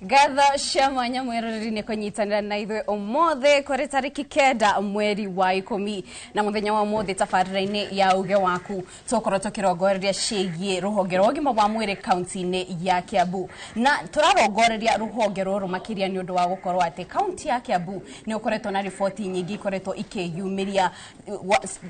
Ngatho cia mwanya mwĩroreri nĩ kũnyitanĩra na ithuĩ ũmũthĩ kũrĩ tarĩki 9 mweri wa 10 na mũthenya wa ũmũthĩ tabarĩra-inĩ ya uge waku tũkorwo tũkĩrongoreria ciĩgiĩ rũhonge rwa ũgima wa mwĩrĩ kaunti-inĩ ya Kiambu, na tũrarongoreria rũhonge rũrũ makĩria nĩ ũndũ wa gũkorwo atĩ kaunti ya Kiambu nĩ ũkoretwo na riboti nyingĩ ikoretwo ikĩyumĩria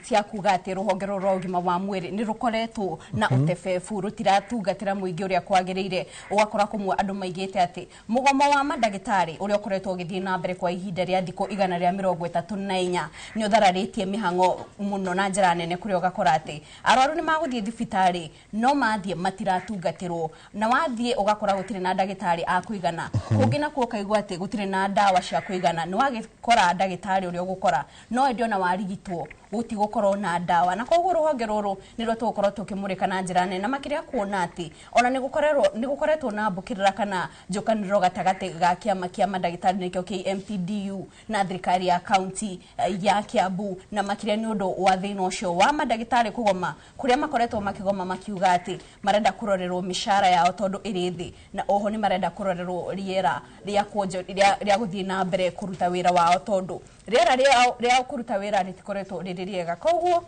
cia kuga atĩ rũhonge rũrũ rwa ũgima wa mwĩrĩ nĩ rũkoretwo na ũtebebu, rũtiratungatĩra mũingĩ ũrĩa kwagĩrĩire. Ũgakora kũmwe andũ maigĩte atĩ mũgomo wa mandagĩtarĩ ũrĩa ũkoretwo ũgĩthiĩ na mbere kwa ihinda rĩa thikũ 134 nĩ ũthararĩtie mĩhang'o mũno na njĩra nene, kũrĩa ũgakora atĩ arwaru nĩ magũthiĩ thibitarĩ no mathiĩ matiratungatĩrwo, na wathiĩ ũgakora gũtirĩ na ndagĩtarĩ a kũigana. Kũngĩ nakuo ũkaigua atĩ gũtirĩ na ndawa cia kũigana, nĩ wagĩkora ndagĩtarĩ ũrĩa ũgũkora no ĩndĩ ona warigitwo gũtigũkorwo na ndawa. Na koguo rũhonge rũrũ nĩruo tũgũkorwo tũkĩmũrĩka na njĩra nene, na makĩria kuona atĩ ona nĩ gũkoretwo na mbũkĩrĩra kana njũkanĩrĩro gatagatĩ ga kĩama kĩa mandagĩtarĩ nĩkĩo KMPDU na thirikari ya kaunti ya Kiambu, na makĩria nĩ ũndũ wa thĩna ũcio wa mandagĩtarĩ kũgoma, kũrĩa makoretwo makĩgoma makiuga atĩ marenda kũrorerwo mĩcara yao tondũ ĩrĩ thĩ, na oho nĩ marenda kũrorerwo rĩera rĩa rĩa gũthiĩ na mbere kũruta wĩra wao tondũ rĩera rĩao kũruta wĩra rĩtikoretwo rĩrĩ rĩega. Koguo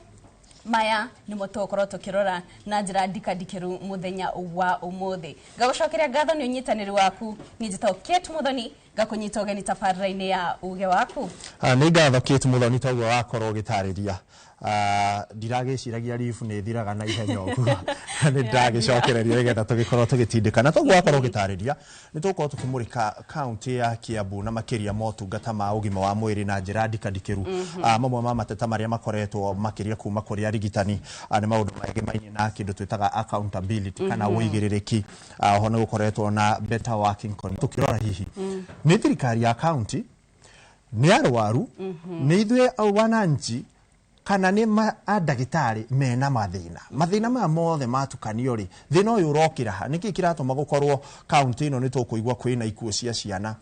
maya nĩmo tũgũkorwo tũkĩrora na njĩra ndikandikĩru mũthenya wa ũmũthĩ. Ngagũcokeria ngatho nĩ ũnyitanĩri waku. Niĩ njĩtagwo Kate Muthoni, ngakũnyita ũgeni tabarĩra-inĩ ya uge waku. Nĩ ngatho Kate Muthoni, toguo wakorwo ũgĩtarĩria. Ndiragĩciragia ribu nĩ ĩthiraga na ihenya ũguo, nĩ ndagĩcokereria nĩgetha tũgĩkorwo tũgĩtindĩka. Na toguo wakorwo ũgĩtarĩria, nĩ tũgũkorwo tũkĩmũrĩka kaunti ya Kiambu na makĩria motungata ma ũgima wa mwĩrĩ na njĩra ndikandikĩru. Mamwe ma mateta marĩa makoretwo makĩria kuma kũrĩ arigitani nĩ maũndũ megemaine na kĩndũ twĩtaga accountability kana ũigĩrĩrĩki. Oho nĩ gũkoretwo na better working conditions. Tũkĩrora hihi nĩ thirikari ya kaunti, nĩ arwaru, nĩ ithuĩ wananchi, kana nĩ ndagĩtarĩ mena mathĩna? Mathĩna maya mothe matukanio rĩ, thĩna ũyũ ũrokĩra ha? Nĩkĩ kĩratũma gũkorwo kaunti ĩno nĩ tũkũigua kwĩna ikuũ cia ciana,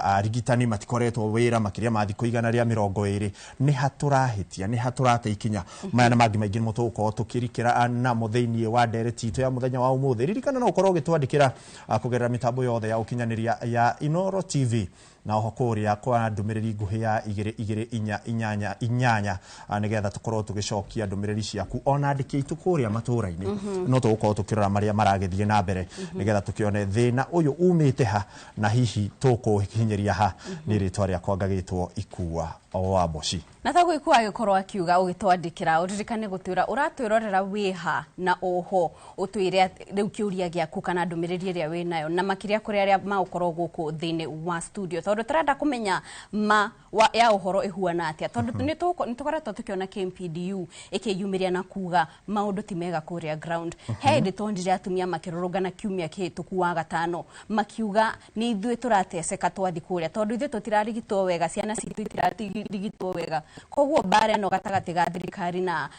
arigitani matikoretwo wĩra makĩria ma thikũ 120? Nĩ ha tũrahĩtia? Nĩ ha tũrate ikinya? Maya na mangĩ maingĩ nĩmo tũgũkorwo tũkĩrikĩra namo thĩinĩ wa ndereti itũ ya mũthenya wa ũmũthĩ. Ririkana no ũkorwo ũgĩtwandĩkĩra kũgerera mĩtambo yothe ya ũkinyanĩria ya Inoro TV, na oho kũrĩa kwa ndũmĩrĩri nguhĩ ya 22488 nĩgetha tũkorwo tũgĩcokia ndũmĩrĩri ciaku. Ona andĩki aitũ kũrĩa matũũra-inĩ no tũgũkorwo tũkĩrora marĩa maragĩthiĩ na mbere nĩgetha tũkĩone thĩna ũyũ umĩte ha na hihi tũkũhinyĩria ha. Nĩ rĩtwa rĩakwa ngagĩtwo Ikua wa Mboci. Na taguo Ikua agĩkorwo akiuga, ũgĩtwandĩkĩra ũririkane gũtwĩra ũratwĩrorera wĩha, na oho ũtwĩre rĩu kĩũria gĩaku kana ndũmĩrĩri ĩrĩa wĩnayo, na makĩria kũrĩ arĩa magũkorwo gũkũ thĩinĩ wa studio, tondũ tũrenda kũmenya ma ya ũhoro ĩhuana atĩa, tondũ nĩ tũkoretwo tũkĩona KMPDU ĩkĩyumĩria na kuga maũndũ ti mega kũrĩa ground. He hĩndĩ tuonire atumia makĩrũrũngana kiumia kĩhĩtũku wa gatano makiuga nĩ ithuĩ tũrateceka twathi kũrĩa tondũ ithuĩ tũtirarigitwo wega, ciana citũ itirarigitwo wega. Koguo mbara ĩno gatagatĩ ga thirikari na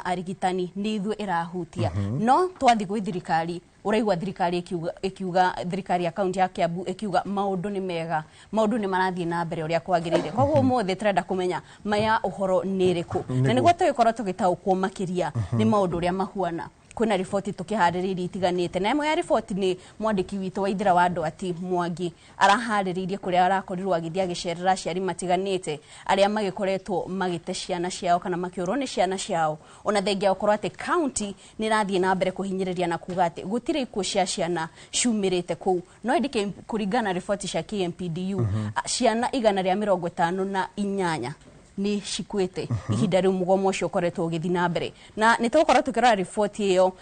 arigitani nĩ ithuĩ ĩrahutia. No twathi gwĩ thirikari, ũraigua thirikari ĩkiuga, thirikari ya kaunti ya Kiambu ĩkiuga maũndũ nĩ mega, maũndũ nĩ marathiĩ na mbere ũrĩa kwagĩrĩire. Koguo ũmũthĩ tũrenda kũmenya maya ũhoro nĩ ĩrĩkũ, na nĩguo tũgĩkorwo tũgĩtaũkwo makĩria nĩ maũndũ ũrĩa mahuana. Kwĩna riboti tũkĩharĩrĩirie itiganĩte, na ĩmwe ya riboti nĩ mwandĩki witũ wa Ithira wa Ndwati Mwangi araharĩrĩirie kũrĩa arakorirwo agĩthiĩ agĩcerera aciari matiganĩte arĩa magĩkoretwo magĩte ciana ciao kana makĩũrwo nĩ ciana ciao, ona thengia gũkorwo atĩ kaunti nĩ ĩrathiĩ na mbere kũhinyĩrĩria na kuga atĩ gũtirĩ ikuũ cia ciana ciumĩrĩte kũu. No ĩndĩ kũringana na riboti cia KMPDU, ciana 158 nĩ cikuĩte ihinda rĩu mũgomo ũcio ũkoretwo ũgĩthiĩ na mbere. Na nĩ tũgũkorwo tũkĩrora riboti ĩyo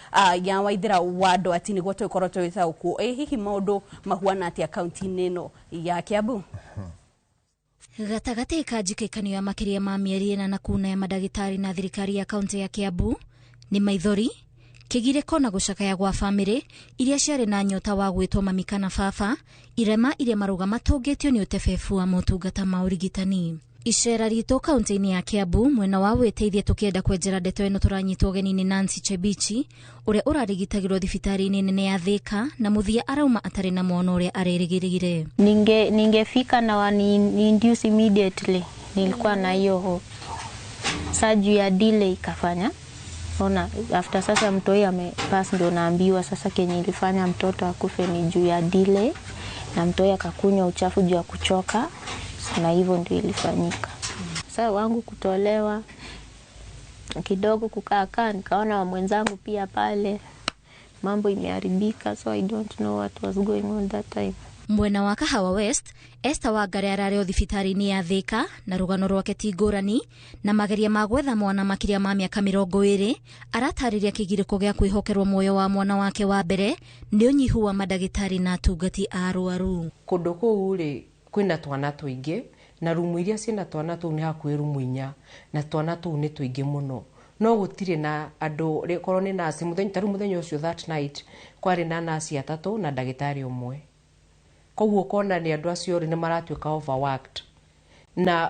ya Waithĩra wa Ndwati nĩguo tũgĩkorwo tũgĩtaũkwo ĩ hihi maũndũ mahuana atĩa kaunti-inĩ ĩno ya Kiambu. Gatagatĩ ka njikĩkanio ya makĩria ma mĩeri 4 na kuna ya mandagĩtarĩ na thirikari ya kaunti ya Kiambu nĩ maithori, kĩgirĩko na gũcakaya gwa bamĩrĩ iria ciarĩ na nyota wa gwĩtwo mami kana baba, irema iria marũga matũngĩtio nĩ ũtebebu wa motungata ma ũrigitani. Icera ritũ kaunti-inĩ ya Kiambu mwena wa wĩteithie tũkĩenda kwenjera ndeto ĩno, tũranyitwo ũgeni nĩ Nancy Chebichi ũrĩa ũrarigitagĩrwo thibitarĩ-inĩ nene ya Thika, na mũthia arauma atarĩ na mwana ũrĩa arerĩgĩrĩire. Ningefika na wani induce immediately, nilikuwa na hiyo hope. Sa juu ya delay ikafanya ona after sasa mtoi amepass ndo naambiwa sasa kenye ilifanya mtoto akufe ni juu ya delay Na mtoi akakunywa uchafu juu ya kuchoka, na hivyo ndio ilifanyika. Sasa wangu kutolewa kidogo, kukaa nikaona wa mwenzangu pia pale mambo imeharibika, so I don't know what was going on that time. Mwena wa Kahawa West, Esther Wangari ararĩ o thibitarĩ-inĩ ya Thika na rũgano rwake ti ngũrani na mageria ma gwetha mwana makĩria ma mĩaka 20 aratarĩria kĩgirĩko gĩa kwĩhokerwo muoyo wa mwana wake wa mbere nĩ ũnyihu wa mandagĩtarĩ na atungati a arwaru. Kũndũ kũu rĩ kwĩna twana tũingĩ na rumu iria ciĩna twana tũu nĩ hakuhĩ rumu 4 na twana tũu nĩ tũingĩ mũno no gũtirĩ na andũ korwo nĩ nasi mũthenya ta rĩu mũthenya ũcio that night kwarĩ na nasi 3 na ndagĩtarĩ ũmwe. Koguo kona nĩ andũ acio rĩ nĩ maratuĩka overworked na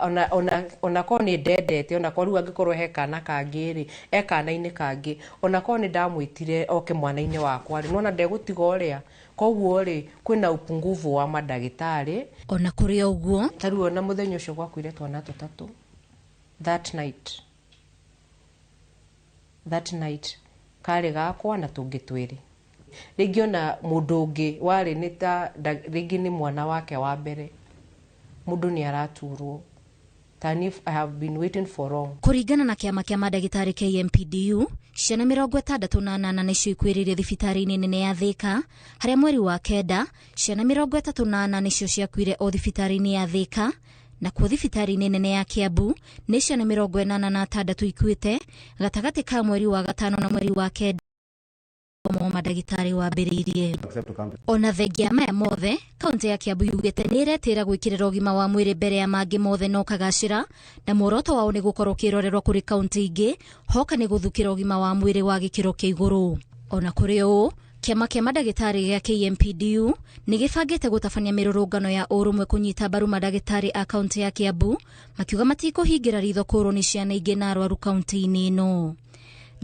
ona korwo nĩ ndendete ona korwo rĩu angĩkorwo he kana kangĩ rĩ e kana-inĩ kangĩ ona korwo nĩ ndamwĩtire oke mwana-inĩ wakwa rĩ nona ndegũtiga ũrĩa. Koguo rĩ kwĩna upungufu wa mandagĩtarĩ. Ona kũrĩ ũguo ta rĩu ona mũthenya ũcio gwakuire twana 3 that night karĩ gakwa na tũngĩ 2. Rĩngĩ ona mũndũ ũngĩ warĩ nĩ ta rĩngĩ nĩ mwana wake wa mbere mũndũ nĩ araturwo than if I have been waiting for long. Kũringana na kĩama kĩa mandagĩtarĩ KMPDU, ciana 68 nĩcio ikuĩrĩire thibitarĩ-inĩ nene ya Thika, harĩa mweri wa 9 ciana 34 nĩcio ciakuire o thibitarĩ-inĩ ya Thika, na kuo thibitarĩ-inĩ nene ya Kiambu nĩ ciana 86 ikuĩte gatagatĩ ka mweri wa 5 na mweri wa 9 mandagĩtarĩ wambĩrĩirie. Ona thengia maya mothe, kaunti ya Kiambu yugĩte nĩ ĩretĩra gwĩkĩrĩra ũgima wa mwĩrĩ mbere ya mangĩ mothe no kagacĩra, na muoroto wao nĩ gũkorwo kĩrorerwa kũrĩ kaunti ingĩ hoka nĩ gũthukĩra ũgima wa mwĩrĩ wa gĩkĩro kĩa igũrũ. Ona kũrĩ ũũ, kĩama kĩa mandagĩtarĩ gĩa KMPDU nĩ gĩbangĩte gũtabania mĩrũrũngano ya ũrũmwe kũnyita mbaru mandagĩtarĩ a kaunti ya Kiambu, makiuga matikũhingĩra ritho kũrwo nĩ ciana ingĩ na arwaru kaunti-inĩ ĩno.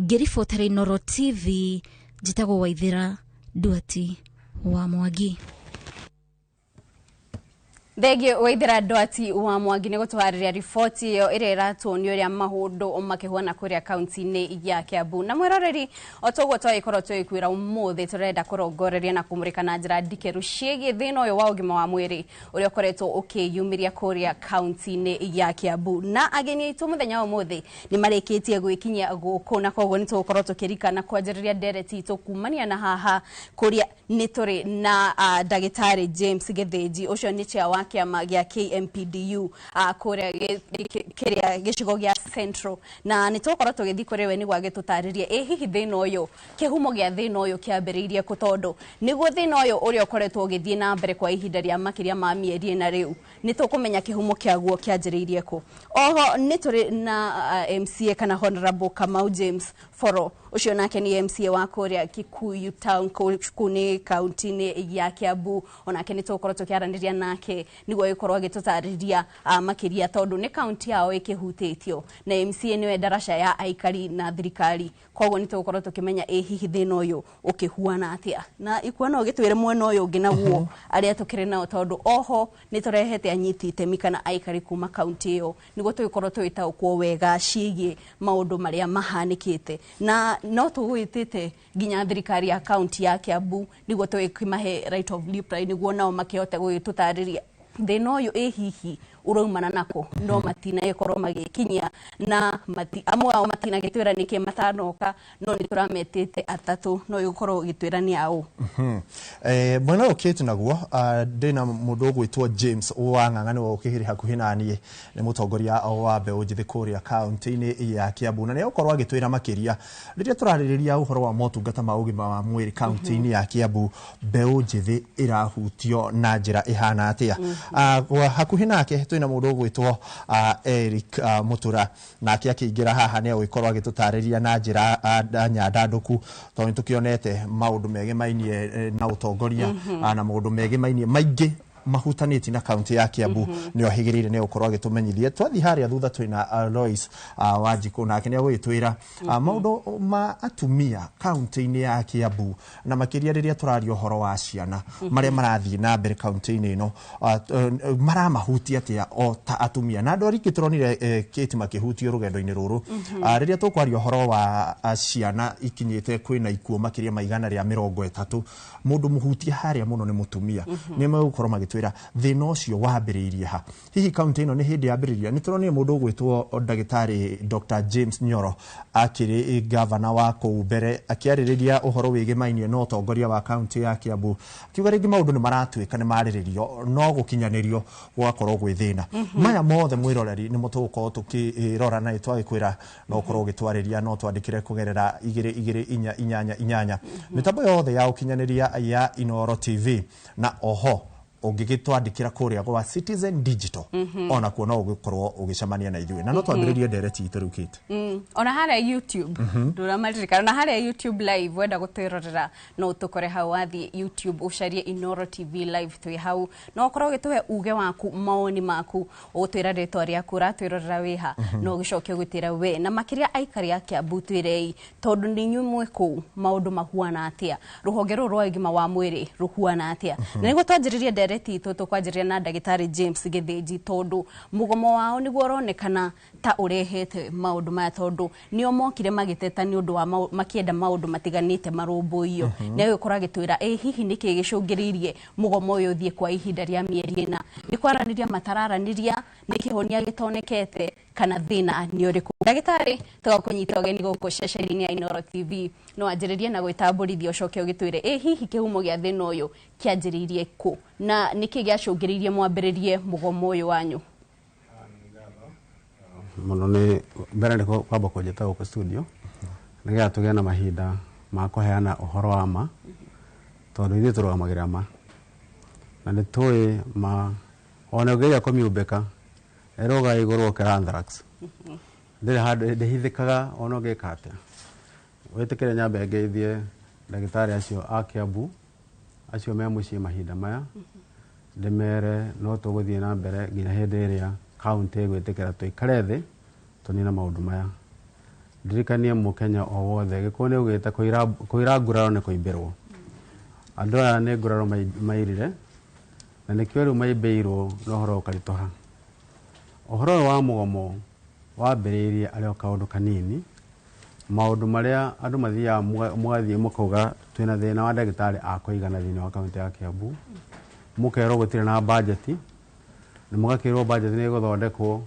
Ngĩribotera Inooro TV, njĩtagwo Waithĩra Nduati wa Mwangi. Thengio Waithĩra Nduati wa Mwangi nĩ gũtũharĩria riboti ĩyo ĩrĩa ĩratuonia ũrĩa maũndũ makĩhuana kũrĩa kaunti-inĩ ya Kiambu. Na mwĩroreri, o toguo twagĩkorwo tũgĩkwĩra ũmũthĩ tũrenda kũrongoreria na kũmũrĩka na njĩra ndikĩru ciĩgiĩ thĩna ũyũ wa ũgima wa mwĩrĩ ũrĩa ũkoretwo ũkĩyumĩria kũrĩa kaunti-inĩ ya Kiambu. Na ageni aitũ mũthenya wa ũmũthĩ nĩ marĩkĩtie gwĩkinyia gũkũ, na koguo nĩ tũgũkorwo tũkĩrikana kwanjĩrĩria ndereti itũ kumania na haha kũrĩa nĩ tũrĩ na ndagĩtarĩ James Gĩthĩnji, ũcio nĩ chair wa kĩama gĩa KMPDU kũrĩa kĩrĩa gĩcigo gĩa Central, na nĩ tũgũkorwo tũgĩthiĩ kũrĩ we nĩguo agĩtũtarĩrie ĩ hihi thĩna ũyũ, kĩhumo gĩa thĩna ũyũ kĩambĩrĩirie kũ, tondũ nĩguo thĩna ũyũ ũrĩa ũkoretwo ũgĩthiĩ na mbere kwa ihinda rĩa makĩria ma mĩeri ĩna rĩu nĩ tũkũmenya kĩhumo kĩaguo kĩanjĩrĩirie kũ. Oho nĩ tũrĩ na MCA kana Honorable Kamau James Foro, ũcio nake nĩ MCA wa kũrĩa Kikuyu Town kũu nĩ kaunti-inĩ ya Kiambu, onake nĩ tũgũkorwo tũkĩaranĩria nake nĩguo agĩkorwo agĩtũtarĩria makĩria, tondũ nĩ kaunti yao ĩkĩhutĩtio na MCA nĩwe ndaraca ya aikari na thirikari, koguo nĩ tũgũkorwo tũkĩmenya ĩ hihi thĩna ũyũ ũkĩhuana atĩa, na ikuona ũgĩtwĩre mwena ũyũ ũngĩ naguo arĩa tũkĩrĩ nao, tondũ oho nĩ tũrehete anyiti itemi kana aikari kuma kaunti ĩyo nĩguo tũgĩkorwo tũgĩtaũkwo wega ciĩgiĩ maũndũ marĩa mahanĩkĩte, na no tũgwĩtĩte nginya thirikari ya kaunti ya Kiambu nĩguo tũgĩkĩmahe right of reply nĩguo nao makĩhote gũgĩtũtarĩria thĩna ũyũ ĩ hihi ũraumana nako, no matinagĩkorwo magĩkinyia na amwe ao matinagĩtwĩra nĩkĩ matanoka, no nĩ tũrametĩte atatũ no ĩgũkorwo ĩgĩtwĩra nĩ aũ. Mwena ũyũ Kate naguo ndĩna mũndũ ũgwĩtwo James wa Ng'ang'a nĩwe ũkĩrĩ hakuhĩ na niĩ, nĩ mũtongoria wa mbeũ njĩthĩ kũrĩa kaunti-inĩ ya Kiambu, na nĩ egũkorwo agĩtwĩra makĩria rĩrĩa tũrarĩrĩria ũhoro wa motungata ma ũgima wa mwĩrĩ kaunti-inĩ ya Kiambu, mbeũ njĩthĩ ĩrahutio na njĩra ĩhana atĩa. Hakuhĩ nake twĩna mũndũ ũgwĩtwo Eric Mutura, nake akĩingĩra haha nĩ egũgĩkorwo agĩtũtarĩria na njĩra nyandandũku, tondũ nĩ tũkĩonete maũndũ megemainie na ũtongoria na maũndũ megemainie maingĩ mahutanĩtie na kaunti ya Kiambu nĩ ohĩgĩrĩire nĩ gũkorwo agĩtũmenyithia. Twathiĩ harĩa thutha twĩna Lois Wanjikũ, nake nĩ agũgĩtwĩra maũndũ ma atumia kaunti-inĩ ya Kiambu, na makĩria rĩrĩa tũraria ũhoro wa ciana, marĩa marathiĩ na mbere kaunti-inĩ ĩno, maramahutia atĩa o ta atumia. Na andũ aingĩ tũronire Kate makĩhutio rũgendo-inĩ rũrũ. Rĩrĩa tũkwaria ũhoro wa ciana ikinyĩte kwĩna ikuũ makĩria ma 130, mũndũ mũhutie harĩa mũno nĩ mũtumia. Nĩ megũkorwo magĩtwĩra thĩna ũcio wambĩrĩirie ha, hihi kaunti ĩno nĩ hĩndĩ yambĩrĩria. Nĩ tũronire mũndũ ũgwĩtwo ndagĩtarĩ Dr. James Nyoro akĩrĩ gavana wa kũu mbere akĩarĩrĩria ũhoro wĩgĩmainie na ũtongoria wa kaunti ya Kiambu, akiuga rĩngĩ maũndũ nĩ maratuĩka nĩ marĩrĩrio no gũkinyanĩrio gũgakorwo gwĩ thĩna. Maya mothe mwĩroreri nĩmo tũgũkorwo tũkĩrora, na twagĩkwĩra no ũkorwo ũgĩtwarĩria, no twandĩkĩre kũgerera 22488 mĩtambo yothe ya ũkinyanĩria ya Inooro TV, na oho ũngĩgĩtwandĩkĩra kũrĩa gwa Citizen Digital, onakuo no ũgĩkorwo ũgĩcemania na ithuĩ. Na no twambĩrĩrie ndereti itũ rĩu, Kate. Ona harĩa YouTube ndũramaririkana, ona harĩa YouTube live wenda gũtwĩrorera no ũtũkore hau. Wathiĩ YouTube ũcarie Inooro TV live, twĩ hau. No ũkorwo ũgĩtũhe uge waku, mawoni maku, ũgũtwĩra rĩtwa rĩaku, ũratwĩrorera wĩha, no ũgĩcoke ũgĩtwĩra we na makĩria aikari a Kiambu twĩrei, tondũ nĩ inyuĩ mwĩ kũu, maũndũ mahuana atĩa, rũhonge rũrũ rwa ũgima wa mwĩrĩ rũhuana atĩa. Na nĩguo twanjĩrĩrie ndereti itũ, tũkwanjĩrĩria na ndagĩtarĩ James Gĩthĩnji, tondũ mũgomo wao nĩguo ũronekana ta ũrehete maũndũ maya, tondũ nĩo mokire magĩteta nĩ ũndũ wa makĩenda maũndũ matiganĩte marũmbũiyo. Nĩ agĩkorwo agĩtwĩra ĩ hihi nĩkĩ gĩcũngĩrĩirie mũgomo ũyũ ũthiĩ kwa ihinda rĩa mĩeri 4, nĩ kwaranĩria matararanĩria, nĩ kĩhonia gĩtonekete, kana thĩna nĩ ũrĩkũ. Ndagĩtarĩ, tũgakũnyita ũgeni gũkũ ceceni-inĩ ya Inooro TV. No wanjĩrĩrie na gwĩtambũrithia, ũcoke ũgĩtwĩre ĩ hihi kĩhumo gĩa thĩna ũyũ kĩanjĩrĩirie kũ, na nĩkĩ gĩacũngĩrĩirie mwambĩrĩrie mũgomo ũyũ wanyu? Mũno nĩ mbere nĩ kwamba kũnjĩta gũkũ studio nĩgetha tũgĩe na mahinda ma kũheana ũhoro wa ma, tondũ ithuĩ tũrũgamagĩrĩra ma na nĩ tũĩ ma. Ona ũngĩgeria kũmiumbĩka ĩrũgaga igũrũ gũkĩra anthrax, ndĩrĩ handũ ndĩhithĩkaga ona ũngĩka atĩa. Wĩtĩkĩre nyambe ngeithie ndagĩtarĩ acio a Kiambu acio me mũciĩ mahinda maya, ndĩmere no tũgũthiĩ na mbere nginya hĩndĩ ĩrĩa kaunti ĩgwĩtĩkĩra tũikare thĩ tũnine maũndũ maya. Ndirikanie mũkenya o wothe, gĩkũyũ nĩ ugĩte kũira nguraro nĩ kũimbĩrwo. Andũ aya nĩ nguraro mairire, na nĩkĩo rĩu maimbĩirwo na ũhoro ũkaritũha. Ũhoro ũyũ wa mũgomo wambĩrĩirie arĩ o kaũndũ kanini, maũndũ marĩa andũ mathiaga mũgathiĩ mũkauga twĩna thĩna wa ndagĩtarĩ a kũigana thĩinĩ wa kaunti ya Kiambu, mũkerwo gũtirĩ na bajeti, na mũgakĩrwo bajeti nĩ ĩgũthondekwo.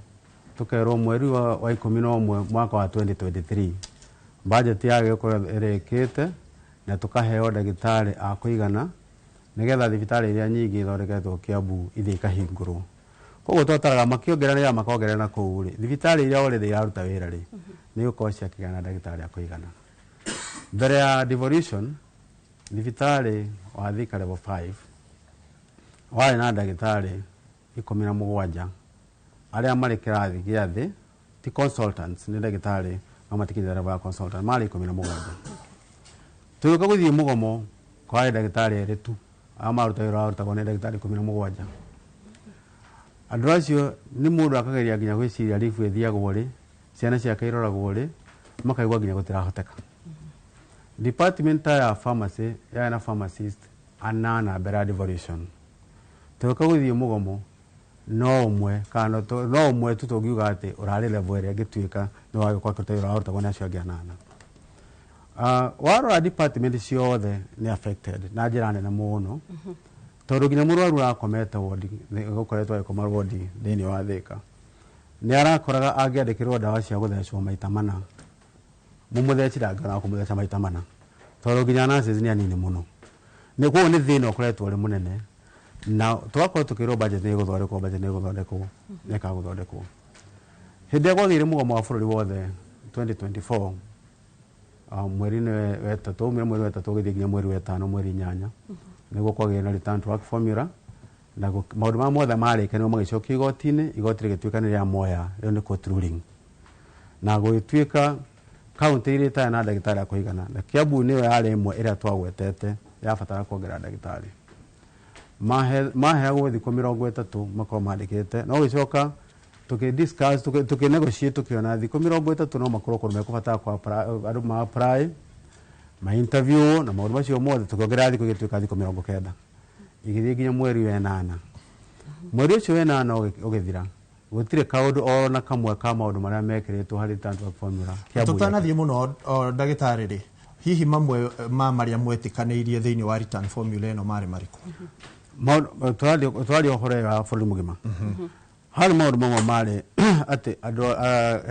Tũkerwo mweri wa 11 mwaka wa 2023 bajeti yagĩrĩirwo gũkorwo ĩrĩkĩte na tũkaheo ndagĩtarĩ a kũigana nĩgetha thibitarĩ iria nyingĩ ithondeketwo Kiambu ithiĩ ikahingũrwo. Koguo twataraga makĩongerera makongerera na kũu rĩ, thibitarĩ iria already iraruta wĩra rĩ, nĩ igũkorwo ciakĩgĩa na ndagĩtarĩ a kũigana. Mbere ya devolution, thibitarĩ wa Thika level 5 warĩ na ndagĩtarĩ 17 arĩa marĩ kĩrathi gĩa thĩ, ti consultants, nĩ ndagĩtarĩ no matikinyĩte level ya consultant, marĩ 17. Tũgĩũka gũthiĩ mũgomo, kwarĩ ndagĩtarĩ erĩ tu arĩa maruta wĩra warutagwo nĩ ndagĩtarĩ 17. Andũ acio nĩ mũndũ akageria nginya gwĩciria ribu ĩthiagwo rĩ, ciana ciake iroragwo rĩ, makaigua nginya gũtirahoteka. Department ya pharmacy yarĩ na pharmacist anana mbere ya devolution. Tũgĩũka gũthiĩ mũgomo, no ũmwe kana no ũmwe tu tũngiuga atĩ ũrarĩ level ĩrĩa ĩngĩtuĩka nĩ wagĩkorwo akĩruta wĩra warutagwo nĩ acio angĩ anana. Warora department ciothe nĩ affected na njĩra nene mũno, tondũ nginya mũrwaru ũrakomete wodi, gũkoretwo agĩkoma wodi thĩinĩ wa Thika, nĩ arakoraga angĩandĩkĩrwo ndawa cia gũthecwo maita mana, mũmũtheci ndangĩona kũmũtheca maita mana, tondũ nginya nurses nĩ anini mũno. Nĩ koguo nĩ thĩna ũkoretwo ũrĩ mũnene, na tũgakorwo tũkĩrwo budget nĩ ĩgũthondekwo, budget nĩ ĩgũthondekwo, nĩ ĩkagũthondekwo. Hĩndĩ ĩrĩa kwagĩire mũgomo wa bũrũri wothe 2024, mweri-inĩ wetatũ, umire mweri wetatũ ũgĩthiĩ nginya mweri wetano, mweri inyanya, nĩguo kwagĩire na return to work formula, na maũndũ maya mothe marĩkanĩrwo magĩcokio igoti-inĩ, igoti rĩgĩtuĩka nĩ rĩamoya, rĩu nĩ court ruling, na gũgĩtuĩka kaunti iria itarĩ na ndagĩtarĩ a kũigana, na Kiambu nĩyo yarĩ ĩmwe ĩrĩa twagwetete yabatara kuongerera ndagĩtarĩ. Maheagwo thikũ 30 makorwo mandĩkĩte, no gĩcoka tũkĩ discuss, tũkĩ negotiate, tũkĩona thikũ 30 no makorwo kũndũ mekũbatara kwa andũ ma apply, ma interview na maũndũ macio mothe, tũkĩongerera thikũ igĩtuĩka thikũ 90, igĩthiĩ nginya mweri wa ĩnana. Mweri ũcio wa ĩnana ũgĩthira, gũtirĩ kaũndũ ona kamwe ka maũndũ marĩa mekĩrĩtwo harĩ return to work formula Kiambu. Tũtanathiĩ mũno o, ndagĩtarĩ rĩ, hihi mamwe ma marĩa mwetĩkanĩirie thĩinĩ wa return formula ĩno marĩ marĩkũ? Tũraria ũhoro wa bũrũri mũgima. Harĩ maũndũ mamwe marĩ atĩ andũ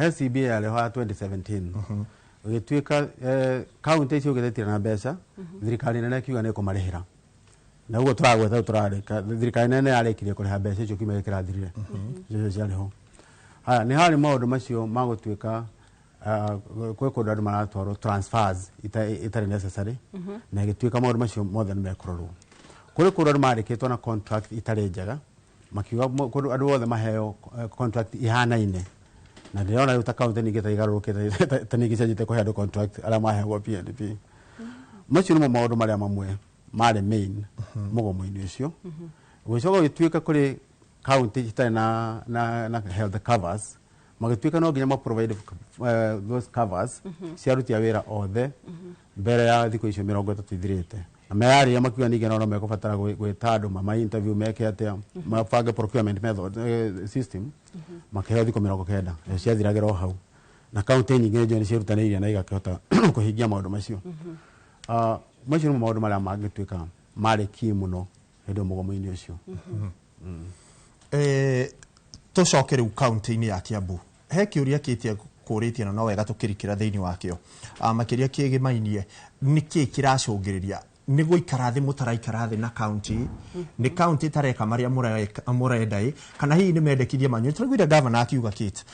he CBA yarĩ ho ya 2017, ũgĩtuĩka kaunti icio ũgĩthetire na mbeca, thirikari nene ĩkiuga nĩ ĩkũmarĩhĩra, na ũguo tũragweta tũrarĩka thirikari nene yarĩkirie kũrĩha mbeca icio kiumia gĩkĩ kĩrathirire, icio ciarĩ ho. Haya, nĩ harĩ maũndũ macio ma gũtuĩka kwĩ kũndũ andũ maratwarwo transfers itarĩ necessary, na ĩgĩtuĩka maũndũ macio mothe nĩ mekũrorwo. Kũrĩ kũndũ andũ mandĩkĩtwo na contract itarĩ njega, makiuga kũndũ andũ othe maheo contract ihanaine, na ndĩrona rĩu ta kaunti ningĩ ta igarũrũkĩte, ta ningĩ cianjĩte kũhe andũ contract arĩa maheagwo PNP. Macio nĩmo maũndũ marĩa mamwe marĩ main mũgomo-inĩ ũcio. Gũgĩcoka gũgĩtuĩka kũrĩ kaunti citarĩ na health covers, magĩtuĩka no nginya ma provide those covers cia aruti a wĩra othe mbere ya thikũ icio 30 ithirĩte, na meyarĩria makiuga ningĩ no mekũbatara gwĩta andũ mama interview, meke atĩa, mabange procurement method, system, makĩheo thikũ 90, nacio ciathiragĩra o hau, na kaunti nyingĩ nĩ ciĩrutanĩirie na igakĩhota kũhingia maũndũ macio. Macio nĩmo maũndũ marĩa mangĩtuĩka marĩ key mũno hĩndĩ ĩyo mũgomo-inĩ ũcio. Tũcoke rĩu kaunti-inĩ ya Kiambu, he kĩũria kĩtie kũrĩtie na no wega tũkĩrikĩra thĩinĩ wakĩo. Makĩria kĩgĩmainie nĩkĩ kĩracũngĩrĩria nĩ gũikara thĩ mũtaraikara thĩ na kaunti, nĩ kaunti ĩtareka marĩa mũrenda ĩ, kana hihi nĩ mendekithia manyu? Tũraiguire gavana akiuga kĩt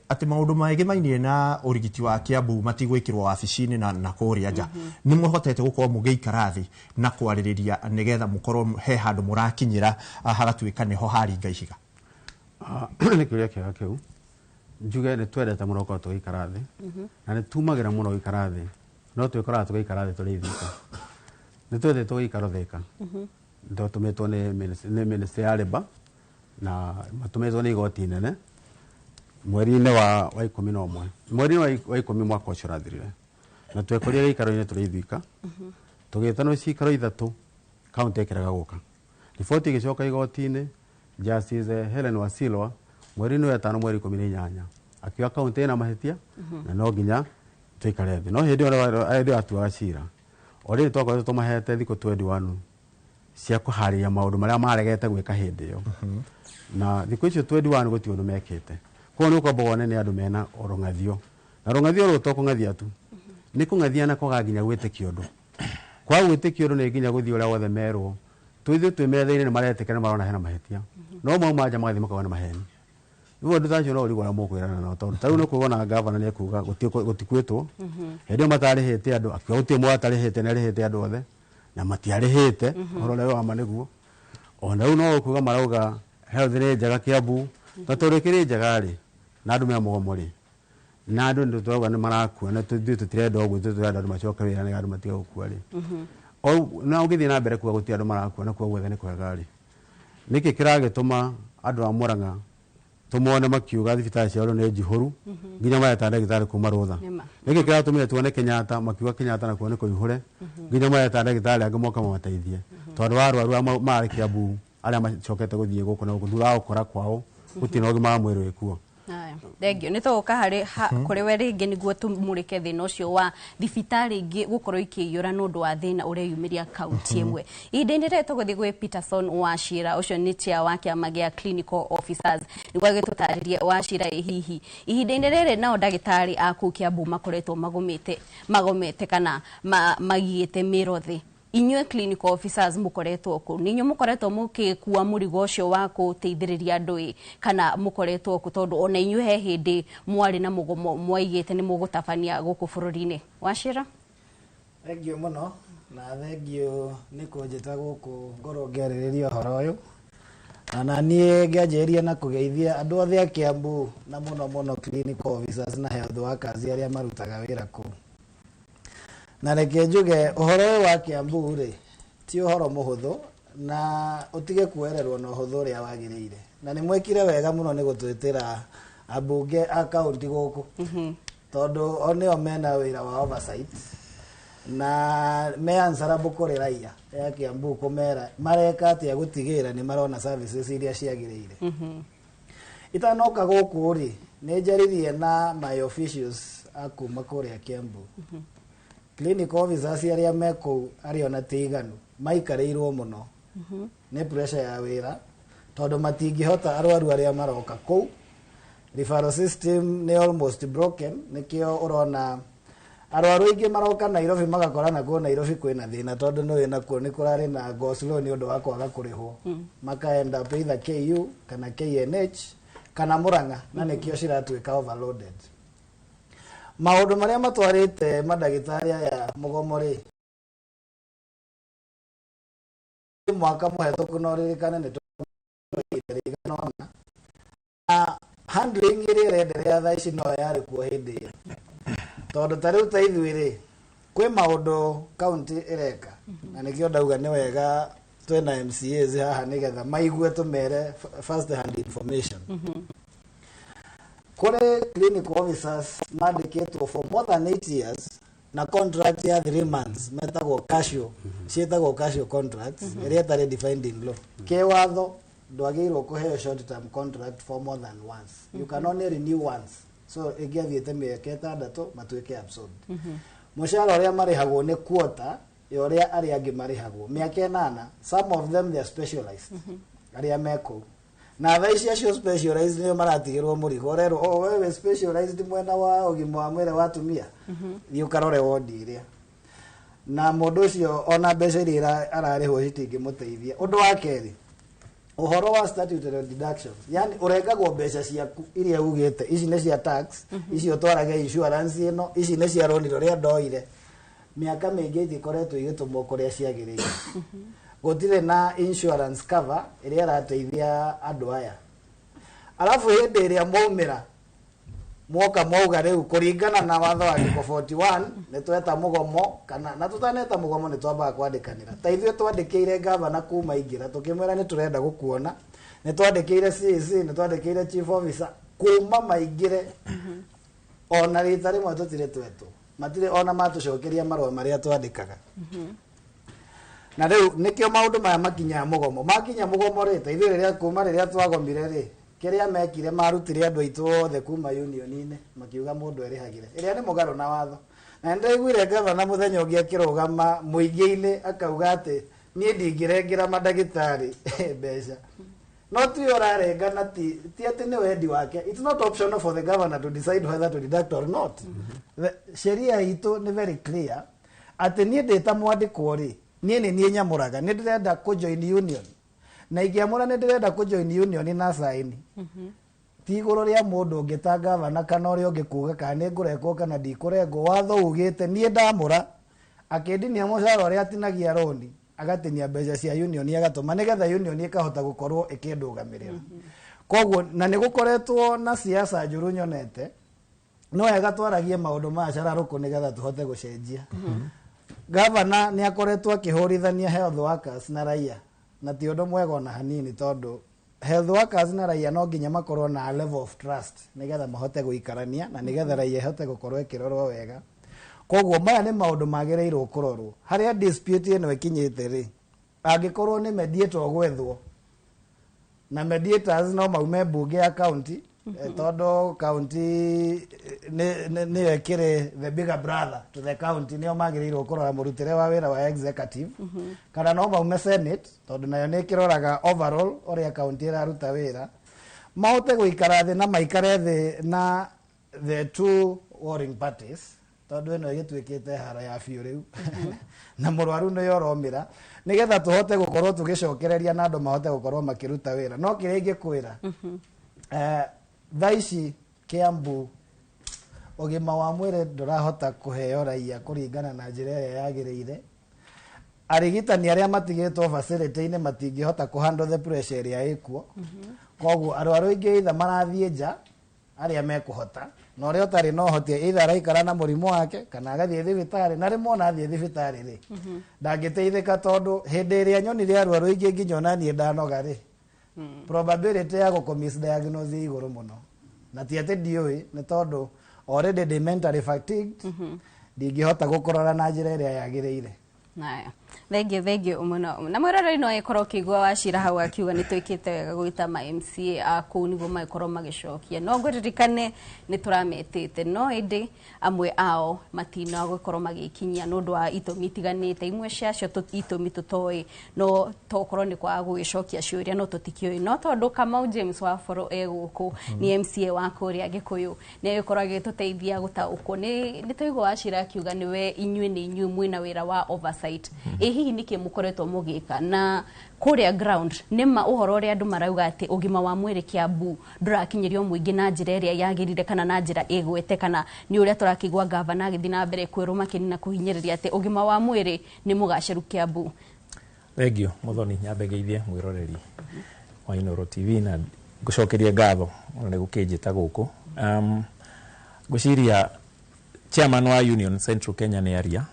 atĩ maũndũ megĩmainie na ũrigiti wa Kiambu matigwĩkĩrwo wabici-inĩ na kũrĩa nja. Nĩ mũhotete gũkorwo mũgĩikara thĩ na kwarĩrĩria nĩgetha mũkorwo he handũ mũrakinyĩra, hagatuĩka nĩho haringa ihiga? Nĩ kĩũria kĩega kĩu. Njuge nĩ twendete mũno gũkorwo tũgĩikara thĩ, na nĩ tumagĩra mũno gũikara thĩ, no twĩkoraga tũgĩikara thĩ tũrĩ ithuika. Nĩ twendete gũikara Thika, tũtũmĩtwo nĩ ministry ya labour na matũmĩtwo nĩ igoti inene mweri-inĩ wa 11, mweri-inĩ wa 10 mwaka ũcio ũrathirire, na twekorire gĩikaro-inĩ tũrĩ ithuika, tũgĩtanwo cikaro ithatũ, kaunti ĩkĩrega gũka. Riboti ĩgĩcoka igoti-inĩ, Justice Helen Wasilwa mweri-inĩ wa ĩtano mweri 18 akiuga kaunti ĩna mahĩtia na no nginya tũikare thĩ. No hĩndĩ ĩyo atuaga cira, o rĩrĩ twakoretwo tũmahete thikũ 21 cia kũharĩria maũndũ marĩa maregete gwĩka hĩndĩ ĩyo, na thikũ icio 21 gũtirĩ ũndũ mekĩte. Koguo nĩ ũkwamba wone nĩ andũ mena rũng'athio, na rũng'athio rũrũ to kũng'athia tu, nĩ kũng'athia na kwaga nginya gwĩtĩkia ũndũ. Kwaga gwĩtĩkia ũndũ nĩ nginya gũthiĩ ũrĩa wothe merwo twithuĩ twĩ metha-inĩ nĩ maretĩkĩra, nĩ marona hena mahĩtia, no mauma nja magathiĩ makauga nĩ maheni. Rĩu andũ ta acio no ũrigwo ũrĩa mũkwĩrana nao, tondũ ta rĩu nĩ kuona gavana nĩ ekuga gũtikwĩtwo hĩndĩ ĩyo matarĩhĩte andũ, akiuga gũtirĩ mũndũ atarĩhĩte, nĩ arĩhĩte andũ othe, na matiarĩhĩte. Ũhoro ũrĩa wa ma nĩguo ona rĩu no kuga marauga health nĩ njega Kiambu, na tondũ ĩkĩrĩ njega rĩ, na andũ me mũgomo rĩ, na andũ nĩ tũrauga nĩ marakua, na ithuĩ tũtirenda ũguo, ithuĩ tũrenda andũ macoke wĩra nĩgetha andũ matige gũkua rĩ. O na ũngĩthiĩ na mbere kuga gũtirĩ andũ marakua na kuga guothe nĩ kwega rĩ, nĩkĩ kĩragĩtũma andũ a Murang'a tũmone makiuga thibitarĩ ciao nĩ njihũru nginya mareta ndagĩtarĩ kuma rũtha? Nĩma. Nĩkĩ kĩratũmire tuone Kenyatta makiuga Kenyatta nakuo nĩ kũihũre nginya mareta ndagĩtarĩ angĩ moka mamateithie, tondũ wa arwaru arĩa marĩ Kiambu arĩa macokete gũthiĩ gũkũ na gũkũ thutha wa gũkora kwao gũtirĩ na ũgima wa mwĩrĩ wĩkuo? Haya, thengio. Nĩ tũgũka harĩ kũrĩ we rĩngĩ nĩguo tũmũrĩke thĩna ũcio wa thibitarĩ ingĩ gũkorwo ikĩiyũra nĩ ũndũ wa thĩna ũreyumĩria kaunti ĩmwe. Ihinda-inĩ rĩrĩ tũgũthiĩ gwĩ Peterson Wachira, ũcio nĩ chair wa kĩama gĩa clinical officers, nĩguo agĩtũtarĩrie. Wachira, ĩ hihi ihinda-inĩ rĩrĩ nao ndagĩtarĩ a kũu Kiambu makoretwo magomete kana magiĩte mĩro thĩ, inyuĩ clinical officers mũkoretwo kũ? Nĩ inyuĩ mũkoretwo mũgĩkua mũrigo ũcio wa gũteithĩrĩria andũ ĩ, kana mũkoretwo kũ? Tondũ ona inyuĩ he hĩndĩ mwarĩ na mũgomo mwaigĩte nĩ mũgũtabania gũkũ bũrũri-inĩ. Wachira. Thengio mũno, na thengio nĩ kũnjĩta gũkũ ngorwo ngĩarĩrĩria ũhoro ũyũ. Na niĩ ngĩanjĩrĩria na kũgeithia andũ othe a Kiambu, na mũno mũno clinical officers na health workers arĩa marutaga wĩra kũu. Na reke njuge ũhoro ũyũ wa Kiambu rĩ ti ũhoro mũhũthũ. Na ũtige kuoererwo na ũhũthũ ũrĩa wagĩrĩire. Na nĩ mwekire wega mũno nĩ gũtwĩtĩra ambunge a kaunti gũkũ, tondũ o nĩo mena wĩra wa oversight na me answerable kũrĩ raia ya Kiambu, kũmera mareka atĩa gũtigĩrĩra nĩ marona services iria ciagĩrĩire. Itanoka gũkũ rĩ, nĩ njaririe na my officials a kuma kũrĩa Kiambu. Clinic officers arĩa me kũu, arĩa ona ti iganu, maikarĩirwo mũno nĩ pressure ya wĩra, tondũ matingĩhota arwaru arĩa maroka kũu. Referral system nĩ almost broken, nĩkĩo ũrona arwaru aingĩ maroka Nairobi, magakora nakuo Nairobi kwĩna thĩna, tondũ nĩ nakuo nĩ kũrarĩ na go slow nĩ ũndũ wa kwaga kũrĩhwo. Makaenda up either KU kana KNH kana Murang'a, na nĩkĩo ciratuĩka overloaded. Maũndũ marĩa matwarĩte mandagĩtarĩ aya mũgomo rĩ, mwaka mũhetũku no ririkane nĩ rĩigana ũna, na handling ĩrĩa ĩrenderea thaa ici no yarĩ kuo hĩndĩ ĩyo, tondũ ta rĩu ta ithuĩ rĩ, kwĩ maũndũ kaunti ĩreka, na nĩkĩo ndauga nĩ wega twĩna MCAs haha nĩgetha maigue tũmere first hand information. Kũrĩ clinical officers mandĩkĩtwo for more than 8 years na contract ya 3 months, metagwo casual, ciĩtagwo casual contracts, ĩrĩa ĩtarĩ defined in law. Kĩwatho ndwagĩrĩirwo kũheo short term contract for more than once. You can only renew once, so ĩngĩathiĩte mĩaka 6 matuĩke absorbed. Mũcara ũrĩa marĩhagwo nĩ quarter ya ũrĩa arĩa angĩ marĩhagwo mĩaka 8. Some of them, they are specialized, arĩa me kũu, na thaa ici acio specialized nĩo maratigĩrwo mũrigo. Ũrerwo, "Oh, wewe specialized mwena wa ũgima wa mwĩrĩ wa atumia, thiĩ ũkarore wodi ĩrĩa." Na mũndũ ũcio ona mbeca iria ararĩhwo citingĩmũteithia. Ũndũ wa kerĩ, ũhoro wa statutory deductions, yani ũrengagwo mbeca ciaku iria ugĩte ici nĩ cia tax, ici ũtwarage insurance ĩno, ici nĩ cia rũni rũrĩa ndoire. Mĩaka mĩingĩ itikoretwo igĩtũmwo kũrĩa ciagĩrĩire. Gũtirĩ na insurance cover ĩrĩa ĩrateithia andũ aya. Arabu hĩndĩ ĩrĩa mwaumĩra, mwoka mwauga rĩu kũringana na watho wa article 41 nĩ tweta mũgomo, kana na tũtaneta mũgomo nĩ twambaga kwandĩkanĩra. Ta ithuĩ twandĩkĩire gavana kuma ingĩra, tũkĩmwĩra nĩ tũrenda gũkuona. Nĩ twandĩkĩire CEC, nĩ twandĩkĩire chief officer. Kuma maingĩre ona rita rĩmwe tũtirĩ twetwo, matirĩ ona matũcokeria marũa marĩa twandĩkaga. Na rĩu nĩkĩo maũndũ maya makinyaga mũgomo. Makinya mũgomo rĩ, ta ithuĩ rĩrĩa kuma rĩrĩa twagomire rĩ, kĩrĩa mekire, marutire andũ aitũ othe kuma union-inĩ, makiuga mũndũ erĩhagĩre, ĩrĩa nĩ mũgarũ na watho. Na nĩndaiguire gavana mũthenya ũngĩ akĩrũgama mũingĩ-inĩ akauga atĩ niĩ ndingĩrengera mandagĩtarĩ mbeca, no tiwe ũrarenga, na ti atĩ nĩ wendi wake. It's not optional for the governor to decide whether to deduct or not. Sheria itũ nĩ very clear atĩ niĩ ndĩ ta mwandĩkwo rĩ, niĩ nĩ niĩ nyamũraga nĩ ndĩrenda kũ join union, na ingĩamũra nĩ ndĩrenda kũ join union na saini, ti igũrũ rĩa mũndũ ũngĩ ta gavana kana ũrĩa ũngĩ kuga kana nĩ ngũrekwo kana ndikũrengwo. Watho ugĩte niĩ ndamũra, akĩndinia mũcara ũrĩa atinagia rũni, agatinia mbeca cia union agatũma, nĩgetha union ĩkahota gũkorwo ĩkĩndũgamĩrĩra. Koguo na nĩ gũkoretwo na siasa njũru nyonete, no wega twaragie maũndũ ma cararũkũ nĩgetha tũhote gũcenjia. Gavana nĩ akoretwo akĩhũrithania health workers na raia, na ti ũndũ mwega ona hanini, tondũ health workers na raia no nginya makorwo na a level of trust nĩgetha mahote gũikarania na nĩgetha raia ĩhote gũkorwo ĩkĩrorwo wega. Koguo maya nĩ maũndũ magĩrĩirwo kũrorwo. Harĩa dispute ĩno ĩkinyĩte rĩ, angĩkorwo nĩ mediator gwethwo, na mediators no maume mbunge ya county, tondũ county nĩyo ĩkĩrĩ the bigger brother to the county, nĩo magĩrĩirwo kũrora mũrutĩre wa wĩra wa executive, kana no maume senate, tondũ nayo nĩ ĩkĩroraga overall ũrĩa county ĩraruta wĩra, mahote gũikara thĩ na maikare thĩ na the two warring parties, tondũ ĩno ĩgĩtuĩkĩte haro ya biũ rĩu na mũrwaru nĩyo ũromĩra, nĩgetha tũhote gũkorwo tũgĩcokereria na andũ mahote gũkorwo makĩruta wĩra. No kĩrĩa ingĩkwĩra, thaa ici Kiambu ũgima wa mwĩrĩ ndũrahota kũheo raia kũringana na njĩra ĩrĩa yagĩrĩire. Arigitani arĩa matigĩtwo facility-inĩ matingĩhota kũ handle the pressure ĩrĩa ĩkuo. Koguo arwaru aingĩ either marathiĩ nja arĩa mekũhota, Na ũrĩa ũtarĩ na ũhoti either araikara na mũrimũ wake kana agathiĩ thibitarĩ, na rĩmwe ona athiĩ thibitarĩ rĩ, ndangĩteithĩka, tondũ hĩndĩ ĩrĩa nyonire arwaru aingĩ nginya ona niĩ ndanoga rĩ, probability ya gũkũ misdiagnose ĩ igũrũ mũno. Na ti atĩ ndiũĩ, nĩ tondũ already ndĩ mentally fatigued, ndingĩhota gũkũrora na njĩra ĩrĩa yagĩrĩire. Naya, thengio, thengio mũno. Na mwĩroreri no ĩkorwo ũkĩigua Wacira hau akiuga nĩ twĩkĩte wega gwĩta ma MCA a kũu nĩguo magĩkorwo magĩcokia. No ngũririkane nĩ tũrametĩte, no ĩndĩ amwe ao matina gũkorwo magĩkinyia nĩ ũndũ wa itũmi itiganĩte. Imwe ciacio itũmi tũtoĩ, no tokorwo nĩ kwaga gũgĩcokia ciũria, no tũtikĩũĩ. No tondũ Kamau James wa Boro e gũkũ, nĩ MCA wa kũrĩa Gĩkũyũ, nĩ agĩkorwo agĩtũteithia gũtaũkwo. Nĩ twaigua Wacira akiuga nĩwe inyuĩ nĩ inyuĩ mwĩna wĩra wa oversight. Ĩ hihi nĩkĩ mũkoretwo mũgĩka na kũrĩa ground? Nĩma ũhoro ũrĩa andũ marauga atĩ ũgima wa mwĩrĩ Kiambu ndũrakinyĩrio mũingĩ na njĩra ĩrĩa yagĩrĩire kana na njĩra ĩgwete, kana nĩ ũrĩa tũrakĩigua gavana agĩthiĩ na mbere kwĩrwo makĩria na kũhinyĩrĩria atĩ ũgima wa mwĩrĩ nĩ mũgacĩru Kiambu? Thengio, Muthoni. Nyambe ngeithie mwiroreri wa Inooro TV na ngũcokerie ngatho ona nĩ gũkĩnjĩta gũkũ. Ngwĩciria chairman wa Union Central Kenya nĩ aria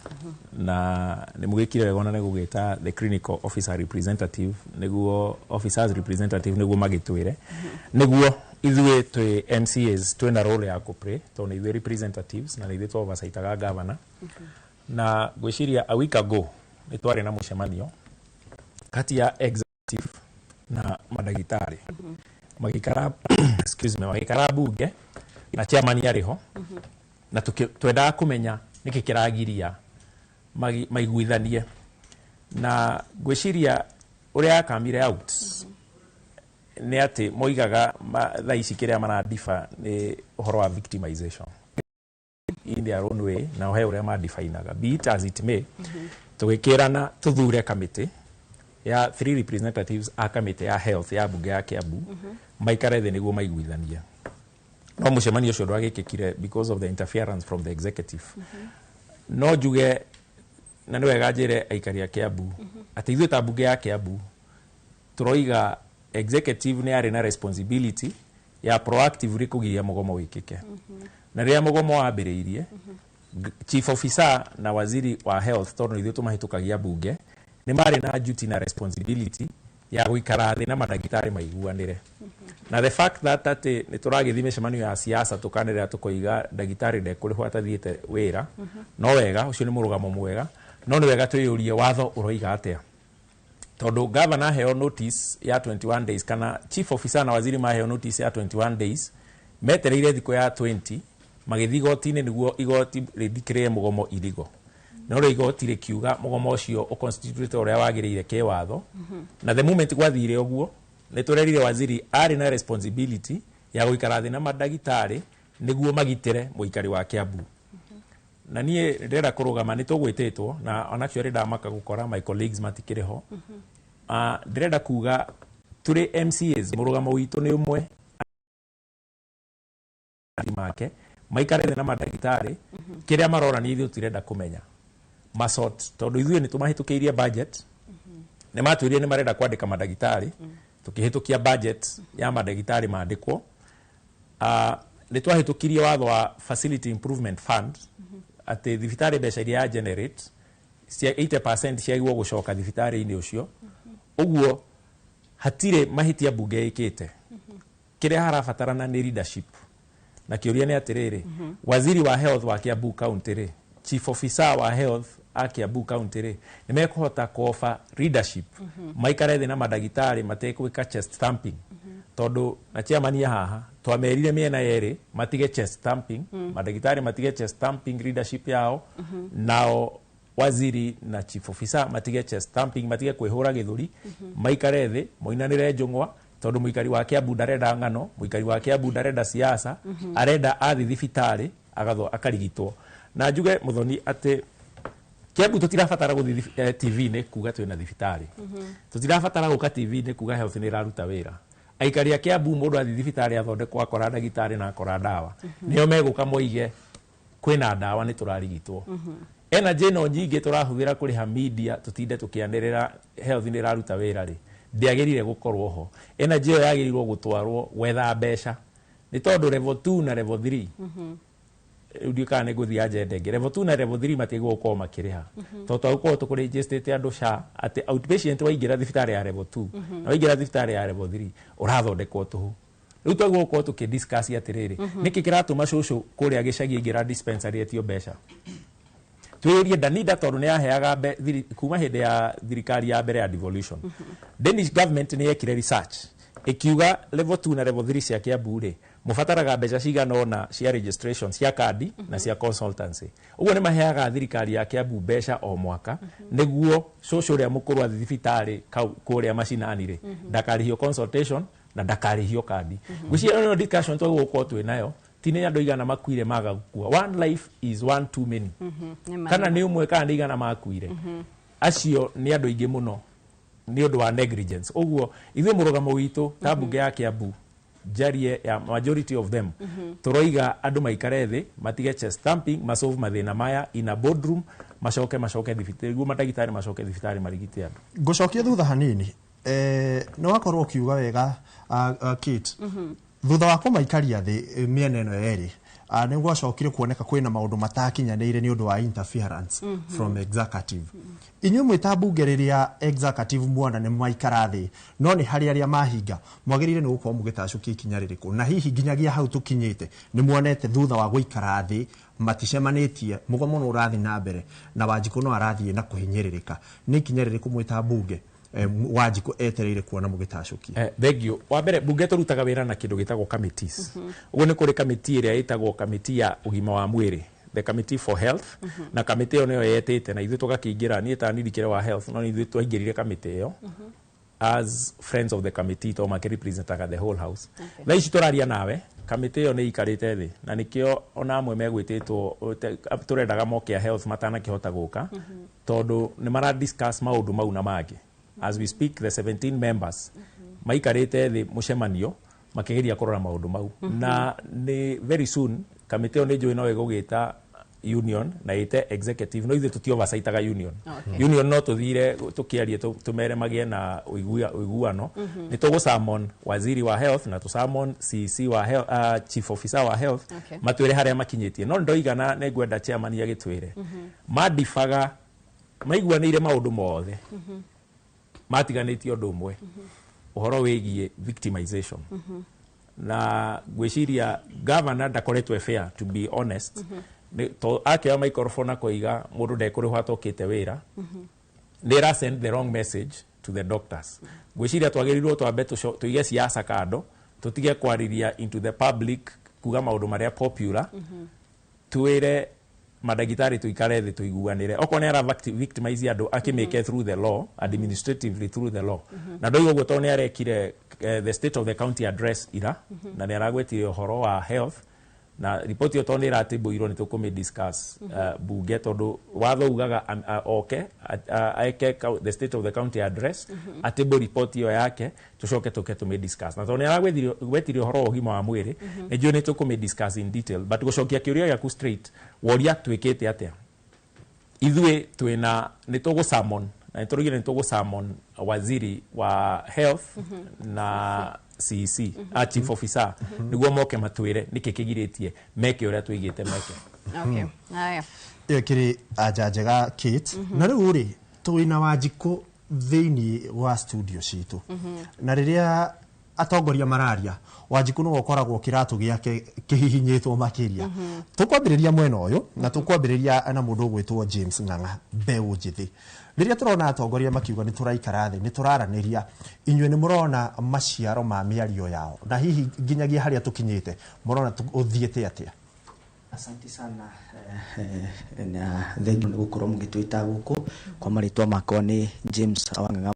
na nĩ mũgĩkire wega ona nĩ gũgĩta the clinical officer representative, nĩguo officers representative, nĩguo magĩtwĩre nĩguo ithuĩ twĩ MCAs twĩna role ya kũplay, tondũ nĩ ithuĩ representatives na nĩ ithuĩ twoversightaga governor. Na ngwĩciria a week ago nĩ twarĩ na mũcemanio kati ya executive na mandagĩtarĩ, magĩikara, excuse me, magĩikara bunge na chairman arĩ ho, na twendaga kũmenya nĩkĩ kĩragiria maiguithanie. Na ngwĩciria ũrĩa yakamire out nĩ atĩ moigaga thaa ici kĩrĩa maradiba nĩ ũhoro wa victimization in their own way, na he ũrĩa madefinaga. Be it as it may, tũgĩkĩrana tũthure kamĩtĩ ya three representatives a kamĩtĩ ya health ya bunge ya Kiambu, maikare thĩ nĩguo maiguithanie. No mũcemanio ũcio ndwagĩkĩkire because of the interference from the executive. No njuge na nĩ wega njĩre aikari a Kiambu atĩ ithuĩ ta bunge ya Kiambu tũroiga executive nĩ yarĩ na responsibility ya proactively kũgiria mũgomo wĩkĩke. Na rĩrĩa mũgomo wambĩrĩirie, chief officer na waziri wa health, tondũ ithuĩ tũmahĩtũkagia bunge, nĩ marĩ na duty na responsibility ya gũikara thĩ na mandagĩtarĩ maiguanĩre. Na the fact that atĩ nĩ tũragĩthiĩ mĩcemanio ya siasa tũkanĩrĩra tũkoiga ndagĩtarĩ ndekũrĩhwo atathiĩte wĩra, no wega, ũcio nĩ mũrũgamo mwega, no nĩ wega twĩyũrie watho ũroiga atĩa, tondũ gavana aheo notice ya 21 days kana chief officer na waziri maheo notice ya 21 days, metereire thikũ ya 20 magĩthiĩ igoti-inĩ nĩguo igoti rĩthikĩrĩre mũgomo irigo. No rĩo igoti rĩkiuga mũgomo ũcio ũconstitute ũrĩa wagĩrĩire kĩwatho. Na the moment gwathire ũguo, nĩ tũrerire waziri arĩ na responsibility ya gũikara thĩ na mandagĩtarĩ nĩguo magitĩre mũikari wa Kiambu. Na niĩ ndĩrenda kũrũgama, nĩ tũgwĩtĩtwo na on actually ndamaka gũkora my colleagues matikĩrĩ ho. Ndĩrenda kuga tũrĩ MCAs mũrũgamo witũ nĩ ũmwe make maikare thĩ na mandagĩtarĩ. Kĩrĩa marorania ithuĩ tũtirenda kũmenya masort, tondũ ithuĩ nĩ tũmahĩtũkĩirie budget. Nĩ matwĩrire nĩ marenda kwandĩka mandagĩtarĩ, tũkĩhĩtũkia budget ya mandagĩtarĩ mandĩkwo. Nĩ twahĩtũkirie watho wa facility improvement fund, atĩ thibitarĩ mbeca iria ya generate cia 80% ciagĩrĩirwo gũcoka thibitarĩ-inĩ ũcio. Ũguo hatirĩ mahĩtia bunge ĩkĩte. Kĩrĩa harabatarana nĩ leadership, na kĩũria nĩ atĩrĩrĩ, waziri wa health wa Kiambu County rĩ, chief officer wa health a Kiambu County rĩ, nĩ mekũhota kuofa leadership maikare thĩ na mandagĩtarĩ mategwĩka chest thumping? Tondũ na chairman ya haha twamerire mĩena yerĩ matige chest thumping, mandagĩtarĩ matige chest thumping leadership yao, nao waziri na chief officer matige chest thumping, matige kwĩhũra gĩthũri, maikare thĩ moinanĩre njũng'wa, tondũ mũikari wa Kiambu ndarenda ng'ano, mũikari wa Kiambu ndarenda siasa, arenda athi thibitarĩ agatho akarigitwo. Na njuge, Muthoni, atĩ Kiambu tũtirabatara gũthiĩ TV-inĩ kuga twĩna thibitarĩ, tũtirabatara gũka TV-inĩ kuga health nĩ ĩraruta wĩra. Aikari a Kiambu, mũndũ athiĩ thibitarĩ athondekwo, akora ndagĩtarĩ na akora ndawa, nĩo megũka moige kwĩna ndawa, nĩ tũrarigitwo. Energy ĩno nyingĩ tũrahũthĩra kũrĩha media tũtinde tũkĩanĩrĩra health nĩ ĩraruta wĩra rĩ, ndĩagĩrĩire gũkorwo ho. Energy ĩyo yagĩrĩirwo gũtwarwo gwetha mbeca. Nĩ tondũ level 2 na level 3, rĩu ndiũĩ kana nĩ ngũthiĩ agenda ĩngĩ, level 2 na level 3 matiagĩrĩirwo gũkorwo makĩrĩha, tondũ twagũkorwo tũkũrĩnjĩstĩte andũ SHA atĩ outpatient waingĩra thibitarĩ ya level 2 na waingĩra thibitarĩ ya level 3 ũrathondekwo tũhũ. Rĩu twagĩrĩirwo gũkorwo tũkĩdiscuss atĩrĩrĩ, nĩkĩ kĩratũma cũcũ kũrĩa gĩcagi aingĩra dispensary etio mbeca? Twĩyũrie Danida, tondũ nĩ yaheaga kuma hĩndĩ ya thirikari ya mbere ya devolution. Danish government nĩ yekire research ĩkiuga level 2 na level 3 cia Kiambu rĩ, mũbataraga mbeca cigana ũna cia registration, cia kandi na cia consultancy. Ũguo nĩ maheaga thirikari ya Kiambu mbeca o mwaka nĩguo cũcũ ũrĩa mũkũrũ athiĩ thibitarĩ kũrĩa macinani rĩ, ndakarĩhio consultation na ndakarĩhio kandi. Ngwĩciria ĩno nĩyo discussion twagĩrĩirwo gũkorwo twĩ nayo. Ti nĩ andũ igana makuire maga gũkua, one life is one too many. Kana nĩ ũmwe kana nĩ 100 makuire, acio nĩ andũ aingĩ mũno nĩ ũndũ wa negligence. Ũguo ithuĩ mũrũgamo witũ ta mbunge ya Kiambu, njarie ya majority of them, tũroiga andũ maikare thĩ, matige chest thumping, masolve mathĩna maya in a boardroom, macoke thibitarĩ nĩguo mandagĩtarĩ macoke thibitarĩ marigite andũ. Ngũcokia thutha hanini, nĩ wakorwo ũkiuga wega, Kate, thutha wa kũmaikaria thĩ, mĩena ĩno yerĩ, nĩ gwacokire kuoneka kwĩna maũndũ matakinyanĩire nĩ ũndũ wa interference from executive. Inyuĩ mwĩ mbunge, rĩrĩa executive muona nĩ maikara thĩ no nĩ harĩ arĩa mahinga, mwagĩrĩire nĩ gũkorwo mũgĩtacũkia ikinya rĩrĩkũ? Na hihi nginyagia hau tũkinyĩte nĩ muonete thutha wa gũikara thĩ maticemanĩtie, mũgomo no ũrathiĩ na mbere na Wanjikũ no arathiĩ na kũhinyĩrĩrĩka, nĩ ikinya rĩrĩkũ mwĩ mbunge, Wanjikũ etereire kuona mũgĩtacũkia? Thank you. Wa mbere, bunge tũrutaga wĩra na kĩndũ gĩtagwo committees. Ũguo nĩ kũrĩ committee ĩrĩa ĩtagwo committee ya ũgima wa mwĩrĩ, the committee for health, na committee ĩyo nĩyo yetĩte na ithuĩ tũgakĩingĩra. Niĩ ta ndirikĩre wa health, no ithuĩ twaingĩrire committee ĩyo as friends of the committee to makĩrepresentaga the whole house. Thaa ici tũraria nawe, kamĩtĩ ĩyo nĩ ikarĩte thĩ na nĩkĩo ona amwe megwĩtĩtwo tũrendaga moke a health matanakĩhota gũka, tondũ nĩ mara discuss maũndũ mau na mangĩ. As we speak, the 17 members maikarĩte thĩ mũcemanio makĩgeria kũrora maũndũ mau, na nĩ very soon kamĩtĩ ĩyo nĩ njũĩ no ĩgũgĩta union na ĩte executive, no ithuĩ tũti oversightaga union. Union no tũthire tũkĩarie, tũmere magĩe na ũiguano. Nĩ tũgũ waziri wa health na tũsummon CC wa health, chief officer wa health, matwĩre harĩa makinyĩtie. No ndoigana nĩ ngwenda chairman agĩtwĩre mandibaga maiguanĩire maũndũ mothe, matiganĩtie ũndũ ũmwe, ũhoro wĩgiĩ victimization. Na ngwĩciria governor ndakoretwo fair, to be honest. To akĩoya microphone akoiga mũndũ ndekũrĩhwo atokĩte wĩra, nĩ ĩra send the wrong message to the doctors. Ngwĩciria twagĩrĩirwo twambe tũige siasa kando, tũtige kwarĩria into the public kuga maũndũ marĩa popular, twĩre mandagĩtarĩ tũikare thĩ tũiguanĩre. Okorwo nĩ ara victimize andũ, akĩmĩke through the law, administratively through the law. Na ndoiga ũguo tondũ nĩ arekire the state of the county address ira na nĩ aragwetire ũhoro wa health, na ripoti ĩyo tondũ nĩ ĩratĩmbũirwo nĩ tũkũmĩ discuss bunge, tondũ watho ugaga oke eke the state of the county address, atĩmbũ ripoti ĩyo yake, tũcoke tũke tũmĩ discuss. Na tondũ nĩ aragwetire ũhoro wa ũgima wa mwĩrĩ, nĩ njũĩ nĩ tũkũmĩ discuss in detail. But gũcokia kĩũria gĩaku straight, woria twĩkĩte atĩa, ithuĩ twĩna nĩ tũgũ summon na nĩ tũraugire nĩ tũgũ summon waziri wa health na CEC, a chief officer, nĩguo moke matwĩre nĩkĩ kĩgirĩtie meke ũrĩa tũigĩte meke. Okay. Haya. Ĩyo ĩkĩrĩ anja njega, Kate. Na rĩu rĩ, twĩna Wanjikũ thĩinĩ wa studio citũ, na rĩrĩa atongoria mararia, Wanjikũ nĩwe ũkoragwo kĩratũ gĩake kĩhihinyĩtwo makĩria. Tũkwambĩrĩria mwena ũyũ na tũkwambĩrĩria na mũndũ ũgwĩtwo James Ng'ang'a, mbeũ njĩthĩ. Rĩrĩa tũrona atongoria makiuga nĩ tũraikara thĩ, nĩ tũraranĩria, inyuĩ nĩ mũrona maciaro ma mĩario yao? Na hihi nginyagia harĩa tũkinyĩte mũrona ũthiĩte atĩa? Asante sana, na thengiũ nĩ gũkorwo mũgĩtwĩta gũkũ. Kwa marĩtwa makwa nĩ James Wang'ang'a,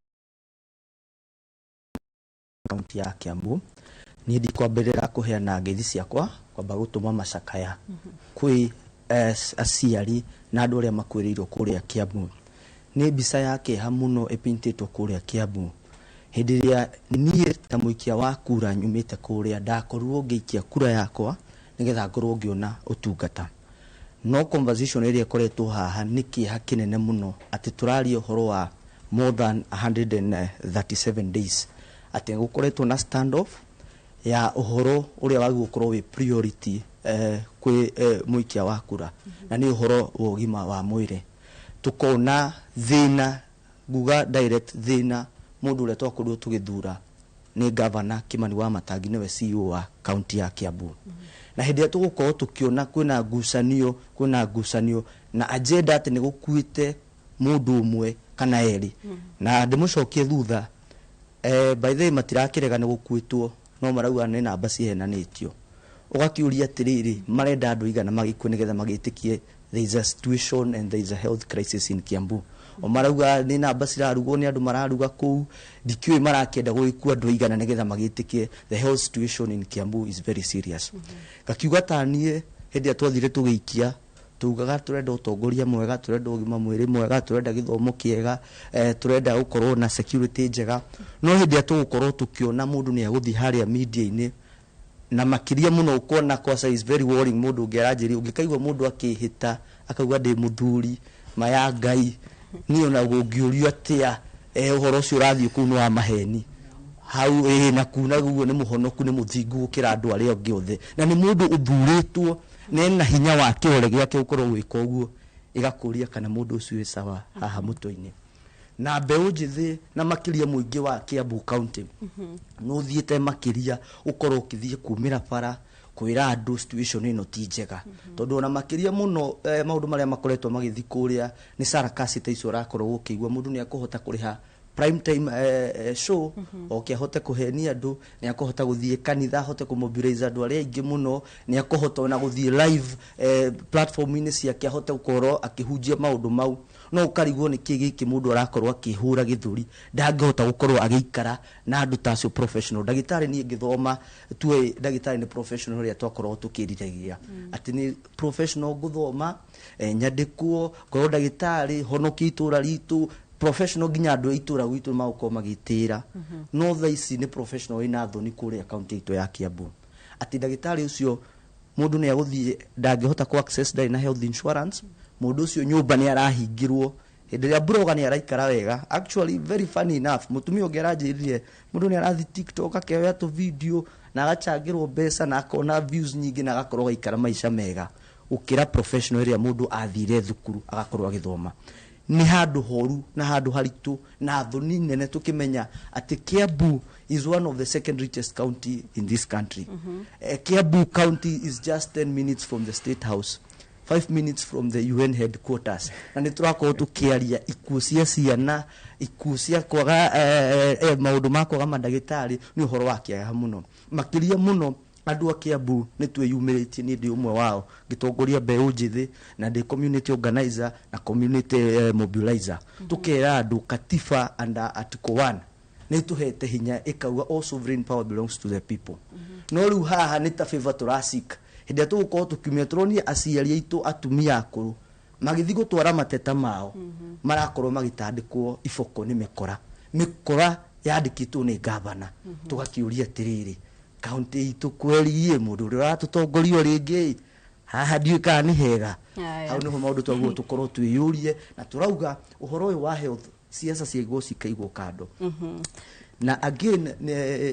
kaunti ya Kiambu. Niĩ ndikwambĩrĩra kũheana ngeithi ciakwa kwamba gũtũma macakaya kwĩ aciari na andũ arĩa makuĩrĩirwo kũrĩa Kiambu. Nĩ mbica ya kĩeha mũno ĩpintĩtwo kũrĩa Kiambu. Hĩndĩ ĩrĩa niĩ ta mũikia wa kura nyumĩte kũrĩa, ndakorirwo ngĩikia kura yakwa nĩgetha ngorwo ngĩona ũtungata, no conversation ĩrĩa ĩkoretwo haha nĩ kĩeha kĩnene mũno, atĩ tũraria ũhoro wa more than 137 days atĩ gũkoretwo na standoff. Ya ũhoro ũrĩa wagĩrĩirwo gũkorwo wĩ priority kwĩ mũikia wa kura, na nĩ ũhoro wa ũgima wa mwĩrĩ. Tukona thĩna, nguga direct thĩna, mũndũ ũrĩa twakorirwo tũgĩthura nĩ Gavana Kimani wa Matangi, nĩwe CEO wa kaunti ya Kiambu. Na hĩndĩ ĩrĩa tũgũkorwo tũkĩona kwĩna ngucanio na agenda atĩ nĩ gũkuĩte mũndũ ũmwe kana erĩ, na ndĩmũcokie thutha, by the way, matirakĩrega nĩ gũkuĩtwo, no marauga nĩ namba cihenanĩtio. Ũgakĩũria atĩrĩrĩ, marenda andũ igana magĩkue nĩgetha magĩtĩkie there is a situation and there is a health crisis in Kiambu? O marauga nĩ namba cirarugwo nĩ andũ mararuga kũu. Ndikĩũĩ marakĩenda gũgĩkua andũ aigana nĩgetha magĩtĩkie the health situation in Kiambu is very serious. Ngakiuga ta niĩ, hĩndĩ ĩrĩa twathire tũgĩikia, tugaga turenda ũtongoria mwega, turenda ũgima mwĩrĩ mwega, turenda gĩthomo kĩega, turenda gũkorwo na security njega. No hĩndĩ ĩrĩa tũgũkorwo tũkĩona mũndũ nĩ agũthiĩ harĩa media-inĩ, na makĩria mũno ũkona kwasa is very worrying. Mũndũ ũngĩ aranjĩria, ũngĩkaigua mũndũ akĩhĩta akauga ndĩ mũthuri maya Ngai, niĩ ona gũngĩũrio atĩa, ũhoro ũcio ũrathiĩ kũu nĩ wa maheni hau ĩ na kuna guo nĩ mũhonoku, nĩ mũthingu gũkĩra andũ arĩa angĩ othe, na nĩ mũndũ ũthurĩtwo na ena hinya wa kĩrore gĩake gũkorwo gwĩka ũguo. Ĩgakũria kana mũndũ ũcio wĩ sawa haha mũtwe-inĩ. Na mbeũ njĩthĩ na makĩria mũingĩ wa Kiambu County nĩ ũthiĩte makĩria ũkorwo ũkĩthiĩ kumĩra bara kwĩra andũ situation ĩno ti njega, tondũ ona makĩria mũno maũndũ marĩa makoretwo magĩthiĩ kũrĩa nĩ sarakasi ta icio. Ũrakorwo ũkĩigua mũndũ nĩ akũhota kũrĩha prime time show, oke ahote kũhenia andũ, nĩ akũhota gũthiĩ kanitha ahote kũmobilize andũ arĩa aingĩ mũno, nĩ akũhota ona gũthiĩ live platform-inĩ ciake ahote gũkorwo akĩhunjia maũndũ mau. No ũkarigwo nĩ kĩ gĩkĩ mũndũ arakorwo akĩhũra gĩthũri, ndangĩhota gũkorwo agĩikara na andũ ta acio professional. Ndagĩtarĩ, niĩ ngĩthoma tuĩ ndagĩtarĩ nĩ professional ĩrĩa twakoragwo tũkĩriragĩria atĩ nĩ professional ngũthoma, nyandĩkwo ngorwo ndagĩtarĩ, honokie itũra ritũ, professional nginya andũ a itũra gwitũ magũkorwo magĩtĩra. No thaa ici nĩ professional ĩna thoni kũrĩa kaunti itũ ya Kiambu, atĩ ndagĩtarĩ ũcio mũndũ nĩ agũthiĩ ndangĩhota ku access, ndarĩ na health insurance. Mũndũ ũcio nyũmba nĩ arahingĩrwo, hĩndĩ ĩrĩa blogger nĩ araikara wega. Actually, very funny enough, mũtumia ũngĩ aranjĩrire mũndũ nĩ arathiĩ TikTok akeoya tũ video na agachangĩrwo mbeca na akona views nyingĩ na agakorwo agaikara maica mega gũkĩra professional ĩrĩa mũndũ athire thukuru agakorwo agĩthoma. Nĩ handũ horu na handũ haritũ na thoni nene, tũkĩmenya atĩ Kiambu is one of the second richest county in this country. Kiambu County is just 10 minutes from the State House, 5 minutes from the UN headquarters, na nĩ tũrakorwo tũkĩaria ikuũ cia ciana, ikuũ cia kwaga maũndũ ma kwaga mandagĩtarĩ. Nĩ ũhoro wa kĩeha mũno, makĩria mũno andũ a Kiambu nĩ twĩyumĩrĩtie. Niĩ ndĩ ũmwe wao ngĩtongoria mbeũ njĩthĩ na ndĩ community organizer na community mobilizer. Tũkera andũ katiba under article 1 nĩ tũhete hinya, ĩkauga all sovereign power belongs to the people. No rĩu haha nĩ ta favor tũracik. Hĩndĩ ĩrĩa tũgũkorwo tũkiumia, tũronie aciari aitũ, atumia akũrũ magĩthiĩ gũtwara mateta mao, marakorwo magĩtandĩkwo iboko nĩ mĩkora, mĩkora yandĩkĩtwo nĩ gavana. Tũgakĩũria atĩrĩrĩ, kaunti itũ kweri ĩ mũndũ ũrĩa ũratũtongoria rĩngĩ haha, ndiũĩ kana nĩ hega. Aya. Hau nĩho maũndũ twaguo tũkorwo twĩyũrie, na tũrauga ũhoro ũyũ wa health, ciaca ciaigwo cikaigwo kando. Na again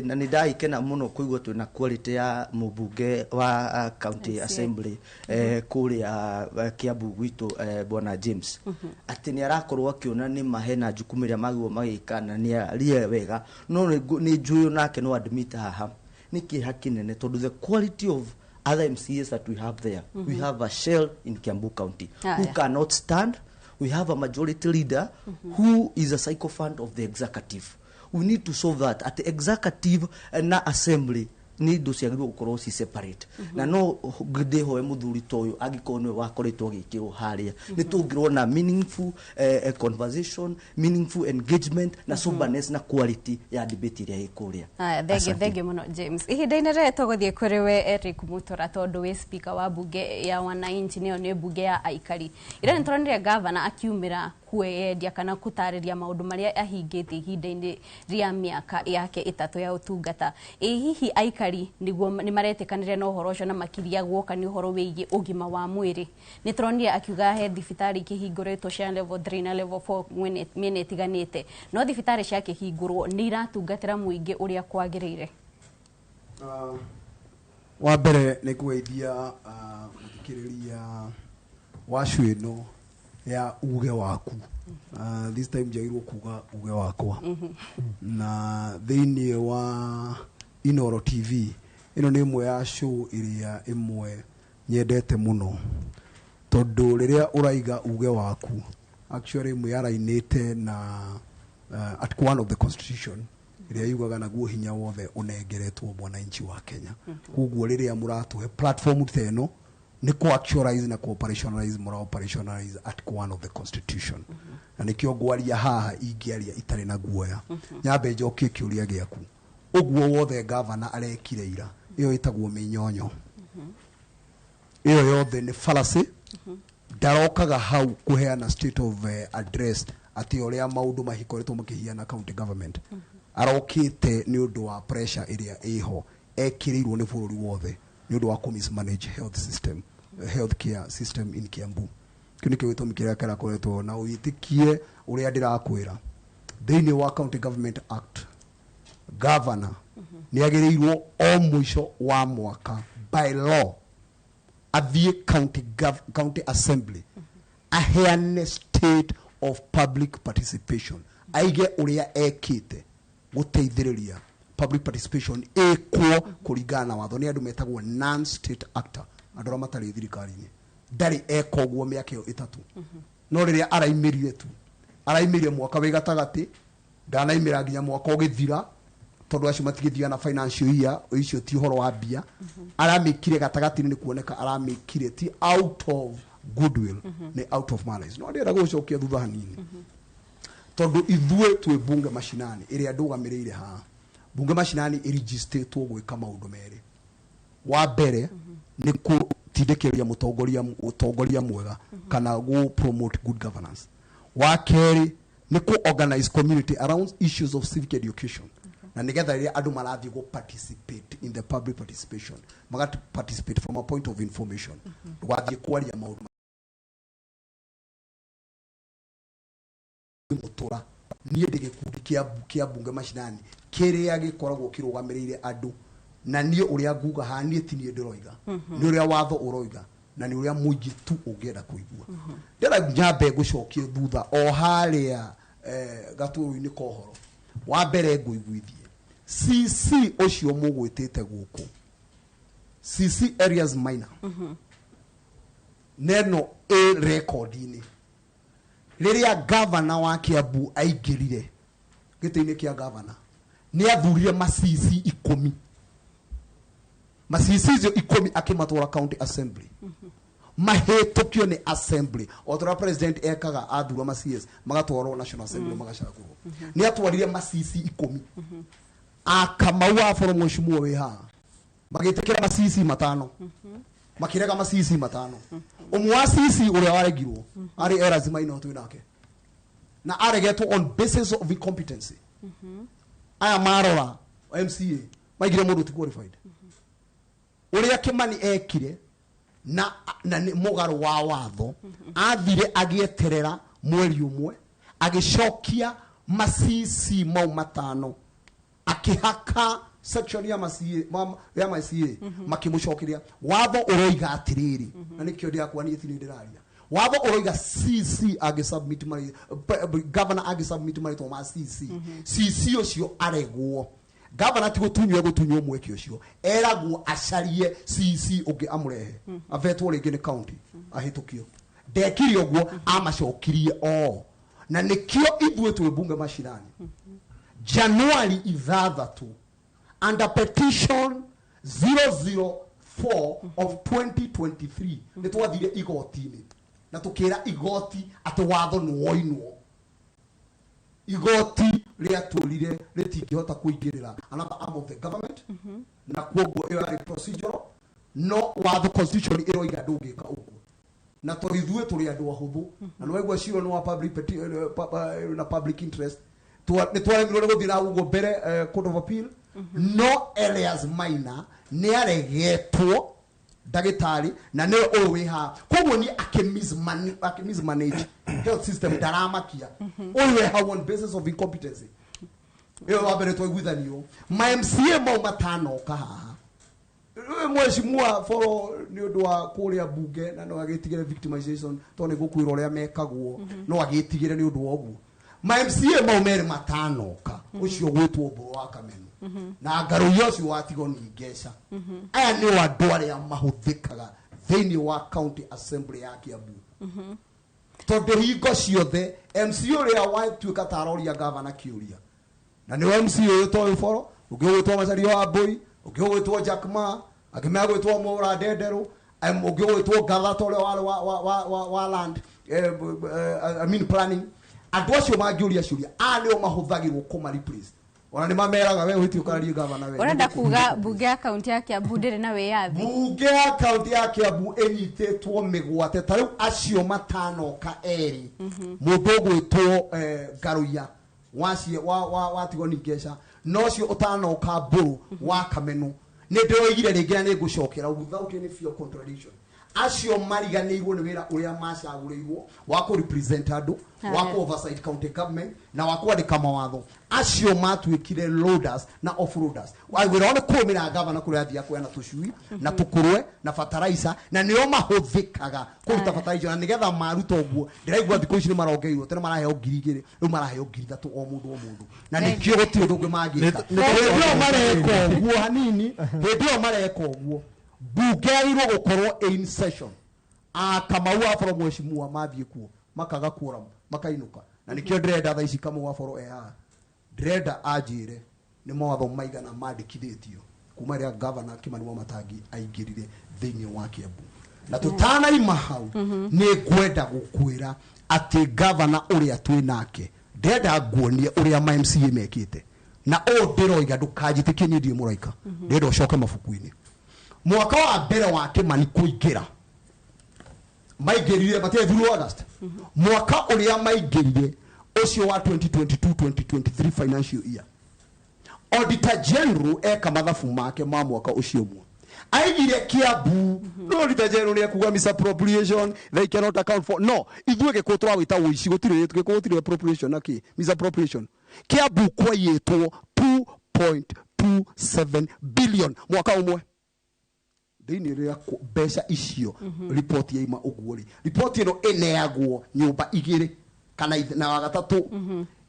na nĩ ndagĩkena mũno kũigua twĩna quality ya mũmbunge wa county MCA. assembly kũrĩa Kiambu gwitũ, bwana James, atĩ nĩ arakorwo akĩona nĩ mahena jukumu ĩrĩa magĩrĩirwo magĩka na nĩ arie wega. No nĩ njũĩ nake no admit haha nĩ kĩeha kĩnene, tondũ the quality of other MCAs that we have there, we have a shell in Kiambu County who Aya. cannot stand. We have a majority leader who is a sycophant of the executive. We need to solve that at the executive na assembly. Nĩ indo ciagĩrĩirwo gũkorwo ci separate. Na no ndĩhoe mũthuri ta ũyũ angĩkorwo nĩwe wakoretwo agĩkĩrwo harĩa, nĩ tũngĩrona meaningful conversation, meaningful engagement na soberness na quality ya debate ĩrĩa ĩ kũrĩa. Aya, thengi. Asante. Thengi muno, James. Ihinda-inĩ rĩrĩ tũgũthiĩ kũrĩ we Eric Mutura, tondũ wĩ speaker wa bunge ya wananchi, nĩyo nĩ bunge ya aikari. Ira nĩ tũronire gavana akiumĩra kwĩyendia kana gũtarĩria maũndũ marĩa ahingĩtie ihinda-inĩ rĩa mĩaka yake 3 ya ũtungata. Ĩ hihi aikari nĩguo nĩ maretĩkanĩria na ũhoro ũcio, na makĩria guoka nĩ ũhoro wĩgiĩ ũgima wa mwĩrĩ? Nĩ tũronire akiuga he thibitarĩ ikĩhingũrĩtwo cia level 3 na level 4 mĩena ĩtiganĩte, no thibitarĩ ciakĩhingũrwo nĩ iratungatĩra mũingĩ ũrĩa kwagĩrĩire? Wa mbere nĩ kũgeithia mũthikĩrĩria wa show ĩno ya uge waku. This time njagĩrĩirwo kuga uge wakwa na thĩinĩ wa Inoro TV. Ĩno nĩ ĩmwe ya show ĩrĩa ĩmwe nyendete mũno, tondũ rĩrĩa ũraiga uge waku, actually mwĩarainĩte na Article 1 of the Constitution, ĩrĩa yugaga naguo hinya wothe ũnengeretwo mwananchi wa Kenya. Koguo rĩrĩa mũratũhe platform ta ĩno, nĩ kũ actualize na ku operationalize, mũra operationalize Article 1 of the Constitution, na nĩkĩo ngwaria haha ingĩaria itarĩ na guoya. Nyambe njokie kĩũria gĩaku. Ũguo wothe gavana arekire ira, ĩyo ĩtagwo mĩnyonyo, ĩyo yothe nĩ fallacy. Ndarokaga hau kũheana state of address atĩ ũrĩa maũndũ mahikoretwo makĩhiana county government. Arokĩte nĩ ũndũ wa pressure ĩrĩa ĩho ekĩrĩirwo nĩ bũrũri wothe nĩ ũndũ wa kũ mismanage health system, health care system in Kiambu. Kĩu nĩkĩo gĩtũmi kĩrĩa kĩrakoretwo. Na wĩtĩkie ũrĩa ndĩrakwĩra, thĩinĩ wa County Government Act, governor nĩ agĩrĩirwo o mũico wa mwaka, by law, athiĩ county assembly aheane state of public participation, aige ũrĩa ekĩte gũteithĩrĩria public participation ĩkwo kũringana na watho nĩ andũ metagwo non state actor, andũ arĩa matarĩ thirikari-inĩ. Ndarĩ eka ũguo mĩaka ĩyo 3. No rĩrĩa araimĩrire tu, araimĩrire mwaka wĩ gatagatĩ, ndanaimĩra nginya mwaka ũgĩthira, tondũ acio matigĩthiaga na financial year, icio ti ũhoro wa mbia. Aramĩkire gatagatĩ-inĩ, nĩ kuoneka aramĩkire ti out of goodwill, nĩ out of malice. No ndĩrenda gũcokia thutha hanini, tondũ ithuĩ twĩ Bunge Mashinani ĩrĩa ndũgamĩrĩire haha. Bunge Mashinani ĩrigistĩtwo gwĩka maũndũ merĩ. Wa mbere nĩ gũtindĩkĩrĩria mũtongoria ũtongoria mwega, kana gũ promote good governance. Wa kerĩ nĩ kũ organize community around issues of civic education, na nĩgetha rĩrĩa andũ marathiĩ gũ participate in the public participation, maga participate from a point of information. Ndũgathiĩ kwaria maũndũ mũtũra. Niĩ ndĩ gĩkundi kĩa Bunge Mashinani kĩrĩa gĩkoragwo kĩrũgamĩrĩire andũ, na niĩ ũrĩa nguga haha, niĩ ti niĩ ndĩroiga, nĩ ũrĩa watho ũroiga na nĩ ũrĩa mũingĩ tu ũngĩenda kũigua. Ndĩrenda nyambe ngũcokie thutha o harĩa gatũrũ-inĩ ka ũhoro wa mbere, ngũiguithie CC ũcio mũgwĩtĩte gũkũ, CC areas minor neno ĩ rekondi-inĩ. Rĩrĩa gavana wa Kiambu aingĩrire gĩtĩ-inĩ kĩa gavana, nĩ athurire macici 10. Macici icio 10 akĩmatwara county assembly, mahĩtũkio nĩ assembly, o ta ũrĩa president ekaga athura ma CS magatwarwo National Assembly, magacagũrwo. Nĩ atwarire macici 10. Akamau wa boro mheshimiwa wĩ haha, magĩtĩkĩra macici 5, makĩrega macici 5. Ũmwe wa CC ũrĩa waregirwo arĩ Erasi Maina twĩ nake, na aregetwo on basis of incompetency. Aya marora MCA maigire mũndũ ti qualified. Ũrĩa Kimani ekire na nĩ mũgarũ wa watho, athire agĩeterera mweri ũmwe, agĩcokia macici mau 5, akĩhaka section ya MCA ya MCA, makĩmũcokeria. Watho ũroiga atĩrĩrĩ, na nĩkĩo ndĩrakwa niĩ ti niĩ ndĩraria, watho ũroiga CC angĩ submit governor angĩ submit marĩtwa ma CC, CC ũcio aregwo, governor ti gũtunywo egũtunywo mweke ũcio, eragwo acarie CC ũngĩ amũrehe, avetwo rĩngĩ nĩ county, ahĩtũkio. Ndekire ũguo, amacokirie o na nĩkĩo ithuĩ twĩ Bunge Mashinani January 6, under petition 004 of 2023, nĩ twathire igoti-inĩ na tũkĩra igoti atĩ watho nĩ woinwo. Igoti rĩatũrire rĩtingĩhota kũingĩrĩra another arm of the government, na kuoguo ĩyo yarĩ procedural. No watho, constitution ĩroiga ndũngĩka ũguo, na tondũ ithuĩ tũrĩ andũ ahũthũ, na nĩwaigua cira nĩ wa public na public interest, nĩ twaremirwo nĩ gũthiĩ na ũguo mbere Court of Appeal. No Elias Maina nĩ aregetwo ndagĩtarĩ, na nĩwe ũyũ wĩ haha. Koguo niĩ akĩ mismanage health system ndaramakia. Ũyũ wĩ hau on basis of incompetency. Ĩyo wa mbere twaiguithanio ma MCA mau matanoka haha. Rĩu mheshimiwa Boro nĩ ũndũ wa kũrĩa bunge na no agĩtigĩre victimization tondũ nĩ gũkwĩra ũrĩa mekagwo, no agĩtigĩre nĩ ũndũ wa ũguo ma MCA mau merĩ matanoka, ũcio gwĩtwo Mbũrũ wa Kamenu na Ngarũiya ũcio wa Tigoni Ngeca, aya nĩo andũ arĩa mahũthĩkaga thĩinĩ wa county assembly ya Kiambu, tondũ hingo ciothe MC ũrĩa watuĩka ta aroria gavana kĩũria na nĩwe MC ũyũ toyũ Boro, ũngĩ ũgwĩtwo Macaria wa Mbũi, ũngĩ ũgwĩtwo Jack Ma, angĩ megwĩtwo Mũra Ndenderũ, ũngĩ ũgwĩtwo Ngatha ta ũrĩa warĩ wa land, I mean planning. Andũ acio mangĩũria ciũria, aya nĩo mahũthagĩrwo kũma replace, ona nĩ mameraga we ũhĩtie ũkararie gavana we. Ũrenda kuga mbunge ya kaunti ya Kiambu ndĩrĩ na wĩyathi? Bunge ya kaunti ya Kiambu ĩnyitĩtwo mĩgwate. Ta rĩu acio matanoka erĩ, mũndũ ũgwĩtwo Ngarũiya wacie wa Tigoni Ngeca na ũcio ũtanoka Mbũrũ wa Kamenu, nĩ ndĩroigire rĩngĩ na nĩ ngũcokera without any fear of contradiction, acio mariganĩirwo nĩ wĩra ũrĩa macagũrĩirwo wa kũ represent andũ, wa kũ oversight county government na wa kwandĩka mawatho. Acio matuĩkire loaders na offloaders. Wĩra wao nĩ kũrũmĩrĩra gavana kũrĩa athiaga kuoya tũcui na tũkũrwe na fertilizer, na nĩo mahũthĩkaga kũruta fertilizer, na nĩgetha maruta ũguo ndĩraigua thikũ ici nĩ marongeirwo. Tene maraheo 2000, rĩu maraheo 3000 o mũndũ o mũndũ, na nĩkĩo gũtirĩ ũndũ ũngĩ mangĩka. Hĩndĩ ĩyo mareka ũguo hanini, hĩndĩ ĩyo mareka ũguo mbunge yagĩrĩirwo gũkorwo in session. A Kamau wa Boro mheshimiwa mathiĩ kuo makaga quorum makainũka, na nĩkĩo ndĩrenda thaa ici Kamau wa Boro e haha, ndĩrenda anjĩre nĩ mawatho maigana mandĩkithĩtio kuma rĩrĩa gavana Kimani Wamatangi aingĩrire thĩinĩ wa Kiambu. Na tũtanaima hau, nĩ ngwenda gũkwĩra atĩ gavana ũrĩa twĩ nake, ndĩrenda nguonie ũrĩa ma MCA mekĩte, na ũũ ndĩroiga ndũkanjĩtĩkie, niĩ ndirĩ mũraika, ndĩrenda ũcoke mabuku-inĩ. Mwaka wa mbere wa Kimani kũingĩra, maingĩrire matiethirwo August, mwaka ũrĩa maingĩrire ũcio wa 2022 2023 financial year, Auditor General eka mathabu make ma mwaka ũcio ũmwe aigire Kiambu no Auditor General nĩ ekuga misappropriation, they cannot account for. No ithuĩ gĩkũ tũrawĩta ũici, gũtirĩ gĩkũ, gũtirĩ appropriation na kĩ misappropriation. Kiambu kwaiyĩtwo 2.27 billion mwaka ũmwe thĩinĩ rĩa mbeca icio. Ripoti yaima ũguo rĩ, ripoti ĩno ĩneagwo nyũmba igĩrĩ kana na wa gatatũ.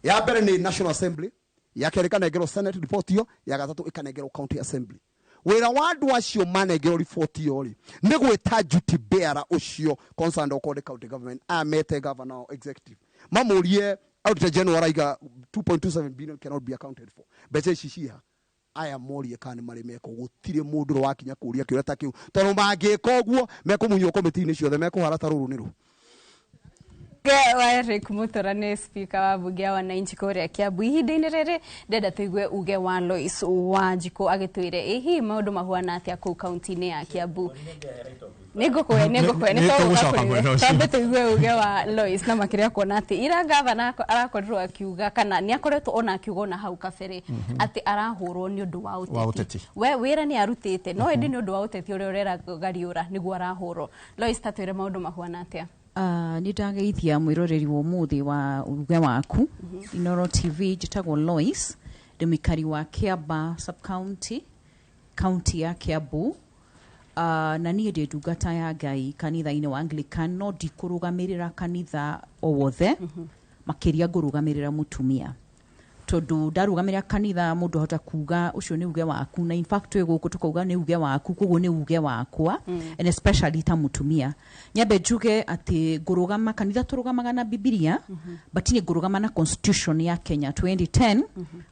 Ya mbere nĩ National Assembly, ya kerĩ ĩkanengerwo Senate ripoti ĩyo, ya gatatũ ĩkanengerwo County Assembly. Wĩra wa andũ acio manengerwo riboti ĩyo rĩ, nĩ gwĩta duty bearer ũcio concerned, okorwo nĩ county government, amete governor executive, mamũrie Auditor General araiga 2.27 billion cannot be accounted for, mbeca ici ciha? Aya morie kana nĩ marĩ meko. Gũtirĩ mũndũ ũrĩa wakinya kũria kĩũria ta kĩu, tondũ mangĩka ũguo mekũmunywo komĩtĩ-inĩ ciothe, mekũhara ta rũrũ nĩ rũ. Wa Eric Mutura nĩ speaker wa bunge ya wananchi kũrĩa Kiambu. Ihinda-inĩ rĩrĩ ndenda tũigue uge wa Lois Wanjikũ agĩtwĩre ĩ hihi maũndũ mahuana atĩa kũu kaunti-inĩ ya Kiambu. Nĩngũkũhe Nĩ tũgũcoka mwena ũcio. Twambe tũigue uge wa Lois, na makĩria kuona atĩ ira gavana arakorirwo akiuga kana nĩ akoretwo ona akiuga ona hau kabere atĩ arahũrwo nĩ ũndũ wa Wa ũteti. ũteti. We wĩra nĩ arutĩte, no ĩndĩ nĩ ũndũ wa ũteti ũrĩa ũrera gariũra nĩguo arahũrwo. Lois, ta twĩre maũndũ mahuana atĩa? Nĩ ndageithia mwĩroreri wa ũmũthĩ wa uge waku Inoro TV. Njĩtagwo Lois, ndĩ mũikari wa Kiamba sub-county, county ya Kiambu. Na niĩ ndĩ ndungata ya Ngai kanitha-inĩ wa Anglican, no ndikũrũgamĩrĩra kanitha o wothe, makĩria ngũrũgamĩrĩra mũtumia, tondũ ndarũgamĩrĩra kanitha mũndũ ahota kuga ũcio nĩ uge waku, na in fact twĩ gũkũ tũkauga nĩ uge waku, koguo nĩ uge wakwa, and especially ta mũtumia. Nyambe njuge atĩ ngũrũgama kanitha tũrũgamaga na Bibilia, but niĩ ngũrũgama na Constitution ya Kenya 2010,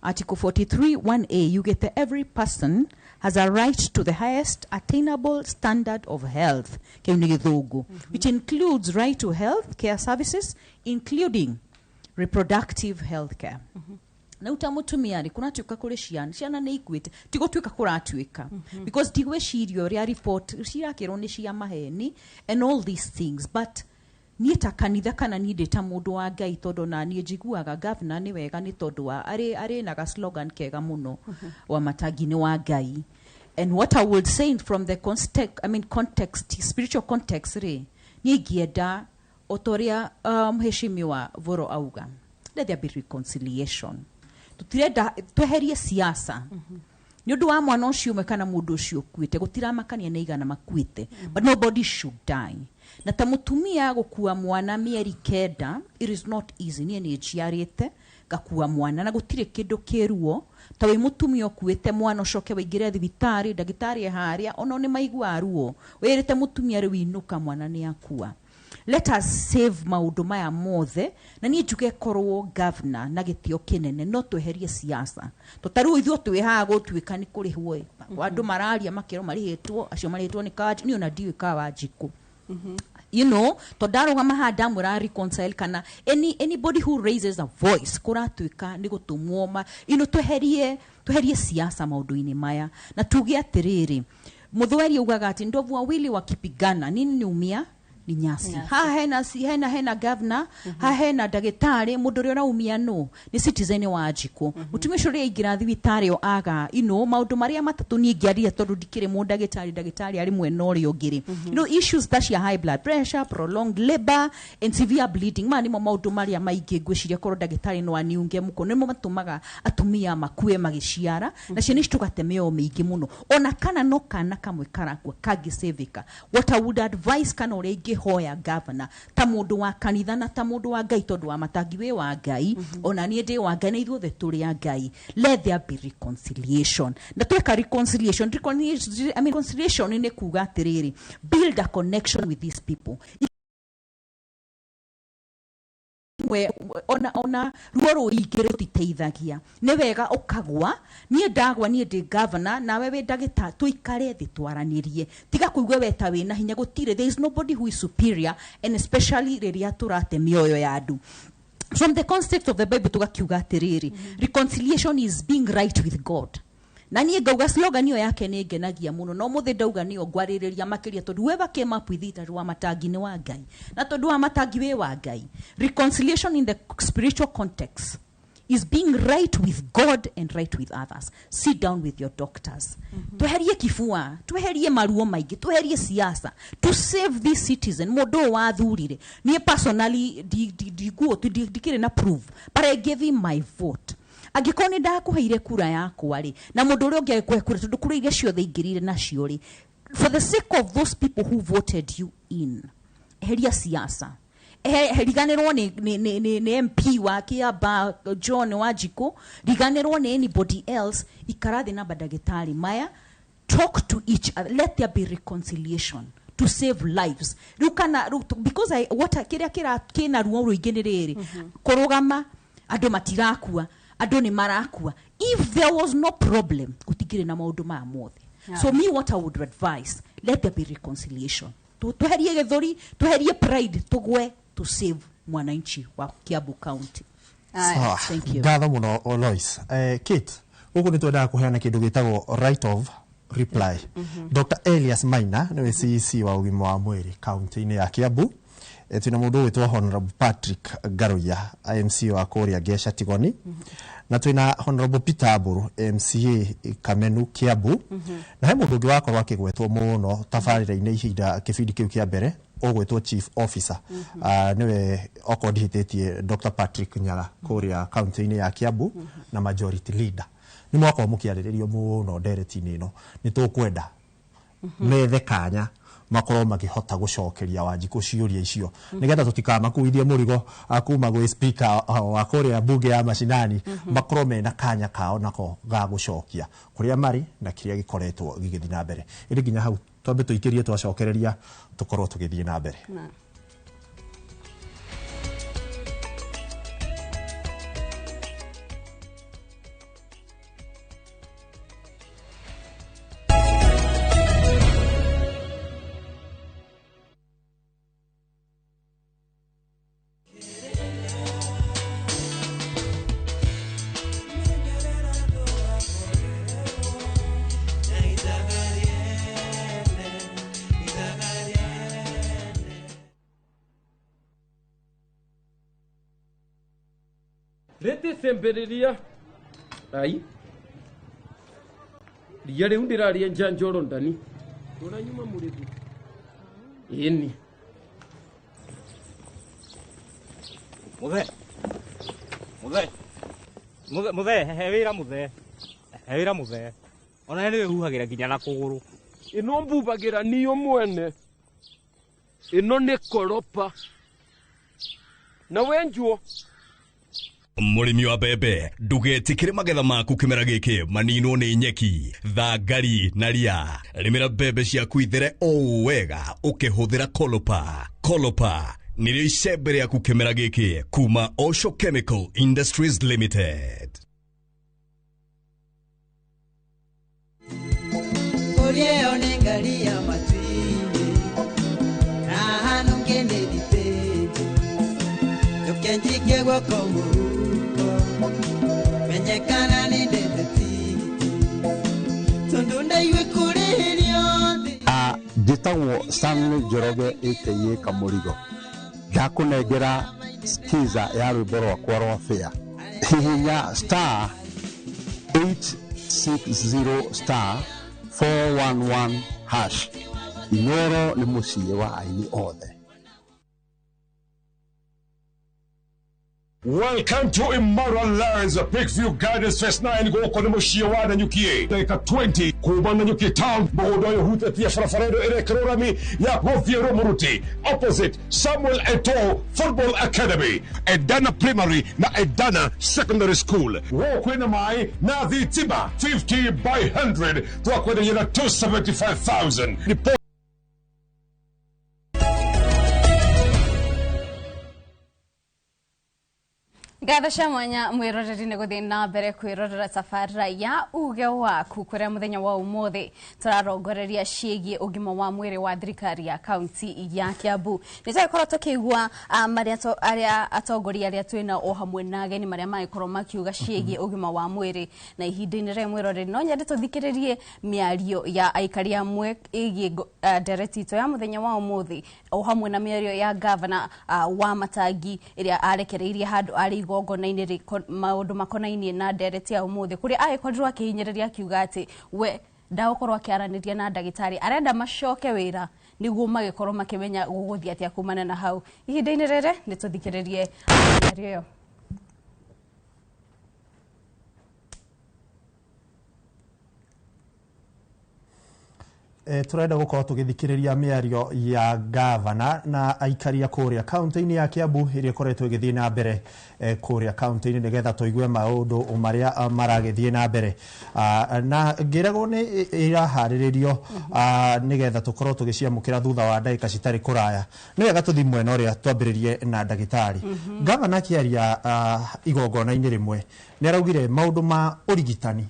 Article 43 1A yugĩte every person has a right to the highest attainable standard of health, kĩu nĩ gĩthũngũ, which includes right to health care services including reproductive health care. Na uta mutumia rĩ, kũratuĩka kũrĩ ciana, ciana nĩ ikuĩte, ti gũtuĩka kũratuĩka, because ndigwĩciria ũrĩa report cirakĩrwo nĩ cia maheni and all these things. But niĩ ta kanitha kana niĩ ndĩ ta mũndũ wa Ngai, tondũ na niĩ njiguaga governor nĩ wega nĩ tondũ wa arĩ na ga slogan kega mũno wa matangi nĩ wa Ngai. And what I would say from the context, I mean context, spiritual context rĩ, niĩ ingĩenda o ta ũrĩa mheshimiwa Voro auga, let there be reconciliation, Tũtirenda tweherie siasa nĩ ũndũ wa mwana ũcio ũmwe kana mũndũ ũcio ũkuĩte. Gũtiramakania nĩ igana makuĩte, but nobody should die. Na ta mũtumia gũkua mwana mĩeri 9, it is not easy. Niĩ nĩ njiarĩte, ngakua mwana, na gũtirĩ kĩndũ kĩruo ta wĩ mũtumia ũkuĩte mwana, ũcoke waingĩre thibitarĩ, ndagĩtarĩ e harĩa, ona nĩ maiguaga ruo wĩrĩte mũtumia, "Rĩu inũka, mwana nĩ akua." Let us save maũndũ maya mothe. Na niĩ njuge, korwo governor na gĩtĩo kĩnene, no tweherie siasa. To ta rĩu ithuĩ twĩ haha, gũtuĩka nĩ kũrĩhwo ĩ, andũ mararia makĩrwo marĩhĩtwo, acio marĩhĩtwo nĩ Kawanjikũ. Niĩ ona ndiũĩ Kawanjikũ, to ndarũgama haha ndamwĩra reconcile kana anybody who raises a voice kũratuĩka nĩ gũtũmwo ma tweherie siasa maũndũ-inĩ maya na tuge atĩrĩrĩ, mũthweri augaga atĩ ndovu wawili wakipigana, nini ni umia ni nyasi. Nyasi. Haha hena, hena governor, haha hena ndagĩtarĩ. Mũndũ ũrĩa ũraumia no nĩ citizen wa Njikũ. Mũtumia ũcio ũrĩa aingĩra thibitarĩ o aga maũndũ marĩa matatũ niĩ ingĩaria, tondũ ndikĩrĩ mũndagĩtarĩ, ndagĩtarĩ arĩ mwena ũrĩa ũngĩ rĩ, issues ta cia high blood pressure, prolonged labor and severe bleeding, maya nĩmo maũndũ marĩa maingĩ ngwĩciria korwo ndagĩtarĩ no aniunge mũkono, nĩmo matũmaga atumia makue magĩciara na ciana ici tũgate mĩoyo mĩingĩ mũno, ona kana no kana kamwe karakua kangĩcĩvĩka. What I would advise, kana ũrĩa ingĩhoya governor ta mũndũ wa kanitha na ta mũndũ wa Ngai, tondũ wa matangi wĩ wa Ngai, ona niĩ ndĩ wa Ngai, na ithuothe tũrĩ a Ngai, let there be reconciliation. Na tweka reconciliation, reconciliation, I mean, reconciliation nĩ kuga atĩrĩrĩ, build a connection with these people. We ona ruo rũingĩ rũtiteithagia. Nĩ wega ũkagwa, niĩ ndagwa, niĩ ndĩ governor, nawe wĩ ndagĩtarĩ, tũikare thĩ twaranĩrie. Tiga kũigua we ta wĩna hinya. Gũtirĩ, there is nobody who is superior, and especially rĩrĩa tũrate mĩoyo ya andũ. From the context of the Bible, tugakiuga atĩrĩrĩ, reconciliation is being right with God. Na niĩ ngauga slogan ĩyo yake nĩ ngenagia mũno, no mũthĩ ndauga nĩyo ngwarĩrĩria makĩria, tondũ whoever came up with it arĩ wa matangi nĩ wa Ngai, na tondũ wa matangi wĩ wa Ngai, reconciliation in the spiritual context is being right with God and right with others. Sit down with your doctors. Tweherie kibua, tweherie maruo maingĩ, tweherie siasa to save this citizen. Mũndũ ũyũ wathurire, niĩ personally ndiguo ndikĩrĩ na proof, but I gave him my vote. Angĩkorwo nĩ ndakũheire kura yakwa rĩ, na mũndũ ũrĩa ũngĩ agĩkũhe kura, tondũ kura iria ciothe ingĩrire nacio rĩ, for the sake of those people who voted you in, eheria siasa. Riganĩrwo nĩ MP wa Kiamba John Wanjikũ, riganĩrwo nĩ anybody else. Ikara thĩ na mandagĩtarĩ maya, talk to each other, let there be reconciliation to save lives. Rĩu kana rĩu because I, what kĩrĩa kĩra kĩna ruo rũingĩ nĩ rĩrĩ, kũrũgama andũ matirakua, andũ nĩ marakua. If there was no problem, gũtingĩrĩ na maũndũ maya mothe. So me, what I would advise, let there be reconciliation. Tweherie gĩthũri, tweherie pride, tũgwe to save mwananchi wa Kiambu County. Sawa. Thank you. Ngatho mũno, Lois. Kate, gũkũ nĩ twendaga kũheana kĩndũ gĩtagwo right of reply. Dr Elias Maina nĩwe CEC wa ũgima wa mwĩrĩ kaunti-inĩ ya Kiambu. Twĩna mũndũ ũgwĩtwo Honorable Patrick Ngaruiya, MCA wa kũrĩa Ngeca Tigoni, na twĩna Honorable Peter Mburu, MCA Kamenu Kiambu, na he mũndũ ũngĩ wakorwo akĩgwetwo mũno tabarĩra-inĩ ihinda kĩbindi kĩu kĩa mbere, ũgwĩtwo chief officer. Nĩwe, okorwo ndihĩtĩtie, Dr Patrick Nyaga kũrĩa kaunti-inĩ ya Kiambu na majority leader. Nĩ mwakorwo mũkĩarĩrĩrio mũno ndereti-inĩ ĩno. Nĩ tũkwenda methe kanya makorwo makĩhota gũcokeria Wanjikũ ciũria icio, nĩgetha tũtikamakuithie mũrigo kuma gwĩ speaker wa kũrĩa mbunge ya mashinani. Makorwo mena kanya kao nako ga gũcokia kũrĩa marĩ na kĩrĩa gĩkoretwo gĩgĩthiĩ na mbere. Ĩndĩ nginya hau twambe tũikĩrie, twacokereria tũkorwo tũgĩthiĩ na mbere. Na. Rĩtĩcembĩrĩria ai ria rĩu ndĩraria njanjoro ndani ũranyuma mũrĩthi ĩni. Muthe. Muthe. Muthee he wĩra, muthee he wĩra, muthee ona nĩ wĩhuhagĩra nginya na kũgũrũ. Ĩno mbubagĩra niyo mwene, ĩno nĩ koropa na wenjuo. Mũrĩmi wa mbembe, ndũgetĩkĩre magetha maku kĩmera gĩkĩ maninwo nĩ nyeki, thangari na ria. Rĩmĩra mbembe ciaku ithere o wega ũkĩhũthĩra Kolopa. Kolopa nĩrĩo icembe rĩaku kĩmera gĩkĩ kuma Osho Chemical Industries Limited. Kũrĩa ĩyo nĩ ngari ya matuinĩ na hanu ngĩnĩ thitĩnji njũke njikie guoko mũhuko menye kana nĩ ndete tigiti tondũ ndaigue kũrĩhĩrio thĩ. Njĩtagwo Stanley Njoroge aka Kamũrigo. Ndakũnengera skiza ya rwĩmbo rwakwa rwa fare. Hihinya star 860 star 411 hash. Inoro nĩ mũciĩ wa aini othe. Welcome to Imara Lands, Peakview Gardens Phase 9 gũkũ nĩ mũciĩ wa Nanyuki, ndagĩka 20 kuma Nanyuki town. Mũgũnda ũyũ ũhutĩtie barabara ĩno ĩrekĩrwo rami ya gũthiĩ Rũmũruti, opposite Samuel Eto'o Football Academy, Edana Primary na Edana Secondary School. Gũkũ kwĩna maĩ na thitima. 50 by 100 twakwenderia na 275,000. Ni Ngatho cia mwanya mwiroreri nĩ gũthiĩ na mbere kwĩrorera tabarĩra ya Uge Waku, kũrĩa mũthenya wa ũmũthĩ tũrarongoreria ciĩgiĩ ũgima wa mwĩrĩ wa thirikari ya kaunti ya Kiambu. Nĩ tũgĩkorwo tũkĩigua marĩa arĩa atongoria arĩa twĩna o hamwe na ageni marĩa magĩkorwo makiuga ciĩgiĩ ũgima wa mwĩrĩ. Na ihinda-inĩ rĩrĩ, mwĩroreri, no nyende tũthikĩrĩrie mĩario ya aikari amwe ĩgiĩ ndereti itũ ya mũthenya wa ũmũthĩ, o hamwe na mĩario ya gavana wa Matangi ĩrĩa arekereirie handũ arĩ igongona-inĩ maũndũ makonainie na ndereti ya ũmũthĩ, kũrĩa agĩkorirwo akĩhinyĩrĩria akiuga atĩ we ndagũkorwo akĩaranĩria na ndagĩtarĩ, arenda macoke wĩra nĩguo magĩkorwo makĩmenya gũgũthiĩ atĩa kumana na hau. Ihinda-inĩ rĩrĩ nĩ tũthikĩrĩrie mĩario ĩyo. Turenda gukorwo tugithikiriria miario ya gavana na aikari a kuria kaunti-inĩ ya Kiambu ĩrĩa ĩkoretwo ĩgĩthiĩ na mbere kuria kaunti-inĩ, nĩgetha tũigue maũndũ marĩa maragĩthiĩ na mbere. Na ngĩragwo nĩ iraharĩrĩrio nĩgetha tũkorwo tũgĩciamũkĩra thutha wa ndagĩka citarĩ kũraya. Nĩ wega tũthiĩ mwena ũrĩa twambĩrĩrie na ndagĩtarĩ. Gavana akĩaria igongona-inĩ rĩmwe nĩ araugire maũndũ ma ũrigitani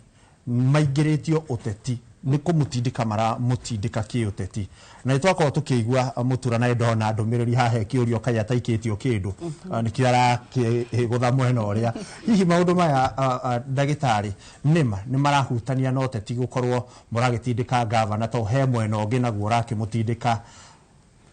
maingĩrĩtio ũteti, nĩ kũmũtindĩka maramũtindĩka kĩũteti. Na nĩ twakorwo tũkĩigua mũtura na ndona ndũmĩrĩri haha ĩkĩũrio kaĩ ataikĩtio kĩndũ, nĩkĩo arakĩgũtha mwena ũrĩa. Hihi maũndũ maya, ndagĩtarĩ, nĩma nĩ marahutania na ũteti gũkorwo mũragĩtindĩka gavana, to he mwena ũngĩ naguo ũrakĩmũtindĩka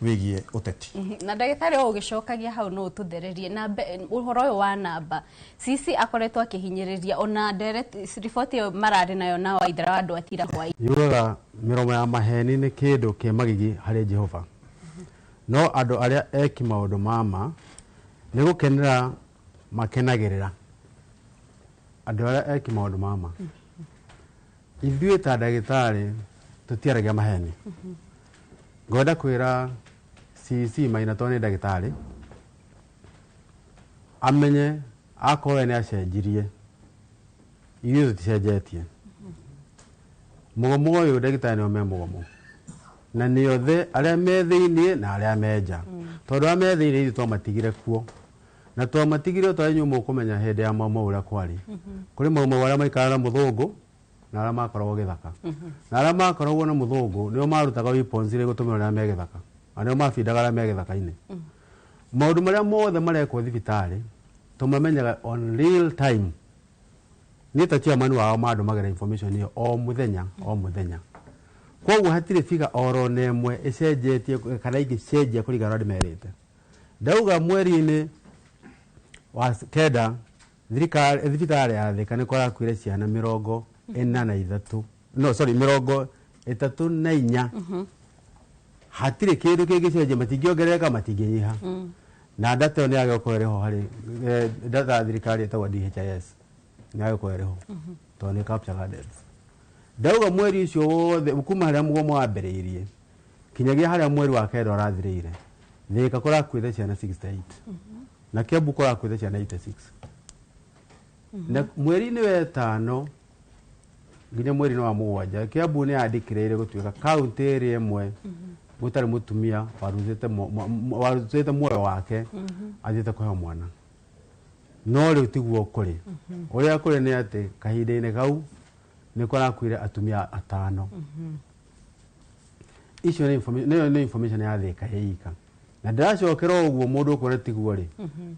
wĩgiĩ ũteti? Na ndagĩtarĩ, o ũgĩcokagia hau, no ũtũthererie na ũhoro ũyũ wa namba Sisi akoretwo akĩhinyĩrĩria ona riboti ĩyo mararĩ nayo na Waithera wa andũ atira hwaĩ. Yugaga mĩromo ya maheni nĩ kĩndũ kĩ magigi harĩ Jehova, no andũ arĩa eki maũndũ ma ma nĩ gũkenera makenagĩrĩra. Andũ arĩa eki maũndũ ma ma. Ithuĩ ta ndagĩtarĩ tũtiaragia maheni. Ngwenda kwĩra CC Maina, tondũ nĩ ndagĩtarĩ, amenye akorwo we nĩ acenjirie, ithuĩ tũticenjetie. Mũgomo ũyũ, ndagĩtarĩ nĩo me mũgomo na nĩ othe arĩa me thĩiniĩ na arĩa me nja, tondũ arĩa me thĩiniĩ ithuĩ twamatigire kuo na twamatigire tondũ inyuĩ mũkũmenya hĩndĩ ya Mau Mau ũrĩa kwarĩ. Kũrĩ Mau Mau arĩa maikaraga na mũthũngũ na arĩa makoragwo gĩthaka, na arĩa makoragwo na mũthũngũ nĩo marutaga weapons iria igũtũmĩrwo rĩrĩa me gĩthaka, na nĩo mabindaga arĩa me gĩthaka-inĩ. Maũndũ marĩa mothe marekwo thibitarĩ tũmamenyaga on real time. Niĩ ta chairman wao mandũmagĩra information ĩyo o mũthenya o mũthenya, koguo hatirĩ figure oro na ĩmwe ĩcenjetie kana ingĩcenjia kũringana na ũrĩa ndĩmerĩte. Ndauga mweri-inĩ wa kenda thirikari thibitarĩ ya Thika nĩ kũrakuire ciana 43, no sorry, 34. Hatirĩ kĩndũ kĩngĩcenjia, matingĩongerereka, matingĩnyiha. Na data ĩyo nĩ yagĩrĩirwo gũkorwo ĩrĩ ho harĩ data ya thirikari ĩtagwo DHIS. Nĩ yagĩkorwo ĩrĩ ho tondũ nĩ capture deaths. Ndauga mweri ũcio wothe kuma harĩa mũgomo wambĩrĩirie kinyagia harĩa mweri wa kenda ũrathirĩire, Thika kũrakuĩte ciana 68 na Kiambu kũrakuĩte ciana 86. Na mweri-inĩ wetano nginya mweri-inĩ wa mũgwanja, Kiambu nĩ yandĩkĩrĩire gũtuĩka kaũntĩ ĩrĩa ĩmwe gũtarĩ mũtumia warutĩte muoyo wake athiĩte kũheo mwana. No rĩu tiguo kũrĩ. Ũrĩa kũrĩ nĩ atĩ kahinda-inĩ kau nĩ kũrakuire atumia atano. Icio nĩ nĩyo nĩ information ya Thika ĩika, na ndĩracokera ũguo mũndũ ũkuona tiguo rĩ,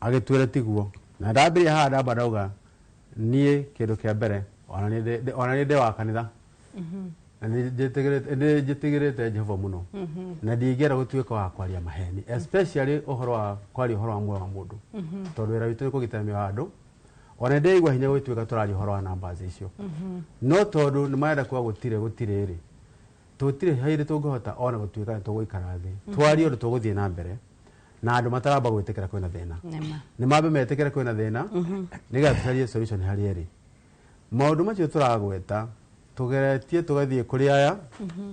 agĩtwĩre tiguo. Na ndambĩrĩria haha, ndamba ndauga niĩ kĩndũ kĩa mbere ona nĩ ndĩ wa kanitha na nĩ njĩtigĩrĩte Jehova mũno, na ndingĩenda gũtuĩka wa kwaria maheni, especially ũhoro wa kwaria ũhoro wa muoyo wa mũndũ, tondũ wĩra witũ nĩ kũgitĩra mĩoyo ya andũ. Ona ndĩraigua hinya gũtuĩka tũraria ũhoro wa numbers icio, no tondũ nĩ marenda kuga gũtirĩ rĩ, tũtirĩ hĩndĩ tũngĩhota ona gũtuĩka nĩ tũgũikara thĩ twarie ũndũ tũgũthiĩ na mbere na andũ mataramba gwĩtĩkĩra kwĩna thĩna. Nĩma. Nĩ mambe metĩkĩre kwĩna thĩna nĩgetha tũcarie solution harĩa ĩrĩ. Maũndũ macio tũragweta tũgeretie tũgathiĩ kũrĩ aya,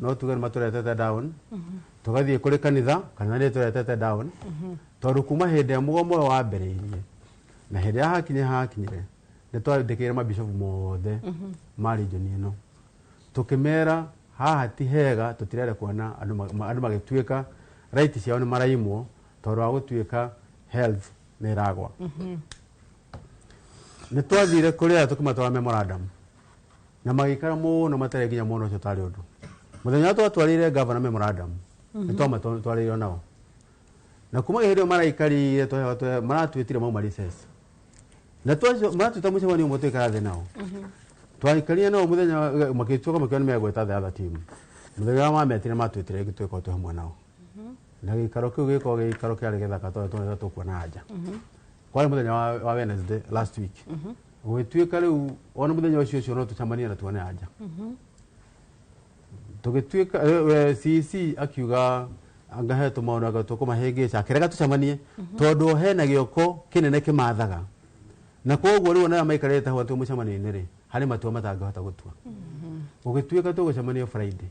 no tuge nĩ matũretete down, tũgathiĩ kũrĩ kanitha, kanitha nĩ tũretete down, tondũ kuma hĩndĩ ĩrĩa mũgomo ũyũ wambĩrĩirie na hĩndĩ ĩrĩa hakinyire nĩ twandĩkĩire mabishopu mothe ma region ĩno, tũkĩmera haha ti hega, tũtirenda kuona andũ magĩtuĩka right ciao nĩ maraimwo tondũ wa gũtuĩka health nĩ ĩragwa. Nĩ twathire kũrĩ aya tũkĩmatwara memorandum na magĩikara mũno matarĩ nginya mwana ũcio tarĩ ũndũ. Mũthenya ũrĩa twatwarĩire gavana memorandum, nĩ twamatwarĩire nao, na kuma hĩndĩ ĩyo maraikarire maratwĩtire mauma recess na maratwĩta mũcemanio ũmwe twĩkara thĩ nao. Twaikarire nao mũthenya magĩtuĩka makiona nĩ megwĩta the other team. Mũthenya ũrĩa mametire matwĩtire rĩngĩ twĩkorwo twĩ hamwe nao, na gĩikaro kĩu gĩkorwo gĩikaro kĩarĩ gĩthaka tondũ tuonete tũkuona anja. Kwarĩ mũthenya wa Wednesday last week, gũgĩtuĩka rĩu ona mũthenya ũcio ũcio no tũcemanie na tuone anja. Tũgĩtuĩka CC akiuga anga he tũmaũndũ anga tũkũmahĩngĩca, akĩrega tũcemanie tondũ hena gĩoko kĩnene kĩmathaga, na koguo rĩu ona arĩa maikarĩte hau atĩ mũcemanio-inĩ rĩ, harĩ matua matangĩhota gũtua. Gũgĩtuĩka tũgũcemania Friday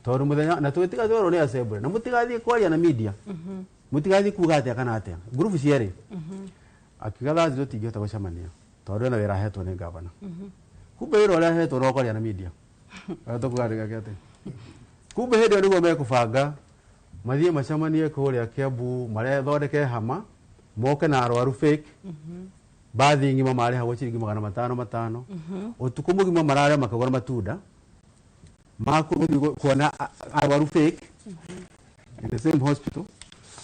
tondũ mũthenya na tũgĩtiga twerwo nĩ assembly na mũtigathiĩ kwaria na media, mũtigathiĩ kuga atĩa kana atĩa ngurubu cierĩ. Akiuga thaa tũtingĩhota gũcemania tondũ ena wĩra ahetwo nĩ gavana. Kumbe wĩra ũrĩa ahetwo no kwaria na media. Ũrĩa tũkuga nĩ gake atĩ kumbe hĩndĩ ĩyo nĩguo mekũbanga mathiĩ macemanie kũrĩa Kiambu, marethondeke hama moke na arwaru fake, bathi ng'ima marĩhagwo ciringi 500 500, ũtukũ mũgima mararĩa makĩgũra matunda makũthiĩ kuona arwaru fake in the same hospital,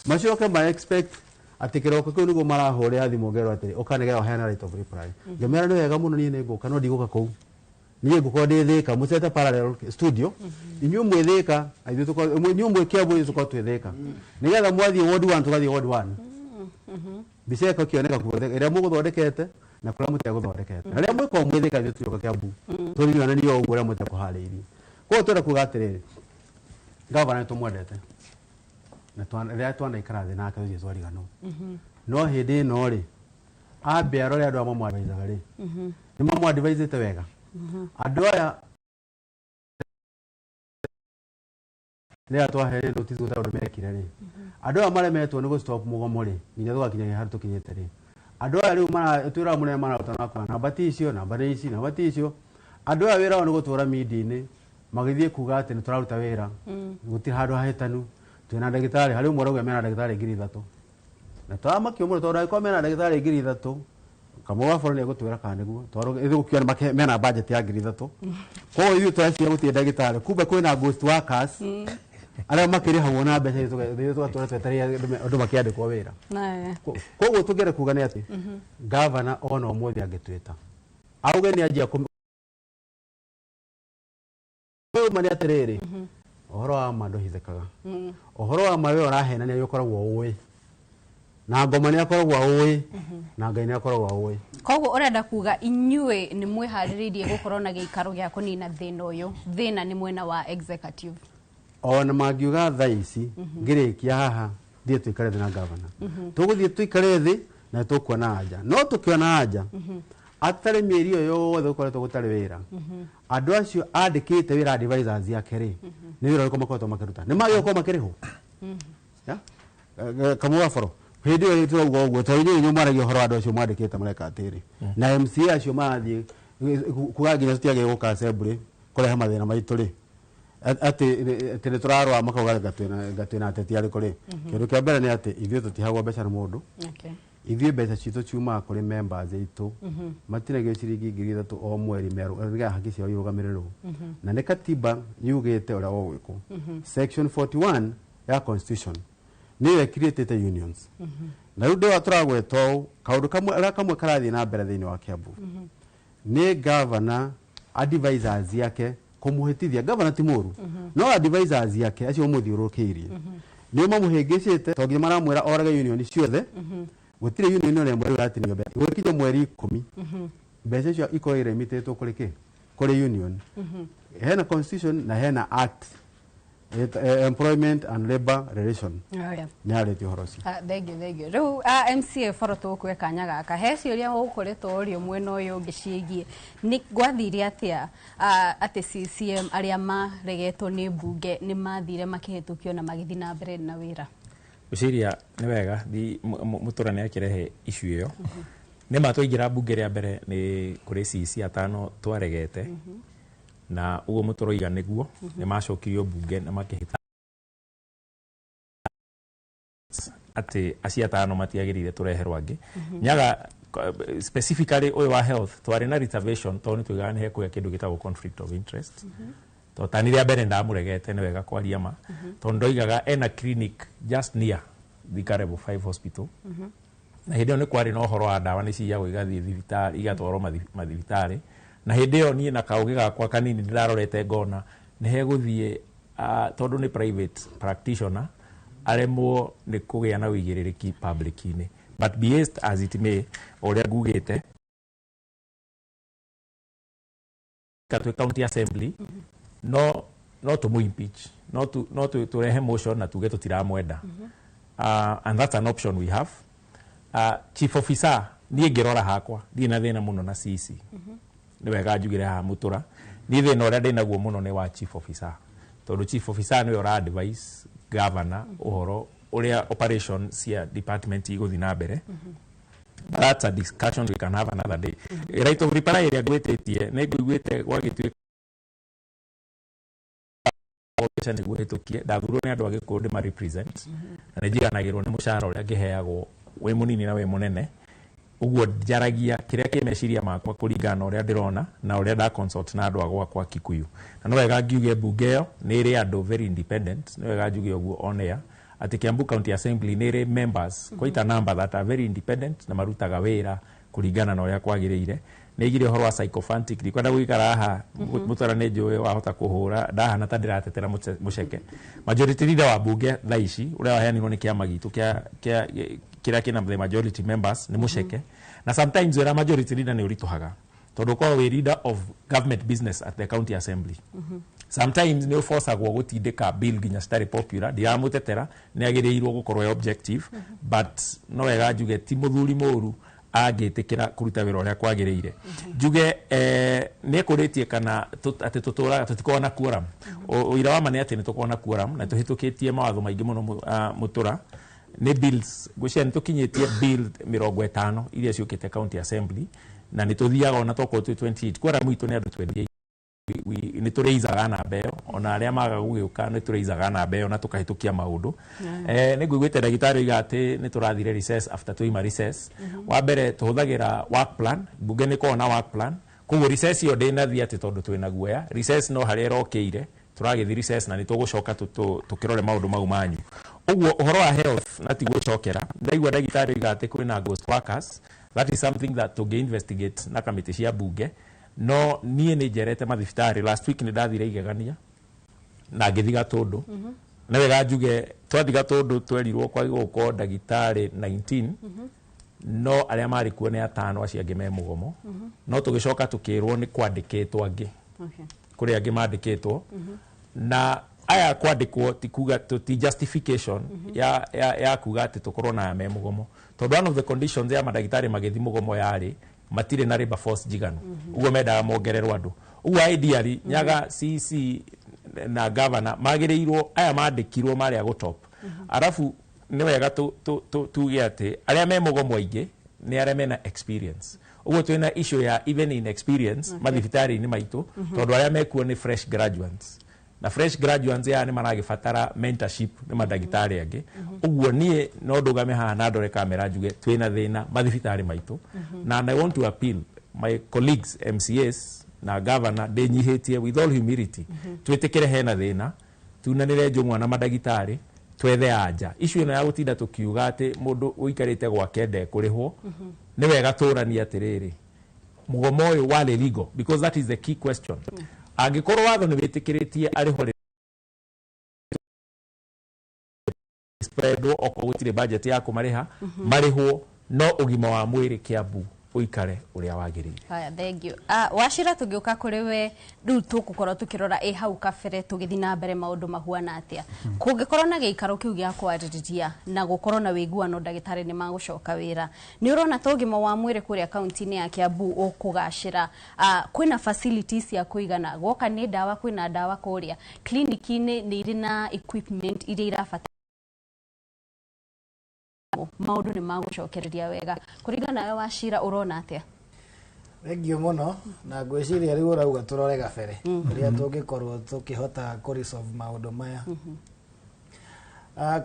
macoke ma expect atĩ kĩroko kĩu nĩguo marahũrĩra thimũ ngerwo atĩrĩ ũka nĩgetha ũheane right of reply. Ngĩmera nĩ wega mũno, niĩ nĩngũka no ndigũka kũu, niĩ ngũkorwo ndĩ Thĩka mũcete parallel studio, inyuĩ mwĩ Thĩka ithuĩ inyuĩ mwĩ Kiambu ithuĩ tũkorwo twĩ Thĩka, nĩgetha mwathiĩ ward 1 tũgathiĩ ward 1, mbica ĩko ĩkĩoneka kuothe ĩrĩa mũgũthondekete na kũrĩa mũtegũthondekete, na rĩrĩa mwĩkorwo mwĩ Thĩka ithuĩ tũrĩũka Kiambu tũririonanie o ũguo ũrĩa mũtekũharĩirie. Koguo twenda kuga atĩrĩrĩ, gavana nĩ tũmwendete na rĩrĩa twanaikara thĩ nake tũthiĩ twariganwo, no hĩndĩ ĩno rĩ, ambe arore andũ aya mamwadvaisaga rĩ, nĩ mamwadvaisĩte wega andũ aya rĩrĩa twaheire notice gũtarĩ ũndũ mekire rĩ, andũ aya maremetwo nĩ gũ-stop mũgomo rĩ, nginya tũgakinyagia harĩa tũkinyĩte rĩ, andũ aya rĩu twĩraga mũnene mararuta nakwa namba ti icio, namba nĩ ici, namba ti icio. Andũ aya wĩra wao nĩ gũtũra media-inĩ magĩthiĩ kuga atĩ nĩ tũraruta wĩra, gũtirĩ handũ hahĩtanu, twĩna ndagĩtarĩ harĩ ũmwe ũrauga mena ndagĩtarĩ 3,000, na tũramakio mũno tondũ angĩkorwo mena ndagĩtarĩ 3,000, Kamau wa bũrũri nĩegũtwĩra kana nĩguo tondũ ithuĩ gũkiuga mena budget ya 3,000, koguo ithuĩ tũreciria gũtirĩ ndagĩtarĩ, kumbe kwĩna ghost workers arĩa makĩrĩhagwo na mbeca, ithuĩ tũgatũra twetereire andũ makĩandĩkwo wĩra. Koguo tũngĩenda kuga nĩ atĩ gavana ona ũmũthĩ angĩtwĩta auge nĩ anjia ũma nĩ atĩrĩrĩ, ũhoro wa ma ndũhithĩkaga, ũhoro wa ma we ũrahenania nĩ ũkoragwo ũĩ, na ngoma nĩ akoragwo ũĩ, na Ngai nĩ akoragwo ũĩ. Koguo ũrenda kuga inyuĩ nĩ mwĩharĩrĩirie gũkorwo na gĩikaro gĩa kũnina thĩna ũyũ, thĩna nĩ mwena wa executive? Ona mangiuga thaa ici ngĩrĩkia haha thiĩ tũikare thĩ na gavana, tũgũthiĩ tũikare thĩ na tũkuona anja, no tũkĩona anja Atarĩ mĩeri ĩyo yothe gũkoretwo gũtarĩ wĩra, andũ acio andĩkĩte wĩra, advisors yake rĩ, nĩ wĩra ũrĩkũ makoretwo makĩruta? Nĩ magĩrĩirwo gũkorwo makĩrĩhwo? Kamũga boro hĩndĩ ĩyo tũrauga ũguo, tondũ inyuĩ inyuĩ mwaragia ũhoro wa andũ acio mwandĩkĩte mareka atĩrĩ, na MCA acio marathiĩ kuga nginya tũtiagĩrĩirwo gũka assembly kũrehe mathĩna maitũ rĩ, atĩ nĩ tũrarũa, makauga anga twĩna ateti arĩkũ rĩ. Kĩndũ kĩa mbere nĩ atĩ ithuĩ tũtihagwo mbeca nĩ mũndũ. Ithuĩ mbeca citũ ciumaga kũrĩ members aitũ. Matinagio ciringi 3,000 o mweri merũ nĩgetha haki ciao irũgamĩrĩrwo. Na nĩ katiba yugĩte ũrĩa gũgwĩkwo. Section 41 ya constitution nĩyo ĩcreatĩte unions. Na rĩu ndĩwa tũragweta ũũ, kaũndũ kamwe arĩa kamwe karathiĩ na mbere thĩinĩ wa Kiambu nĩ governor, advisors yake kũmũhĩtithia. Governor ti mũru, no advisors yake acio mamũthiũrũrũkĩirie nĩo mamũhĩngĩcĩte, tondũ nginya maramwĩra orage union ciothe. Gũtirĩ union ona ĩmwe rĩu ĩratinio mbeca. Gũgĩkinya mweri 10, mbeca icio ikorwo iremitĩtwo kũrĩ kĩ? Kũrĩ union. Hena constitution na hena act, Employment and Labor Relation, nĩ yarĩtie ũhoro ũcio. Ah, thank you, thank you. Rĩu MCA boro tũgũkue kanya gaka, he ciũria ũkoretwo ũrio mwena ũyũ ũngĩ ciĩgiĩ nĩ gwathire atĩa atĩ CCM arĩa maregetwo nĩ mbunge nĩ mathire makĩhĩtũkio na magĩthiĩ na mbere na wĩra? Gwĩciria nĩ wega mũtũra nĩ akĩrehe issue ĩyo. Nĩ ma twaingĩra mbunge rĩa mbere nĩ kũrĩ CC atano twaregete, na ũguo mũtũroiga nĩguo nĩ macokirio mbunge na makĩhĩta atĩ acio atano matiagĩrĩire tũreherwo angĩ. Nyaga specifically ũyũ wa health twarĩ na reservation, tondũ nĩ tuigaga nĩ hekũgĩa kĩndũ gĩtagwo conflict of interest. Tondũ tani rĩa mbere ndamũregete, nĩ wega kwaria ma, tondũ ndoigaga ena clinic just near Thika Level 5 Hospital, na hĩndĩ ĩyo nĩ kwarĩ na ũhoro wa ndawa nĩ ciyagwo igathiĩ thibitarĩ, igatwarwo mathibitarĩ. Na hĩndĩ ĩyo niĩ na kaũgĩ gakwa kanini ndĩrarorete ngona nĩ hegũthiĩ, tondũ nĩ private practitioner, aremwo nĩ kũgĩa na ũigĩrĩrĩki public-inĩ. But be it as it may, o ũrĩa ngugĩte twĩ county assembly, no tũmũ impeach, no tũrehe motion na tuge tũtiramwenda. And that's an option we have. Chief officer, niĩ ngĩrora hakwa ndirĩ na thĩna mũno na CC. Nĩ wega njugire haha mũtũra, niĩ thĩna ũrĩa ndĩnaguo mũno nĩ wa chief officer, tondũ chief officer nĩwe ũra advise governor ũhoro ũrĩa operation cia department igũthiĩ na mbere. But that's a discussion we can have another day. Right of reply ĩrĩa ngwĩtĩtie, nĩ ngũiguĩte gwagĩtuĩka mbeca nĩguo hĩtũkie. Ndathurwo nĩ andũ a Gĩkũyũ ndĩma represent, na nĩ njiganagĩrwo nĩ mũcara ũrĩa ngĩheagwo, wĩ mũnini na wĩ mũnene. Ũguo njaragia kĩrĩa kĩ meciria makwa kũringana na ũrĩa ndĩrona na ũrĩa nda consult na andũ a gwakwa Kikuyu. Na no wega ngiuge mbunge ĩyo nĩ ĩrĩ andũ very independent. Nĩ wega njuge ũguo on air atĩ Kiambu County Assembly nĩ ĩrĩ members quite a number that are very independent na marutaga wĩra kũringana na ũrĩa kwagĩrĩire. Nĩ igire ũhoro wa sycophantic, ndikwenda gũikara haha. Mũtwara nĩ njũĩ wahota kũhũra ndahana ta ndĩratetera mũceke. Majority leader wa mbunge thaa ici ũrĩa waheanirwo nĩ kĩama gitũ kĩa kĩrĩa kĩna the majority members nĩ mũceke. Na sometimes wĩra majority leader nĩ ũritũhaga, tondũ ũkoragwo wĩ leader of government business at the county assembly. Sometimes nĩ ũbocagwo gũtindĩka bill nginya citarĩ popular. Ndiramũtetera, nĩ agĩrĩirwo gũkorwo e objective, but no wega njuge ti mũthuri mũru angĩtĩkĩra kũruta wĩra ũrĩa kwagĩrĩire. Njuge nĩ ekũrĩtie kana atĩ tũtũraga tũtikoragwo na quorum. Ũira wa ma nĩ atĩ nĩ tũkoragwo na quorum na tũhĩtũkĩtie mawatho maingĩ mũno. Mũtũra nĩ bills ngwĩciria nĩ tũkinyĩtie bill 50 iria ciũkĩte county assembly, na nĩ tũthiaga ona tokorwo twĩ 28, quorum itũ nĩ andũ 28. Nĩ tũrĩizaga namba ĩyo, ona arĩa maga gũgĩũka nĩ tũrĩizaga namba ĩyo na tũkahĩtũkia maũndũ. Nĩ ngũiguĩte ndagĩtarĩ oiga atĩ nĩ tũrathire recess after twaima recess. Wa mbere tũhũthagĩra work plan, mbunge nĩ ĩkoragwo na work plan, koguo recess ĩyo ndĩnathiĩ atĩ tondũ twĩna guoya. Recess no harĩa ĩrokĩire tũragĩthiĩ recess, na nĩ tũgũcoka tũkĩrore maũndũ mau manyu. Ũguo ũhoro wa health na ti gwĩcokera, ndaigua ndagĩtarĩ oiga atĩ kwĩna ghost workers. That is something that tũngĩ investigate na kamĩtĩ cia mbunge. No niĩ nĩ njerete mathibitarĩ. Last week nĩ ndathire Igegania na ngĩthi Gatũndũ. Nĩ wega njuge twathi Gatũndũ twerirwo kwagĩrĩirwo gũkorwo ndagĩtarĩ 19, no arĩa marĩ kuo nĩ atano, acio angĩ me mũgomo. No tũgĩcoka tũkĩrwo nĩ kwandĩkĩtwo angĩ, kũrĩ angĩ mandĩkĩtwo. Na aya kwandĩkwo ti kuga ti justification ya kuga atĩ tũkorwo na aya me mũgomo, tondũ one of the conditions ya mandagĩtarĩ magĩthiĩ mũgomo yarĩ Matirĩ na labor force njiganu, ũguo mendaga mongererwo andũ. Ũguo ideally Nyaga CC na governor magĩrĩirwo aya mandĩkirwo marĩa gũtop. Arabu nĩ wega tuge atĩ arĩa me mũgomo aingĩ nĩ arĩa mena experience. Ũguo twĩna issue ya even in experience mathibitarĩ-inĩ maitũ, tondũ arĩa mekuo nĩ fresh graduates, na fresh graduates aya nĩ maragĩbatara mentorship nĩ mandagĩtarĩ angĩ. Ũguo niĩ no ndũgame haha na ndore kamera njuge twĩna thĩna mathibitarĩ maitũ. Na I want to appeal my colleagues MCAs na governor, ndĩnyihĩtie with all humility, twĩtĩkĩre hena thĩna, tunanĩre njũng'wa na mandagĩtarĩ, twethe anja issue ĩno ya gũtinda tũkiuga atĩ mũndũ ũikarĩte gwake ndekũrĩhwo. Nĩ wega tũranie atĩrĩrĩ, mũgomo ũyũ warĩ legal? Because that is the key question. Angĩkorwo watho nĩ wĩtĩkĩrĩtie arĩho spreadwo, okorwo gũtirĩ budget ya kũmarĩha, marĩhwo, no ũgima wa mwĩrĩ Kiambu ũikare ũrĩa wagĩrĩire. Haya, thank you. Wacira, tũgĩũka kũrĩ we rĩu, tũgũkorwo tũkĩrora ĩ hau kabere tũgĩthiĩ na mbere maũndũ mahuana atĩa. Kũngĩkorwo na gĩikaro kĩu gĩa kwarĩrĩria na gũkorwo na wĩiguano, ndagĩtarĩ nĩ magũcoka wĩra, nĩ ũrona ta ũgima wa mwĩrĩ kũrĩa kaunti-inĩ ya Kiambu ũkũgacĩra? Kwĩna facilities cia kũigana? Gwoka nĩ ndawa, kwĩna ndawa kũrĩa kliniki-inĩ? Nĩ irĩ na equipment iria irabatara? Maũndũ nĩ magũcokereria wega kũringana nawe, Wacira, ũrona atĩa? Thengiũ mũno. Na ngwĩciria rĩu ũrauga tũrore gabere ũrĩa tũngĩkorwo tũkĩhota kũ resolve maũndũ maya.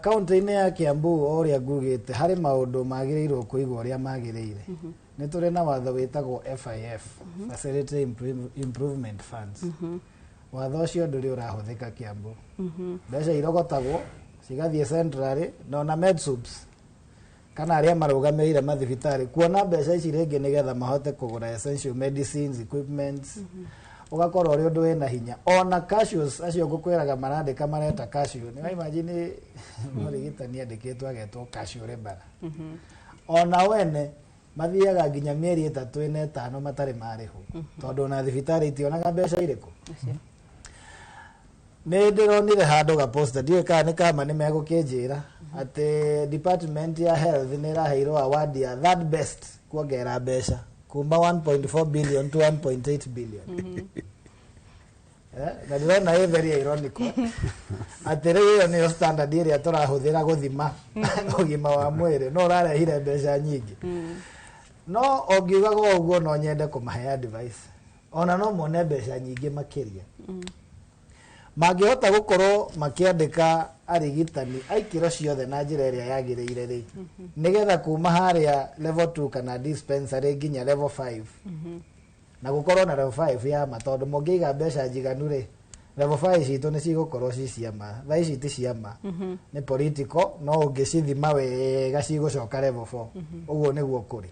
Kaunti-inĩ ya Kiambu, o ũrĩa ngugĩte, harĩ maũndũ magĩrĩirwo kũigwo ũrĩa magĩrĩire. Nĩ tũrĩ na watho wĩtagwo FIF, Facility Improvement Funds. Watho ũcio ndũrĩ ũrahũthĩka Kiambu. Mbeca irogotagwo cigathiĩ centrally, na ona medsups kana arĩa marũgamĩrĩire mathibitarĩ kuona mbeca ici rĩngĩ nĩgetha mahote kũgũra essential medicines, equipments, ũgakorwo ũrĩ ũndũ wĩna hinya. Ona cashiers acio ngũkwĩraga marandĩka mareta cashier, nĩ wa imagine mũrigitani andĩkĩtwo agetwo cashier rebara, ona wene mathiaga nginya mĩeri 3, 4, 5 matarĩ marĩhwo, tondũ ona thibitarĩ itionaga mbeca irĩkũ. Nĩ ndĩronire handũ gaposta, ndiũĩ kana nĩ kama, nĩ megũkĩnjĩra atĩ department ya health nĩ ĩraheirwo award ya third best kuongerera mbeca kuma 1.4 billion to 1.8 billion. Na ndĩrona ĩ very ironical atĩ rĩu ĩyo nĩyo standard ĩrĩa tũrahũthĩra gũthima ũgima wa mwĩrĩ, no ũrarehire mbeca nyingĩ. No ũngiugaga ũguo, no nyende kũmahe advice, ona no mone mbeca nyingĩ makĩria mangĩhota gũkorwo makĩandĩka arigitani a ikĩro ciothe na njĩra ĩrĩa yagĩrĩire rĩ, nĩgetha kuma harĩa level 2 kana dispensary nginya level 5, na gũkorwo na level 5 ya ma, tondũ mũngĩiga mbeca njiganu rĩ, level 5 citũ nĩ cigũkorwo ci cia ma. Thaa ici ti cia ma, nĩ political, no ũngĩcithima wega cigũcoka level 4. Ũguo nĩguo kũrĩ.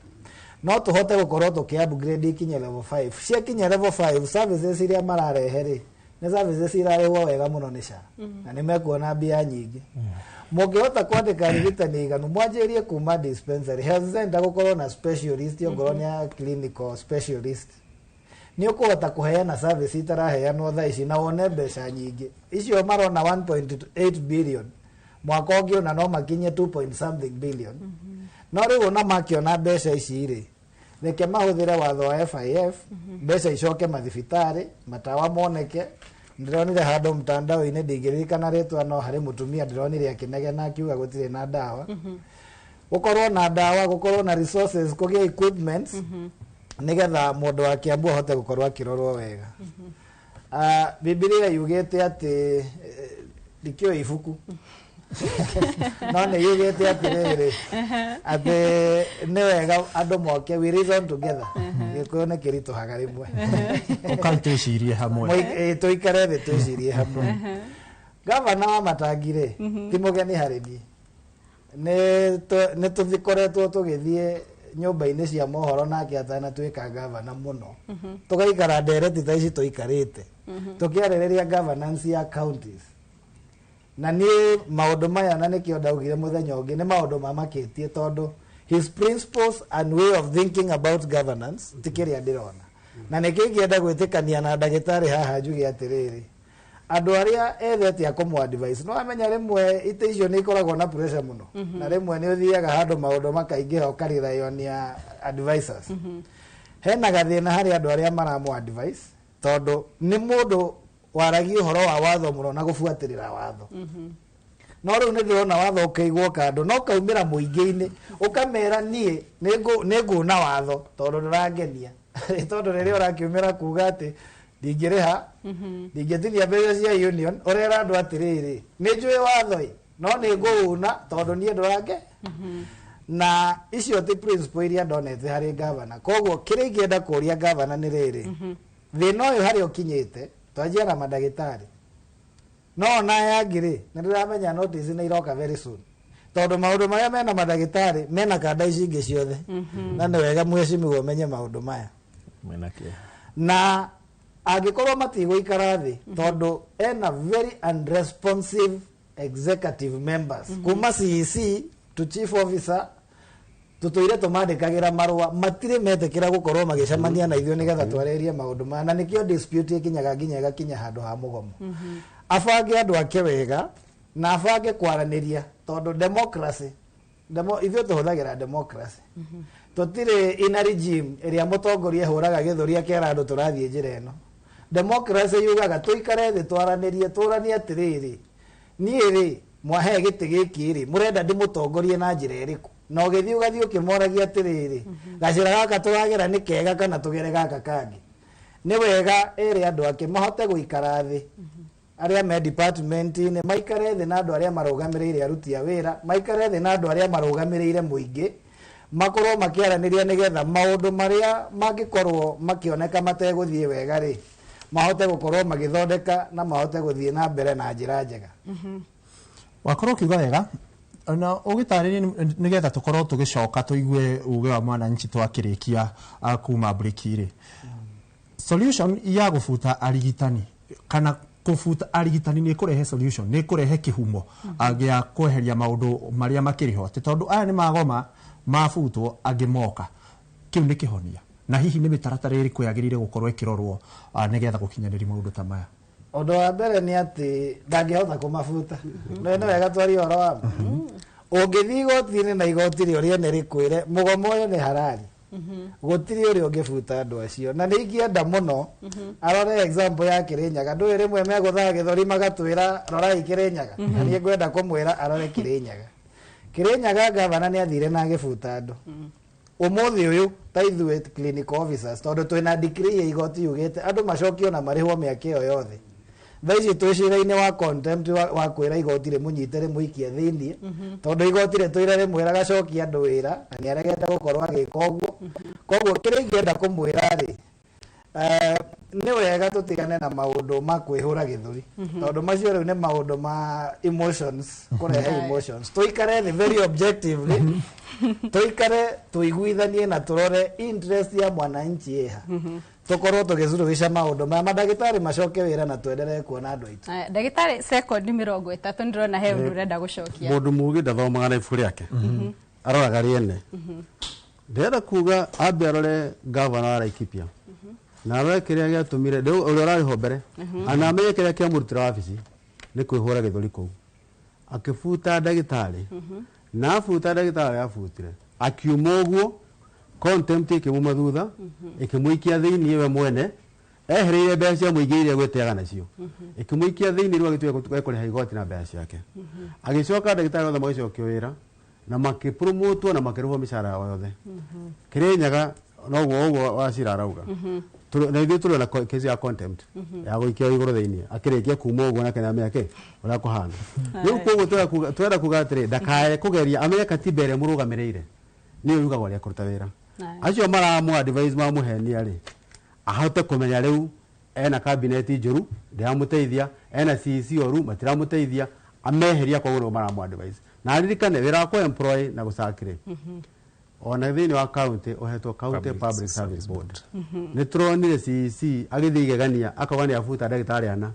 No tũhote gũkorwo tũkĩ upgrade ikinye level 5. Ciakinya level 5, services iria mararehe rĩ, nĩ services irarĩhwo wega mũno nĩ SHA, na nĩ mekuona mbia nyingĩ. Mũngĩhota kwandĩka arigitani aiganu, mwanjĩrĩrie kuma dispensary, health center, gũkorwo na specialist, ongorwo nĩ a clinical specialist, nĩ ũkũhota kũheana service itaraheanwo thaa ici na wone mbeca nyingĩ. Icio marona 1.8 billion, mwaka ũngĩ ona no makinye 2 point something billion. No rĩu ona makĩona mbeca ici rĩ, reke mahũthĩre watho wa FIF, mbeca icoke mathibitarĩ, matawa moneke. Ndĩronire handũ mtandao-inĩ, ndingĩririkana rĩtwa, no harĩ mũtumia ndĩronire akĩnegena akiuga gũtirĩ na ndawa. Gũkorwo na ndawa, gũkorwo na resources, kũgĩa equipments, nĩgetha mũndũ wa Kiambu ahote gũkorwo akĩrorwo wega. Bibilia yugĩte atĩ ndikĩũĩ ibuku, no nĩ yugĩte atĩrĩrĩ, atĩ nĩ wega andũ moke, we reason together. Gĩkũyũ nĩ kĩritũhaga rĩmwe. Ũkai twĩcirie hamwe. Tũikare thĩ twĩcirie hamwe. Gavana wa Matangi rĩ, ti mũgeni harĩ niĩ. Nĩ tũthikoretwo tũgĩthiĩ nyũmba-inĩ cia mohoro nake atanatuĩka gavana mũno, tũgaikara ndereti ta ici tũikarĩte tũkĩarĩrĩria governance ya counties. Na niĩ maũndũ maya, na nĩkĩo ndaugire mũthenya ũngĩ nĩ maũndũ mamakĩtie, tondũ his principles and way of thinking about governance ti kĩrĩa ndĩrona. Na nĩkĩo ingĩenda gwĩtĩkania na ndagĩtarĩ haha njuge atĩrĩrĩ, andũ arĩa ethete a kũmũ advice, no amenya rĩmwe itĩ icio nĩ ikoragwo na pressure mũno, na rĩmwe nĩ ũthiaga handũ maũndũ makaingĩha ũkarirayo nĩ advisors. Hena gathĩna harĩ andũ arĩa maramũ advice, tondũ nĩ mũndũ waragia ũhoro wa watho mũno na gũbuatĩrĩra watho. No rĩu nĩ ndĩrona watho ũkĩigwo kando no kaumĩra mũingĩ-inĩ ũkamera niĩ nĩ nguuna watho tondũ ndũrangenia. Tondũ rĩrĩa ũrakiumĩra kuga atĩ ndingĩrĩha, ndingĩtinia mbeca cia union, ũrera andũ atĩrĩrĩ, nĩ njũĩ watho ĩ, no nĩ ngũuna tondũ niĩ ndũrange. Na icio ti principle iria ndonete harĩ gavana. Koguo kĩrĩa ingĩenda kũria gavana nĩ rĩrĩ, thĩna ũyũ harĩa ũkinyĩte, twanjia na mandagĩtarĩ, no ona aya angĩ rĩ, nĩ ndĩramenya notice nĩ iroka very soon, tondũ maũndũ marĩa mena mandagĩtarĩ mena kanda ici ingĩ ciothe. Na nĩ wega mheshimiwa ũmenye maũndũ maya. Mena kĩeha. Na angĩkorwo matigũikara thĩ, tondũ ena very unresponsive executive members, kuma CEC to chief officer, tũtũire tũmandĩkagĩra marũa, matirĩ metĩkĩra gũkorwo magĩcemania na ithuĩ nĩgetha twarĩrie maũndũ maya, na nĩkĩo dispute ĩkinyaga nginya ĩgakinya handũ ha mũgomo. Abange andũ ake wega na abange kwaranĩria, tondũ democracy ithuĩ tũhũthagĩra democracy, tũtirĩ in a regime ĩrĩa mũtongoria ahũraga gĩthũri akera andũ tũrathiĩ njĩra ĩno. Democracy yugaga tũikare thĩ twaranĩrie, tũranie atĩrĩrĩ, niĩ rĩ mwahe gĩtĩ gĩkĩ rĩ, mũrenda ndĩmũtongorie na njĩra ĩrĩkũ? Na ũgĩthiĩ ũgathiĩ ũkĩmoragia atĩrĩrĩ, gacĩra gaka tũragera nĩ kega kana tũgere gaka kangĩ? Nĩ wega ĩrĩ andũ ake mahote gũikara thĩ, arĩa me department-inĩ maikare thĩ na andũ arĩa marũgamĩrĩire aruti a wĩra, maikare thĩ na andũ arĩa marũgamĩrĩire mũingĩ, makorwo makĩaranĩria nĩgetha maũndũ marĩa mangĩkorwo makĩoneka mategũthiĩ wega rĩ, mahote gũkorwo magĩthondeka na mahote gũthiĩ na mbere na njĩra njega. Wakorwo ũkiuga wega na ũgĩtarĩrie nĩgetha tũkorwo tũgĩcoka tũigue uge wa mwananchi twakĩrĩkia kuma breki rĩ. Solution ya gũbuta arigitani kana kũbuta arigitani nĩ kũrehe solution, nĩ kũrehe kĩhumo gĩa kweheria maũndũ marĩa makĩrĩ ho, atĩ tondũ aya nĩ magoma mabutwo angĩ moka, kĩu nĩ kĩhonia? Na hihi nĩ mĩtaratara ĩrĩkũ yagĩrĩire gũkorwo ĩkĩrorwo nĩgetha gũkinyanĩria maũndũ ta maya? Ũndũ wa mbere nĩ atĩ ndangĩhota kũmabuta. No nĩ wega twarie ũhoro wa ma. Ũngĩthiĩ igoti-inĩ na igoti rĩo rĩene rĩkwĩre mũgomo ũyũ nĩ harari, gũtirĩ ũrĩa ũngĩbuta andũ acio. Na nĩ ingĩenda mũno arore example ya Kĩrĩnyaga. Ndũĩ rĩmwe megũthaga gĩthũri magatwĩra rorai Kĩrĩnyaga. Na niĩ ngwenda kũmwĩra arore Kĩrĩnyaga. Kĩrĩnyaga gavana nĩ athire na agĩbuta andũ. Ũmũthĩ ũyũ ta ithuĩ clinical officers, tondũ twĩna decree ya igoti yugĩte andũ macokio na marĩhwo mĩaka ĩyo yothe. Thaa ici twĩ cira-inĩ wa contempt wa kwĩra igoti rĩmũnyite rĩmũikie thĩiniĩ, tondũ igoti rĩtũire rĩmwĩraga cokia andũ wĩra na nĩaregete gũkorwo agĩka ũguo. Koguo kĩrĩa ingĩenda kũmwĩra rĩ, nĩ wega tũtigane na maũndũ ma kwĩhũra gĩthũri, tondũ macio rĩu nĩ maũndũ ma emotions, kũrehe emotions. Tũikare thĩ very objectively, tũikare tũiguithanie na tũrore interest ya mwananchi ĩha, tũkorwo tũgĩcuruhisha maũndũ maya, mandagĩtarĩ macoke wĩra na twenderee kuona andũ aitũ. Aya, ndagĩtarĩ, sekondi 30 ndĩrona he ũndũ ũrenda gũcokia. Mũndũ mũgĩ ndathomaga na ibuku rĩake, aroraga rĩene. Ndĩrenda kuga ambe arore gavana wa Laikipia na arore kĩrĩa gĩatũmire rĩu ũrĩa ũrarĩ ho mbere, ana amenye kĩrĩa kĩamũrutĩra wabici nĩ kwĩhũra gĩthũri kũu, akĩbuta ndagĩtarĩ, na abuta ndagĩtarĩ abutire akiuma ũguo, contempt ĩkĩmuma thutha ĩkĩmũikia thĩiniĩ, we mwene ehereire mbeca cia mũingĩ iria gwĩteaga nacio, ĩkĩmũikia thĩiniĩ, rĩu agĩtuĩka ekũrĩha igoti na mbeca ciake. Agĩcoka ndagĩtarĩ othe magĩcokio wĩra na makĩpromotwo na makĩrĩhwo mĩcara yao yothe. Kĩrĩnyaga noguo ũguo Wacira arauga. Na ithuĩ tũrĩ na case ya contempt ya gũikio igũrũ thĩiniĩ, akĩrĩkia kuma ũguo nake nĩamenya kĩ ũrĩa kũhana rĩu. Koguo twenda kuga atĩrĩ, ndakae kũgeria, amenye katiba ĩrĩa mũrũgamĩrĩire nĩyo yugaga ũrĩa kũruta wĩra. Acio maramũ advise mamũhenia rĩ, ahote kũmenya rĩu ena kabineti njũru ndĩramũteithia, ena CEC oru matiramũteithia, ameheria, koguo nĩo maramũ advise. Na aririkane wĩra wa kũ employ na gũcakĩrĩ ona thĩinĩ wa county ũhetwo County Public Service Board. Nĩ tũronire CEC agĩthiĩ igegania akauga nĩ abuta ndagĩtarĩ ana.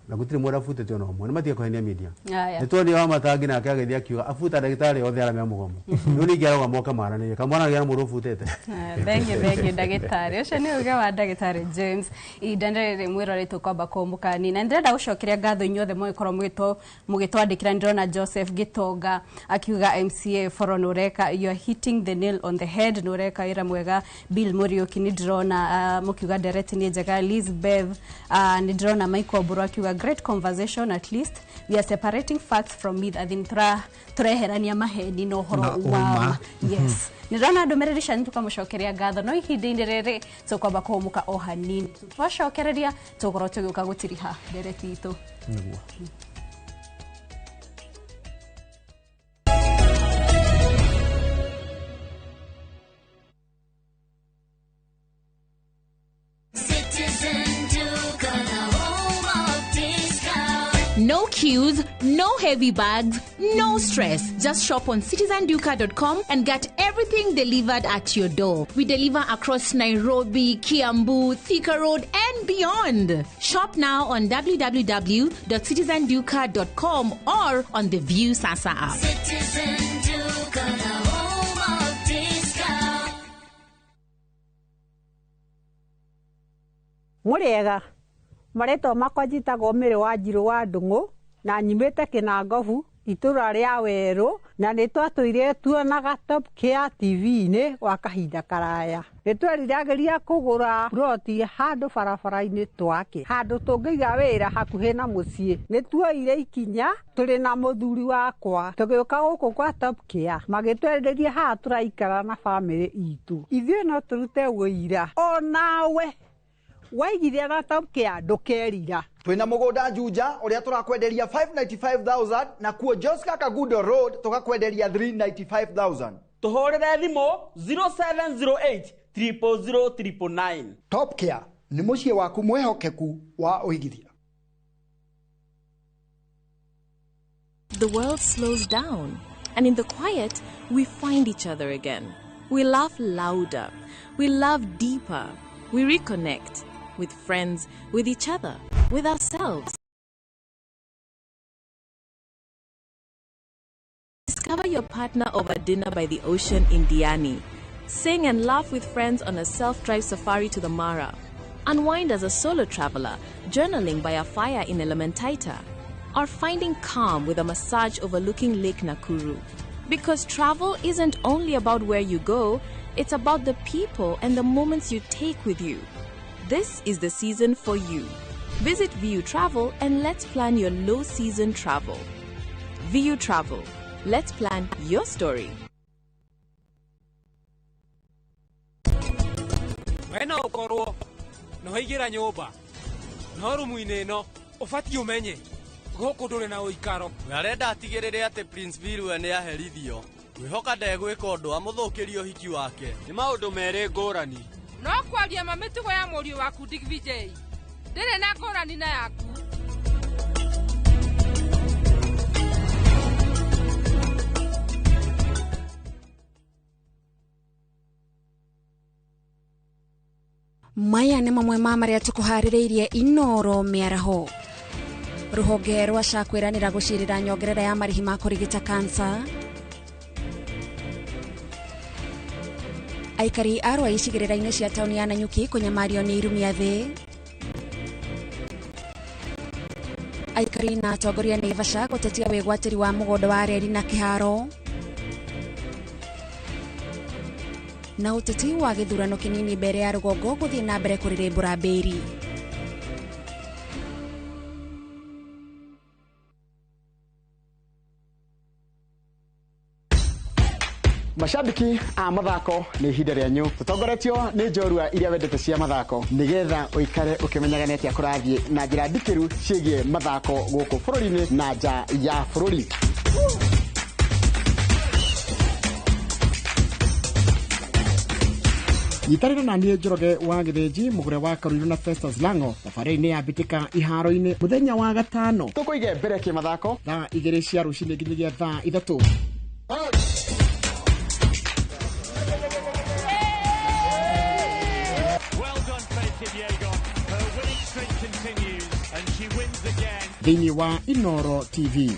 Na gũtirĩ mũndũ abutĩte ona ũmwe, nĩ matige kũhenia media. Aya. Nĩ tuonire wa matangi nake agĩthiĩ akiuga abuta ndagĩtarĩ othe arĩa me mũgomo. Rĩu ningĩ arauga moke maranĩrie, kamwana na mũndũ ũbutĩte. Thengiå, thengiå ndagĩtarĩ. Ũcio nĩ uge wa ndagĩtarĩ James. Ihinda rĩrĩ mwĩrore tũkwamba kũmbũkani na ndĩrenda gũcokeria ngatho inyuothe mũgĩkorwo mũgĩtwandĩkĩra. Ndĩrona Joseph Gĩtonga akiuga MCA Foro nĩ ũreka, you are hitting the nail on the head, nĩ ũreka wĩra mwega. Bill Mũriũki nĩ ndĩrona mũkiuga ndereti nĩ njega. Elizabeth, nĩ ndĩrona Michael Mburu akiuga great conversation, at least we are separating facts from myth, athin tũreherania maheni na ũhoro Na wa ũma. Yes, nĩ ndĩrona ndũmĩrĩri cianyu, tũkamũcokeria ngatho, no ihinda-inĩ rĩrĩ tũkwamba kũhũmũka o hanini. Twacokereria tũgũkorwo tũgĩũka gũtiriha ndereti itũ. Nĩguo. Citizen Duka, the home of discount. No queues, no heavy bags, no stress. Just shop on citizenduka.com and get everything delivered at your door. We deliver across Nairobi, Kiambu, Thika Road, and beyond. Shop now on www.citizenduka.com or on the View Sasa app. Citizen Duka, the home of discount. Mũrĩega, marĩtwa makwa njĩtagwo Mĩrĩ wa Njirũ wa Ndung'u na nyumĩte Kĩnangobu, itũra rĩa Werũ, na nĩ twatũire tuonaga Top Care TV-inĩ gwa kahinda karaya. Nĩ tweriragĩria kũgũra ploti handũ barabara-inĩ twake, handũ tũngĩiga wĩra hakuhĩ na mũciĩ. Nĩ tuoire ikinya tũrĩ na mũthuri wakwa tũgĩũka gũkũ kwa Top Care, magĩtwenderia haha tũraikara na bamĩrĩ itũ. Ithuĩ no tũrute wũira onawe waigithia na Top Care ndũkerira. Twina mugunda Juja uria turakwenderia 595,000 na kuo Joska Kagudo Road tukakwenderia 395,000. Tũhũrĩre thimũ 0708 000 999. Top Care ni muciĩ waku mwihokeku wa ũigithia. The world slows down, and in the quiet, we find each other again. We laugh louder, we love deeper, we reconnect with friends, with each other, with ourselves. Discover your partner over dinner by the ocean in Diani. Sing and laugh with friends on a self drive safari to the Mara. Unwind as a solo traveler, journaling by a fire in Elementaita. Or finding calm with a massage overlooking Lake Nakuru. Because travel isn't only about where you go, it's about the people and the moments you take with you. This is the season for you. Visit VU Travel and let's plan your low season travel. VU Travel. Let's plan your story. We no ũkorwo no waingĩra nyũmba no rumu-inĩ ĩno ũbatiĩ ũmenye gũkũ ndũrĩ na ũikaro. We arenda atigĩrĩre atĩ Prince Vilwe nĩ aherithio. Ngwĩhoka ndegwĩka ũndũ amũthũkĩrie ũhiki wake. Nĩ maũndũ merĩ ngũrani. No kwaria ma, mĩtugo ya mũriũ waku Digvijay ndĩrĩ na ngũrani na yaku. Maya nĩ mamwe ma marĩa tũkũharĩrĩirie Inoro mĩaraho. Rũhonge rwa SHA kwĩranĩra gũcirĩra nyongerera ya marĩhi ma kũrigita kansa. Aikari a Rwai icigĩrĩra-inĩ cia taũni ya Nanyuki kũnyamario nĩ irumia thĩ. Aikari na atongoria Naivasha gũtetia wĩgwatĩri wa mũgũnda wa reri na kĩharo. Na ũteti wa gĩthurano kĩnini mbere ya rũgongo gũthiĩ na mbere kũrĩrĩmbũra mbĩri. Mashabiki a mathako, nĩ ihinda rĩanyu tũtongoretio nĩ njorua iria wendete cia mathako, nĩgetha ũikare ũkĩmenyaga nĩ atĩa kũrathiĩ na njĩra ndikĩru ciĩgiĩ mathako gũkũ bũrũri-inĩ na nja ya bũrũri. Nyitanĩra na niĩ Njoroge wa Gĩthĩnji, mũgũre wa Karũirũ na Festus Lango thabarĩ-inĩ ya mbĩtĩka iharo-inĩ mũthenya wa gatano. Tũkũige mbere kĩmathako thaa 2 cia rũcinĩ nginyagia thaa 3. Well done, Faith Kipyegon. Her winning streak continues and she wins again. Thĩinĩ wa Inoro TV.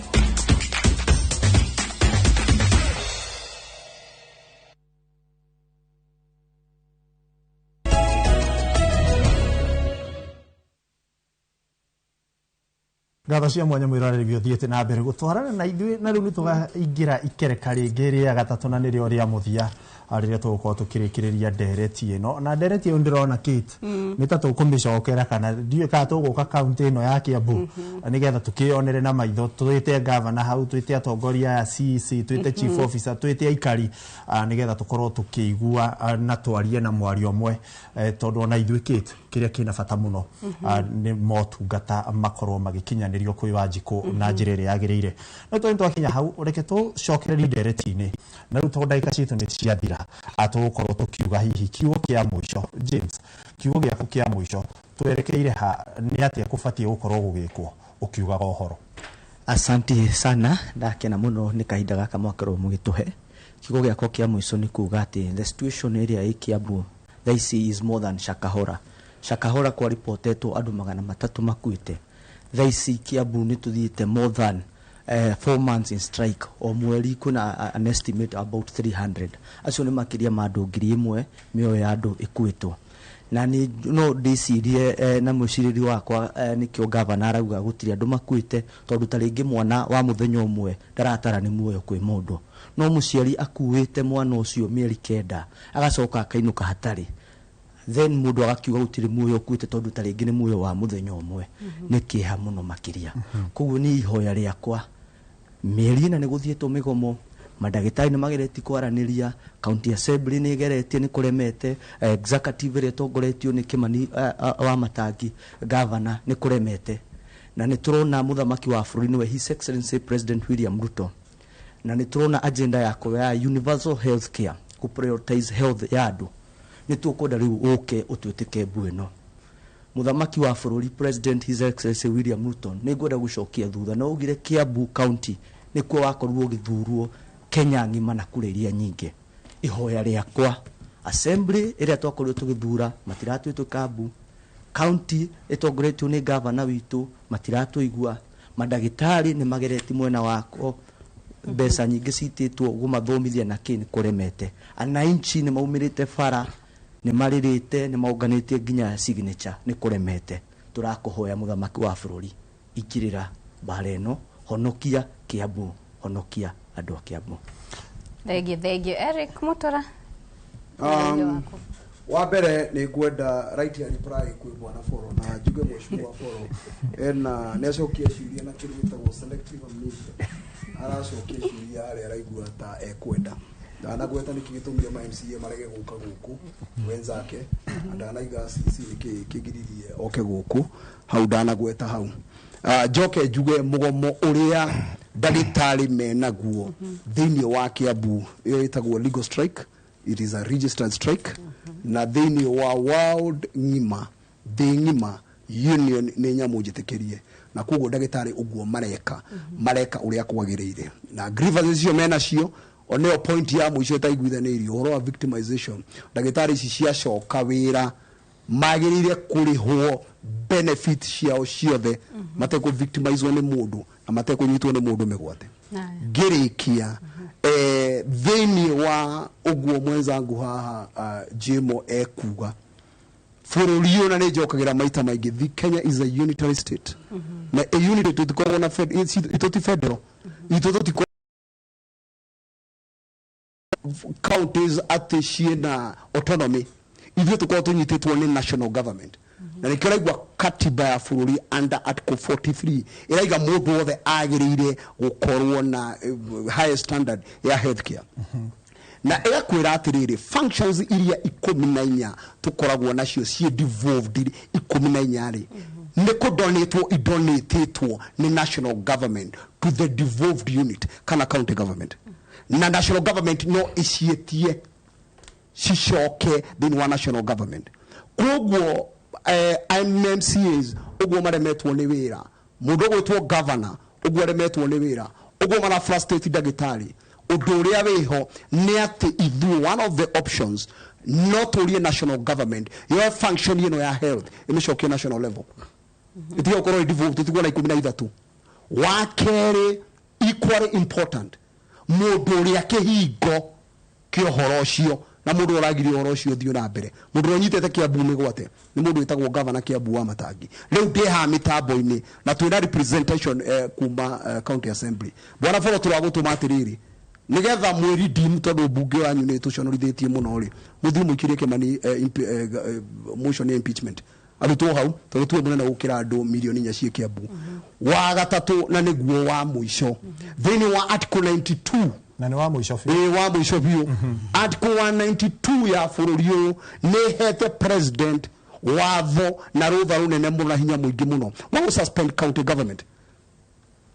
Ngatho cia mwanya mwiroreri ũthiĩte na mbere gũtwarana na ithuĩ, na rĩu nĩ tũkaingĩra ikereka rĩngĩ rĩa gatatũ na nĩrĩo rĩa mũthia rĩrĩa tũgũkorwo tũkĩrĩkĩrĩria ndereti ĩno. Na ndereti ĩyo ndĩrona Kate nĩ ta tũkũmĩcokera kana ndiũĩ kana tũgũka kaunti ĩno ya Kiambu nĩgetha tũkĩyonere na maitho, twĩte gavana hau, twĩte atongoria aya CEC, twĩte chief officer, twĩte aikari, nĩgetha tũkorwo tũkĩigua na twarie na mwario ũmwe, tondũ ona ithuĩ Kate kĩrĩa kĩna bata mũno nĩ motungata makorwo magĩkinyanĩrio kwĩ Wanjikũ na njĩra ĩrĩa yagĩrĩire. No tondũ twakinya hau, reke tũcokererie ndereti-inĩ, na rĩu tondũ ndagĩka citũ nĩ ciathira, tũgũkorwo tũkiuga hihi kiugo kĩa mũico. James, kiugo gĩaku kĩa mũico twerekeire ha, nĩ atĩa kũbatiĩ gũkorwo gũgĩkwo ũkiugaga ũhoro? Asante sana, ndakena mũno nĩ kahinda gaka mwakorwo mũgĩtũhe. Kiugo gĩakwa kĩa mũico nĩ kuga atĩ the situation ĩrĩa ĩ Kiambu thaa ici is more than Shakahora. Shakahora kwa ripotetwo andũ 300 makuĩte. Thaa ici Kiambu nĩ tũthiĩte more than 4 months in strike. O mweri kwĩna an estimate about 300. Acio nĩ makĩria ma andũ 1000 mĩoyo ya andũ ĩkuĩtwo. Na nĩ no ndĩcirie na mwĩcirĩrie wakwa nĩkĩo gavana arauga gũtirĩ andũ makuĩte, tondũ ta rĩngĩ mwana wa mũthenya ũmwe ndaratara nĩ muoyo kwĩ mũndũ. No mũciari akuĩte mwana ũcio mĩeri 9 agacoka akainũka hatarĩ, then mũndũ agakiuga gũtirĩ muoyo ũkuĩte tondũ ta rĩngĩ nĩ muoyo wa mũthenya ũmwe. Nĩ kĩeha mũno makĩria. Koguo nĩ ihoya rĩakwa, mĩeri ĩna nĩ gũthiĩtwo mĩgomo, mandagĩtarĩ nĩ mageretie kwaranĩria, county assembly nĩ ĩgeretie nĩ kũremete, executive ĩrĩa ĩtongoretio nĩ Kimani wa Matangi governor nĩ kũremete. Na nĩ tũrona mũthamaki wa bũrũri nĩwe His Excellency President William Ruto, na nĩ tũrona agenda yako ya universal health care, kũ prioritize health ya andũ. Nĩ tũkwenda rĩu ũke ũtwĩtĩke mbu ĩno. Mũthamaki wa bũrũri President His Excellency William Ruto, nĩ ngwenda gũcokia thutha na ugire Kiambu County nĩkuo wakorirwo ũgĩthurwo Kenya ng'ima na kura iria nyingĩ. Ihoya rĩakwa, assembly ĩrĩa twakorirwo tũgĩthura matiratwĩtĩka mbu, county ĩtongoretio nĩ gavana witũ matiratũigua, mandagĩtarĩ nĩ mageretie mwena wakwa, mbeca nyingĩ citĩtwo gũmathomithia na kĩ nĩ kũremete. Ananchi nĩ maumĩrĩte bara, nĩ marĩrĩte, nĩ maũnganĩtie nginya signature, nĩ kũremete. Tũrakũhoya mũthamaki wa bũrũri, ingĩrĩra mbara ĩno, honokia Kiambu, honokia andũ a Kiambu. Thengiũ, thengiũ. Eric Mutura. Wa mbere nĩ ngwenda right ya reply kwĩ bwana Foro, na njuge mheshimiwa Foro ena nĩ acokia ciũria na kĩndũ gĩtagwo selective amnesia. Aracokia ciũria harĩa araigua ta ekwenda. Ndanagweta nĩkĩ gĩtũmire ma MCA marege gũka gũkũ wenzake, ndanaiga CC nĩkĩ kĩgiririe oke gũkũ hau, ndanagweta hau. Njoke njuge mũgomo ũrĩa ndagĩtarĩ menaguo thĩinĩ wa Kiambu, ĩyo ĩtagwo legal strike, it is a registered strike, na thĩinĩ wa world ng'ima, thĩ ng'ima union nĩ nyamũ njĩtĩkĩrie, na koguo ndagĩtarĩ ũguo mareka mareka ũrĩa kwagĩrĩire, na grievances icio menacio oneo point ya mũico ĩtaiguithanĩirio ũhoro wa victimization. Ndagĩtarĩ ici ciacoka wĩra magĩrĩire kũrĩhwo benefit ciao ciothe, matekũ victimizwo nĩ mũndũ na matekũnyitwo nĩ mũndũ mĩgwate. Ngĩrĩkia thĩinĩ wa ũguo mwenzangu haha Jimo ekuga bũrũri ũyũ, na nĩ njokagĩra maita maingĩ, the Kenya is a unitary state, na a unity tũtikoragwo na itũ ti federal, itũ tũtikoragwo counties atĩ ciĩna autonomy, ithuĩ tũkoragwo tũnyitĩtwo nĩ national government. Na nĩkĩo ũraigua katiba ya bũrũri under article 43 ĩraiga mũndũ wothe agĩrĩire gũkorwo na high standard ya healthcare, na ĩgakwĩra atĩrĩrĩ functions iria 14 tũkoragwo nacio ciĩ devolved 14 rĩ, nĩ kũdonatwo idonatĩtwo nĩ national government to the devolved unit kana county government, na national government no ĩciĩtie cicoke thĩinĩ wa national government. Koguo MCAs ũguo maremetwo nĩ wĩra, mũndũ ũgwĩtwo governor ũguo aremetwo nĩ wĩra, ũguo mara frustrate ndagĩtarĩ, ũndũ ũrĩa wĩho nĩ atĩ ithuĩ one of the options no tũrie national government yo function ĩno ya health ĩmĩcokie national level. Ĩtige gũkorwo ĩ devolved, tũtigwo na 13. Wa kerĩ, equally important, mũndũ ũrĩa kĩhingo kĩa ũhoro ũcio na mũndũ ũragiria ũhoro ũcio ũthiĩ na mbere, mũndũ ũrĩa ũnyitĩte Kiambu mĩgwate nĩ mũndũ wĩtagwo gavana Kiambu wa Matangi. Rĩu ndĩ haha mĩtambo-inĩ na twĩna representation kuma county assembly. Bwana Boro, tũragũtũma atĩrĩrĩ nigetha mwĩ redeem, tondũ mbunge yanyu nĩ tũconorithĩtie mũno rĩ, mũthiĩ mũikĩrie Kĩmani motion ya impeachment, arutwo hau tondũ tuwe mũnene gũkĩra andũ mirioni 4 ciĩ Kiambu. Wa gatatũ na nĩguo wa mũico, thĩinĩ wa article 92, na nĩ wa mũico biũ. Ĩĩ, wa mũico biũ, article 192 ya bũrũri ũyũ nĩ ĩhete president watho na rũtha rũnene mũno na hinya mũingĩ mũno wa gũ suspend county government,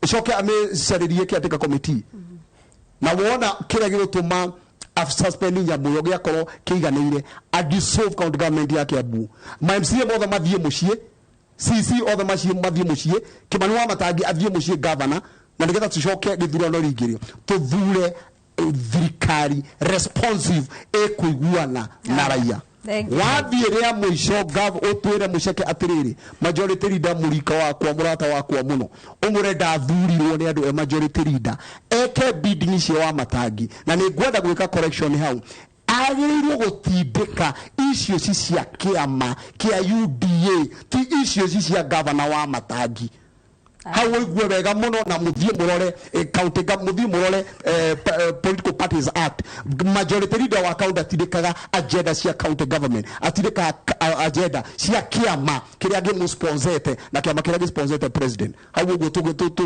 ĩcoke amĩcarĩrie caretaker committee, na wona kĩrĩa gĩgũtũma suspend nyamũ ĩyo gĩakorwo kĩiganĩire, a dissolve county government ya Kiambu, ma MCA mothe mathiĩ mũciĩ, CC othe maciĩ mathiĩ mũciĩ, Kĩmani wa Matangi athiĩ mũciĩ governor, na nĩgetha tũcoke gĩthurano rĩngĩ rĩ tũthure thirikari responsive ĩkũiguana na raia. Thank you. Wathiĩ rĩa mũico ũtwĩre mũceke atĩrĩrĩ, majority leader mũrika wakwa, mũrata wakwa mũno, ũmũre ndathurirwo nĩ andũ e majority leader eke bidding icio wa Matangi, na nĩ ngwenda gwĩka correction hau. Agĩrĩirwo gũtindĩka icio ci cia kĩama kĩa UDA, ti icio ci cia gavana wa Matangi. Hau ũigue wega mũno, na mũthiĩ mũrore county mũthiĩ mũrore Political Parties Act. Majority leader wa county atindĩkaga agenda cia county government, atindĩkaga agenda cia kĩama kĩrĩa gĩmũsponsete na kĩama kĩrĩa gĩsponsete president. Hau ũguo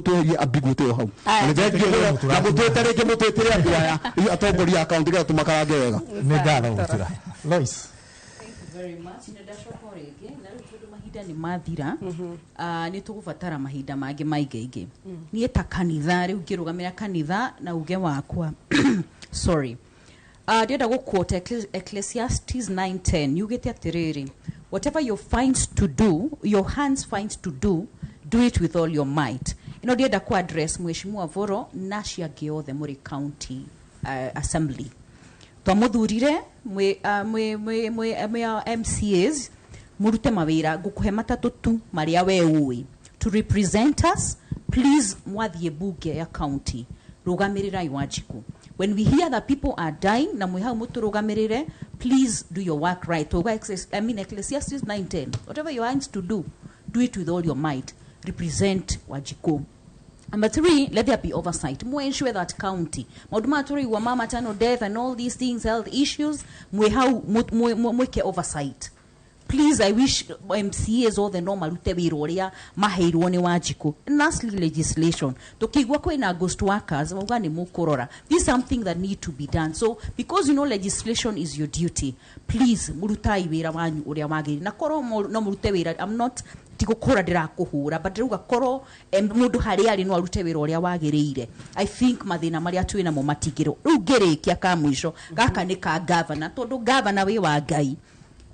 tweherie ambiguity ĩyo hau. Aya. Na nĩ thengiũ mũno, na mũtwĩte rĩngĩ, mũtwĩtĩre andũ aya atongoria a county nĩgetha tũmakarange wega. Nĩ ngatho gũtira Lois. Very much. Nĩ ndacoka o rĩngĩ na rĩu tondũ mahinda nĩ mathira, nĩ tũgũbatara mahinda mangĩ maingaingĩ. Niĩ ta kanitha rĩu ngĩrũgamĩra kanitha na uge wakwa, sorry, ndĩrenda gũquote Ecclesiastes 9:10 yugĩte atĩrĩrĩ, "Whatever you find to do, your hands find to do, do it with all your might." Ĩno ndĩrenda ku address Mheshimiwa Voro na acio angĩ othe mũrĩ county assembly. Twamuthurire mwĩ MCAs murute mawĩra ngũkũhe matatũ tu marĩa we ũĩ to represent us. Please, mwathiĩ bunge ya county, rũgamĩrĩrai Wanjikũ. When we hear that people are dying na mwĩ hau mũtũrũgamĩrĩre, please do your work right. Tuga I mean, Ecclesiastes 9:10, whatever your hands to do, do it with all your might. Represent Wanjikũ. Number three, let there be oversight. More ensure that county. Maũndũ maya tũraigua ma maternal death and all these things, health issues, mwe hau mwĩke oversight. Please, I wish MCAs othe no marute wĩra ũrĩa maheirwo nĩ Wanjikũ. And lastly, legislation. Tũkĩigua kwĩna ghost workers, mauga nĩ mũkũrora. This is something that need to be done. So, because you know legislation is your duty, please, mũrutai wĩra wanyu ũrĩa wagĩrĩire. Na korwo no mũrute wĩra, I'm not tigũkũra ndĩrakũhũra, but ndĩrauga korwo mũndũ harĩa arĩ no arute wĩra ũrĩa wagĩrĩire, I think mathĩna marĩa twĩ namo matingĩrwo. Rĩu ngĩrĩkia ka mũico gaka nĩ ka gavana, tondũ gavana wĩ wa Ngai,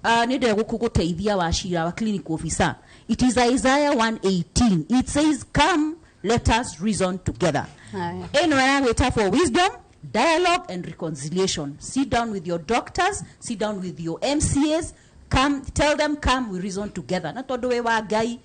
nĩ ndĩrenda gũteithia wa cira wa clinic officer. It is Isaiah 118. It says, "Come, let us reason together." Aya. Ĩno ĩragwĩta for wisdom, dialogue and reconciliation. Sit down with your doctors, sit down with your MCAs, come, tell them, "Come, we reason together." Na tondũ wĩ wa Ngai,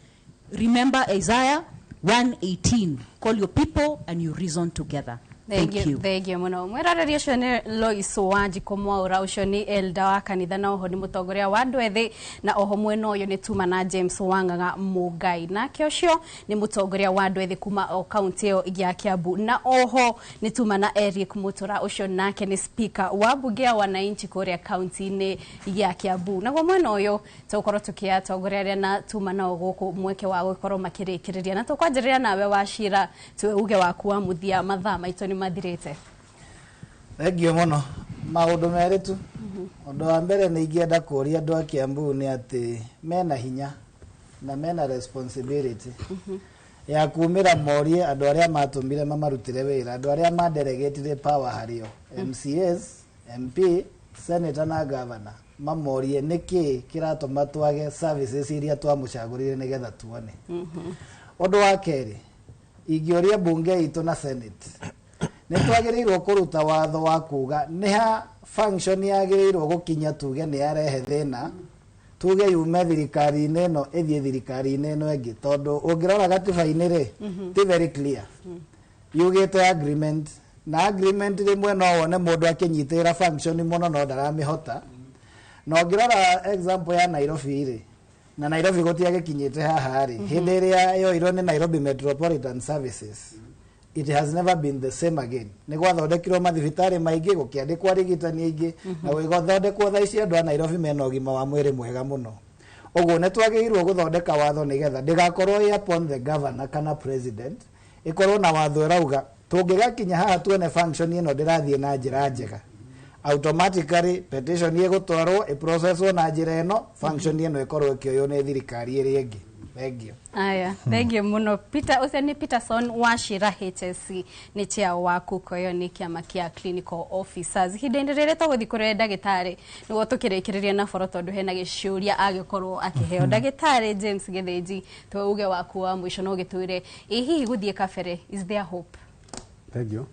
remember Isaiah 118. Call your people and you reason together. Thank you. Thengiũ mũno mwĩroreri. Ũcio nĩ Lois Wanjikũ Mwaũra, ũcio nĩ elder wa kanitha na oho nĩ mũtongoria wa andũ ethĩ, na oho mwena ũyũ nĩ tuma na James Wang'ang'a Mũngai, nake ũcio nĩ mũtongoria wa andũ ethĩ kuma o kaunti ĩyo ya Kiambu, na oho nĩ tuma na Eric Mutura, ũcio nake nĩ speaker wa mbunge ya wananchi kũrĩa kaunti-inĩ ya Kiambu. Naguo mwena ũyũ tũgũkorwo tũkĩatongoria arĩa na tuma nao gũkũ mweke wa gũkorwo makĩrĩkĩrĩria, na tũkwanjĩrĩria nawe Wacira, tuwe uge waku wa mũthia, mathaa maitũ nĩ mathirĩte. Thengiũ mũno. Maũndũ merĩ tu. Ũndũ wa mbere nĩ ingĩenda kũria andũ a Kiambu nĩ atĩ mena hinya na mena responsibility ya kumĩra morie andũ arĩa matũmire mamarutĩre wĩra, andũ arĩa madelegatire power harĩo, MCAs, MP, senator na governor, mamorie nĩkĩ kĩratũma twage services iria twamũcagũrire nĩgetha tuone. Ũndũ wa kerĩ, ingĩũria mbunge itũ na senate, nĩ twagĩrĩirwo kũruta watho wa kuga nĩ ha function yagĩrĩirwo gũkinya tuge nĩ yarehe thĩna. Tuge yume thirikari-inĩ ĩno ĩthiĩ thirikari-inĩ ĩno ĩngĩ, tondũ ũngĩrora gatiba-inĩ rĩ, ti very clear. Yugĩte agreement, na agreement rĩmwe no wone mũndũ akĩnyitĩrĩra function mũno no ndaramĩhota. Na ũngĩrora example ya Nairobi rĩ, na Nairobi gũtiagĩkinyĩte haha rĩ, hĩndĩ ĩrĩa yoirwo nĩ Nairobi Metropolitan Services, it has never been the same again. Nĩ gwathondekirwo mathibitarĩ maingĩ, gũkĩandĩkwo arigitani aingĩ, na gũgĩthondekwo thaa ici andũ a Nairobi mena ũgima wa mwĩrĩ mwega mũno. Ũguo nĩ twagĩrĩirwo gũthondeka watho nĩgetha ndĩgakorwo ĩ upon the governor kana president, ĩkorwo na watho ĩrauga tũngĩgakinya haha tuone function ĩno ndĩrathiĩ na njĩra njega, automatically petition ĩgũtwarwo ĩprocesswo na njĩra ĩno, function ĩno ĩkorwo ĩkĩoywo nĩ thirikari ĩrĩa ĩngĩ. Thank you. Aya, thank you muno Peter. Ũcio nĩ Peterson Wachira HSC, nĩ chair wa kuko, ĩyo nĩ kĩama kĩa clinical officers. Ihinda-inĩ rĩrĩ tũgũthiĩ kũrĩ ndagĩtarĩ nĩguo tũkĩrĩkĩrĩria na boro, tondũ hena gĩciũria agĩkorwo akĩheo. Ndagĩtarĩ James Gĩthĩnji, tuuge waku wa mũico no gĩtwĩre ĩ hihi gũthiĩ kabere, is there hope? Thank you.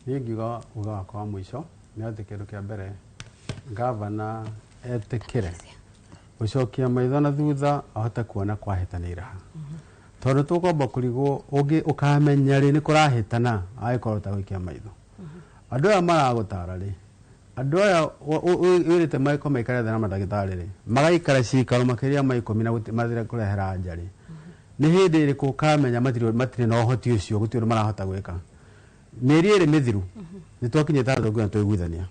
Niĩ ngiuga uga wakwa wa mũico nĩ atĩ kĩndũ kĩa mbere, gavana etĩkĩre gũcokia maitho na thutha ahote kuona kwahĩtanĩra ha, tondũ tũkwamba kũrigwo ũngĩ ũkamenya rĩ nĩ kũrahĩtana agĩkorwo ũtagũikia maitho. Andũ aya maragũtara rĩ, andũ aya wĩrĩte magĩkorwo maikare thĩ na mandagĩtarĩ rĩ, magaikara cikaro makĩria ma 10 na mathire kũrehera anja rĩ, nĩ hĩndĩ ĩrĩkũ ũkamenya matirĩ na ũhoti ũcio, gũtirĩ ũndũ marahota gwĩka? Mĩeri 2 mĩthiru nĩ twakinyĩte handũ tũngiuga twaiguithania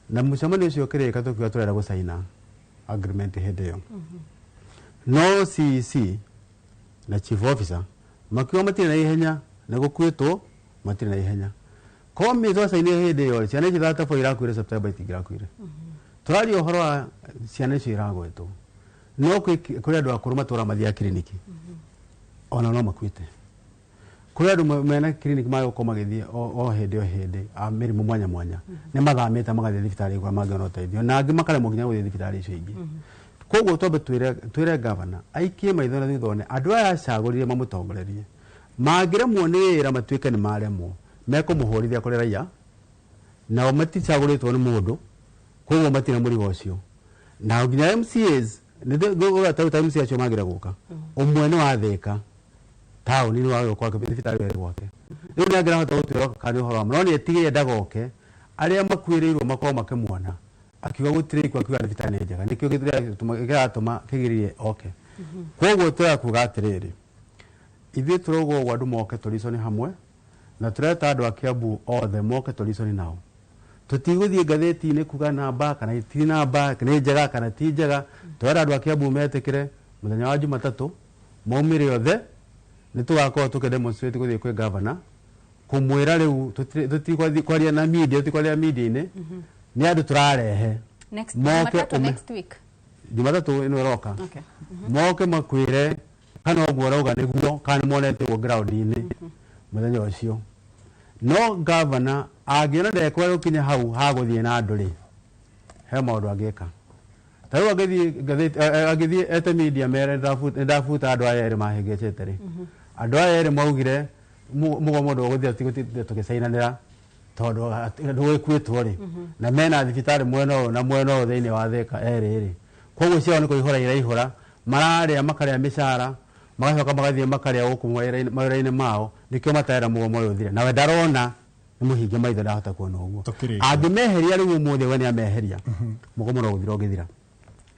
na mũcemanio ũcio ũkĩrĩka, tũkiuga tũrenda gũcaina agreement hĩndĩ ĩyo, no CEC na chief officer makiuga matirĩ na ihenya, nĩ gũkuĩtwo matirĩ na ihenya. Korwo mĩ twacainire hĩndĩ ĩyo rĩ, ciana icio 34 irakuire September itingĩrakuire. Tũraria ũhoro wa ciana icio iragwetwo, no kũrĩ andũ akũrũ matũra mathiaga kiriniki ona no makuĩte. Kũrĩ andũ mena kiriniki magũkorwo magĩthiĩ o hĩndĩ o hĩndĩ a mĩrimũ mwanya mwanya, nĩ mathamĩte magathiĩ thibitarĩ kũrĩa mangĩona ũteithio, na angĩ makaremwo nginya gũthiĩ thibitarĩ icio ingĩ. Koguo twambe twĩre gavana aikie maitho na thutha one andũ aya acagũrire mamũtongorerie. Mangĩremwo nĩ wĩra, matuĩke nĩ maremwo, mekũmũhũrithia kũrĩ raia. Nao maticagũrĩtwo nĩ mũndũ, koguo matirĩ mũrigo ũcio. Na nginya MCAs nĩ ta MCA acio mangĩra gũka, ũmwe nĩ wa Thĩka taũni, nĩ wa gwake thibitarĩ ĩyo ĩrĩ gwake. Rĩu nĩ angĩrahota gũtwĩra kana nĩ ũhoro wa ma, no nĩ etigĩre ndagoke arĩa makuĩrĩirwo makorwo makĩmuona akiuga gũtirĩ ikuũ, akiuga thibitarĩ nĩ njega. Nĩkĩo kĩratũma kĩgirie oke. Koguo tũrakuga atĩrĩrĩ, ithuĩ tũrauga ũguo andũ moke tũriconi hamwe, na tũreta andũ a Kiambu othe moke tũriconi nao. Tũtigũthiĩ ngathĩti-inĩ kuga namba kana ti namba, nĩ njega kana ti njega. Tũrenda andũ a Kiambu metĩkĩre mũthenya wa Jumatatũ maumĩre othe, nĩ tũgakorwo tũkĩ demonstrate gũthiĩ kwĩ gavana kũmwĩra rĩu tũtigũthiĩ kwaria na media, tũtikwaria media-inĩ, nĩ andũ tũrarehe Next moke Jumatatu, next week. Jumatatũ ĩno ĩroka. Moke makwĩre kana ũguo ũrauga nĩguo, kana nĩ monete ũguo ground-inĩ mũthenya ũcio. No gavana angĩona ndekwenda gũkinya hau hagũthiĩ na andũ rĩ, he maũndũ angĩka. Ta rĩu angĩthiĩ ngathĩti, angĩthiĩ ete media mere nĩndabuta andũ aya erĩ mahĩngĩcĩte rĩ, andũ aya erĩ maugire mũgomo ndũgũthiĩ tigũtinda tũgĩcainanĩra tondũ ndũgĩkuĩtwo rĩ, na mena thibitarĩ mwena ũyũ na mwena ũyũ thĩinĩ wa Thĩka erĩ rĩ. Koguo ciao nĩ kũihũra iraihũra, mararĩa makarĩa mĩcara, magacoka magathiĩ makarĩa gũkũ mawĩra-inĩ mao. Nĩkĩo matarenda mũgomo ũyũ ũthire. Nawe ndarona, nĩ mũhinge maitho, ndahota kuona ũguo. Angĩmeheria rĩu ũmũthĩ, we nĩ ameheria, mũgomo no gũthira ũngĩthira,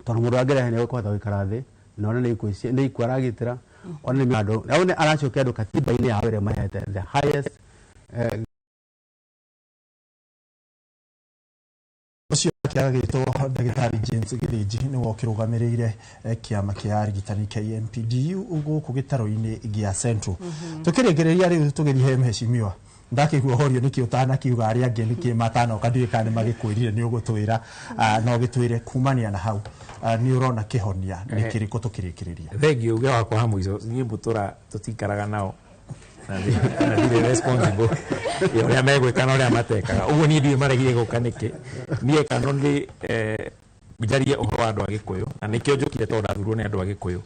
tondũ mũndũ angĩrehe nĩ egũkũhota gũikara thĩ na one nĩ ikuũ nĩ ikuũ aragitĩra, one nĩ andũ one aracokia andũ katiba-inĩ yao ĩrĩa mahete the highest Ũcio agĩtwo ndagĩtarĩ James Gĩthĩnji, nĩwe ũkĩrũgamĩrĩire kĩama kĩa arigitani KMPDU gũkũ gĩtarũ-inĩ gĩa Central. Tũkĩrĩkĩrĩria rĩu tũgĩthiĩ he mheshimiwa, ndakĩigua horio nĩkĩ ũtanakiuga arĩa angĩ nĩkĩ matanoka, ndiũĩ kana nĩ magĩkwĩrire nĩ ũgũtwĩra. No ũgĩtwĩre kumania na hau, nĩ ũrona kĩhonia nĩ kĩrĩkũ tũkĩrĩkĩrĩria? Thengiũ. Uge wakwa wa mũico, niĩ mbũtũra tũtikaraga nao na ndirĩ responsible ya ũrĩa megwĩka na ũrĩa matekaga. Ũguo niĩ ndiũĩ maregire gũka nĩkĩ. Niĩ can only njarie ũhoro wa andũ a Gĩkũyũ, na nĩkĩo njũkire tondũ ndathurwo nĩ andũ a Gĩkũyũ.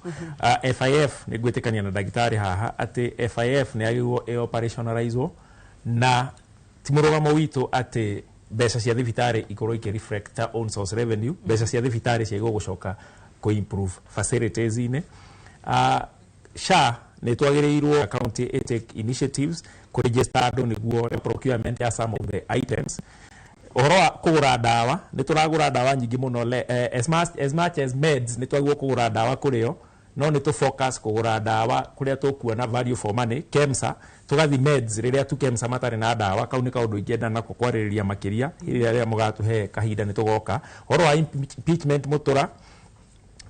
FIF, nĩ ngwĩtĩkania na ndagĩtarĩ haha atĩ FIF nĩ yagĩrĩirwo ĩ operationalizwo, na ti mũrũgamo witũ atĩ mbeca cia thibitarĩ ikorwo ikĩ reflect own source revenue. Mbeca cia thibitarĩ ciagĩrĩirwo gũcoka kũ improve facilities inĩ. SHA nĩ twagĩrĩirwo county ĩ take initiatives kũ register andũ nĩguo procurement ya some of the items. Ũhoro wa kũgũra ndawa, nĩ tũragũra ndawa nyingĩ mũno as much as meds nĩ twagĩrĩirwo kũgũra ndawa kũrĩo, no nĩ tũ focus kũgũra ndawa kũrĩa tũkuona value for money. KEMSA tũgathi meds rĩrĩa tu KEMSA matarĩ na ndawa. Kau nĩ kaũndũ ingĩenda nako kwarĩrĩria makĩria rĩrĩa mũgatũhe kahinda nĩ tũgoka. Ũhoro wa impeachment, mũtũra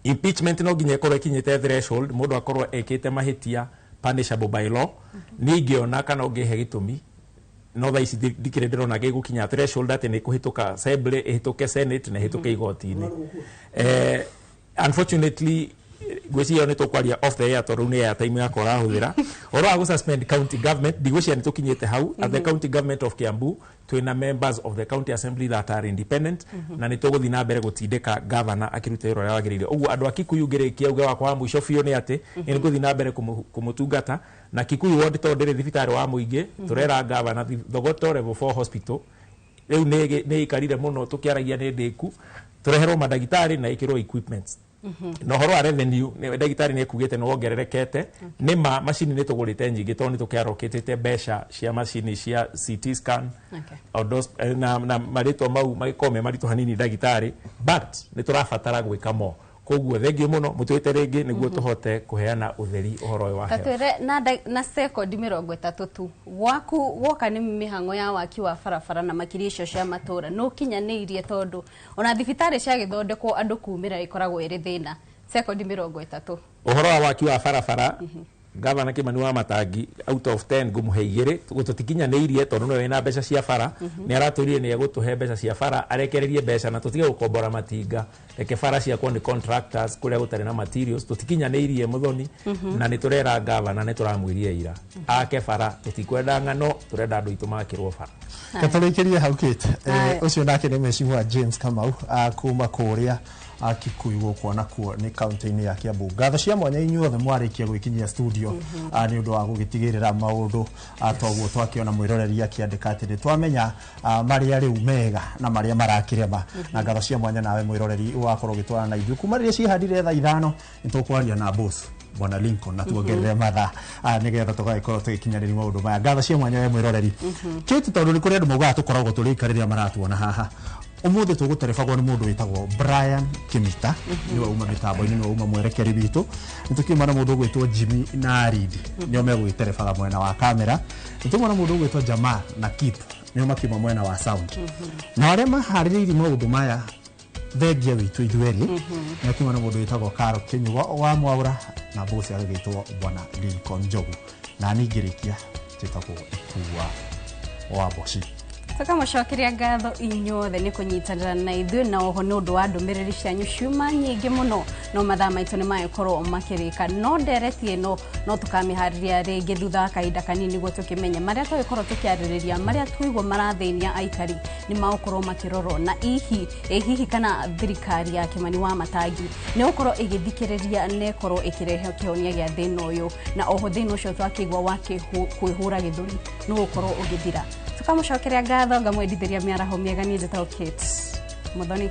impeachment no nginya ĩkorwo ĩkinyĩte threshold, mũndũ akorwo ekĩte mahĩtia punishable by law. Niĩ ingĩona kana ũngĩhe gĩtũmi, no thaa ici ndikĩrĩ ndĩrona gĩgũkinya threshold atĩ nĩ kũhĩtũka assembly, ĩhĩtũke senate na ĩhĩtũke igoti-inĩ. Unfortunately ngwĩciria nĩ tũkwaria off the air tondũ nĩ airtime yakwa ũrahũthĩra. Ũhoro wa gũsuspend county government, ndigwĩciria nĩ tũkinyĩte hau. At the county government of Kiambu twĩna members of the county assembly that are independent, na nĩ tũgũthiĩ na mbere gũtindĩka governor akĩruta wĩra ũrĩa wagĩrĩire. Ũguo andũ a Kikuyu, ngĩrĩkia uge wakwa wa mũico biũ nĩ atĩ nĩ ngũthiĩ na mbere kũmũtungata na Kikuyu ward tondũ ndĩrĩ thibitarĩ wa mũingĩ. Tũrera governor Thogoto level 4 hospital rĩu nĩ ĩikarire mũno tũkĩaragia nĩ ndĩku, tũreherwo mandagĩtarĩ na ĩkĩrwo equipments. Na ũhoro wa revenue, ndagĩtarĩ nĩ ekugĩte nĩ wongererekete. Nĩ ma macini nĩ tũgũrĩte nyingĩ tondũ nĩ tũkĩarokĩtĩte mbeca cia macini cia CT scan, na marĩtwa mau magĩkorwo me maritũ hanini ndagĩtarĩ, but nĩ tũrabatara gwĩka mo. Koguo thengiũ mũno mũtwĩte rĩngĩ nĩguo tũhote kũheana ũtheri ũhoro ũyũ wa health. Tatwĩre na sekondi 30 tu, gwaku woka nĩ mĩhang'o ya waki wa barabara na makĩria icio cia matũra nĩ ũkinyanĩirie, tondũ ona thibitarĩ ciagĩthondekwo andũ kumĩra ĩkoragwo ĩrĩ thĩna. Sekondi 30. Ũhoro wa waki wa barabara, Gavana Kimani wa Matangi, out of 10 ngũmũhe 2. Tũtikinyanĩirie tondũ nĩwe wĩna mbeca cia bara. Nĩ aratwĩrire nĩ egũtũhe mbeca cia bara, arekererie mbeca na tũtige gũkombora matinga, reke bara ciakwo nĩ contractors kũrĩa gũtarĩ na materials. Tũtikinyanĩirie mũthoni. Na nĩ tũrera gavana, nĩ tũramwĩrire ira ake bara, tũtikwenda ng'ano, tũrenda andũ aitũ makĩrwo bara. Katũrĩkĩrie hau Kate. Aya. Ũcio nake nĩ mheshimiwa James Kamau kuma kũrĩa Kikuyu gũkũ nakuo nĩ kaunti-inĩ ya Kiambu. Ngatho cia mwanya inyuothe mwarĩkia gwĩkinyia studio nĩ ũndũ wa gũgĩtigĩrĩra maũndũ toguo twakĩona mwĩroreri akĩandĩka atĩ nĩ twamenya marĩa rĩu mega na marĩa marakĩrema. Na ngatho cia mwanya nawe mwĩroreri wakorwo ũgĩtwarana na ithuĩ kuma rĩrĩa ciĩhandire thaa 5. Nĩ tũkwaria na boss bwana Lincoln na tuongerere mathaa nĩgetha tũgagĩkorwo tũgĩkinyanĩria maũndũ maya. Ngatho cia mwanya we mwĩroreri. Kate, tondũ nĩ kũrĩ andũ maugaga tũkoragwo tũrĩ ika rĩrĩa maratuona haha, ũmũthĩ tũgũterebagwo nĩ mũndũ wĩtagwo Brian Kimita, nĩwe uma mĩtambo-inĩ, nĩwe uma mwerekeri witũ. Nĩ tũkiuma na mũndũ ũgwĩtwo Jimmy na Aridi, nĩo megũgĩterebaga mwena wa kamera. Nĩ tũkiuma na mũndũ ũgwĩtwo Jamal na Kip, nĩo makiuma mwena wa sound. Na arĩa maharĩrĩirie maũndũ maya, thengia witũ ithuerĩ, nĩ akiuma na mũndũ wĩtagwo Karo Kĩnyugo wa Mwaũra na bosi agagĩtwo bwana Lincoln Njogu, na niĩ ngĩrĩkia njĩtagwo Ikua wa Mboci. Tũkamũcokeria ngatho inyuothe nĩ kũnyitanĩra na ithuĩ, na oho nĩ ũndũ wa ndũmĩrĩri cianyu ciuma nyingĩ mũno, no mathaa maitũ nĩ magĩkorwo makĩrĩka. No ndereti ĩno no tũkamĩharĩria rĩngĩ thutha wa kahinda kanini nĩguo tũkĩmenye marĩa tũgĩkorwo tũkĩarĩrĩria, marĩa twaigua marathĩnia aikari nĩ magũkorwo makĩrorwo na ihi ĩ hihi kana thirikari ya Kimani wa Matangi nĩ gũkorwo ĩgĩthikĩrĩria na ĩkorwo ĩkĩrehe kĩhonia gĩa thĩna ũyũ. Na oho thĩna ũcio twakĩigua wa kwĩhũra gĩthũri nĩ gũkorwo ũgĩthira. Tukamũcokeria ngatho, ngamwendithĩria mĩaraho mĩega. Niĩ njĩtagwo Kate Muthoni.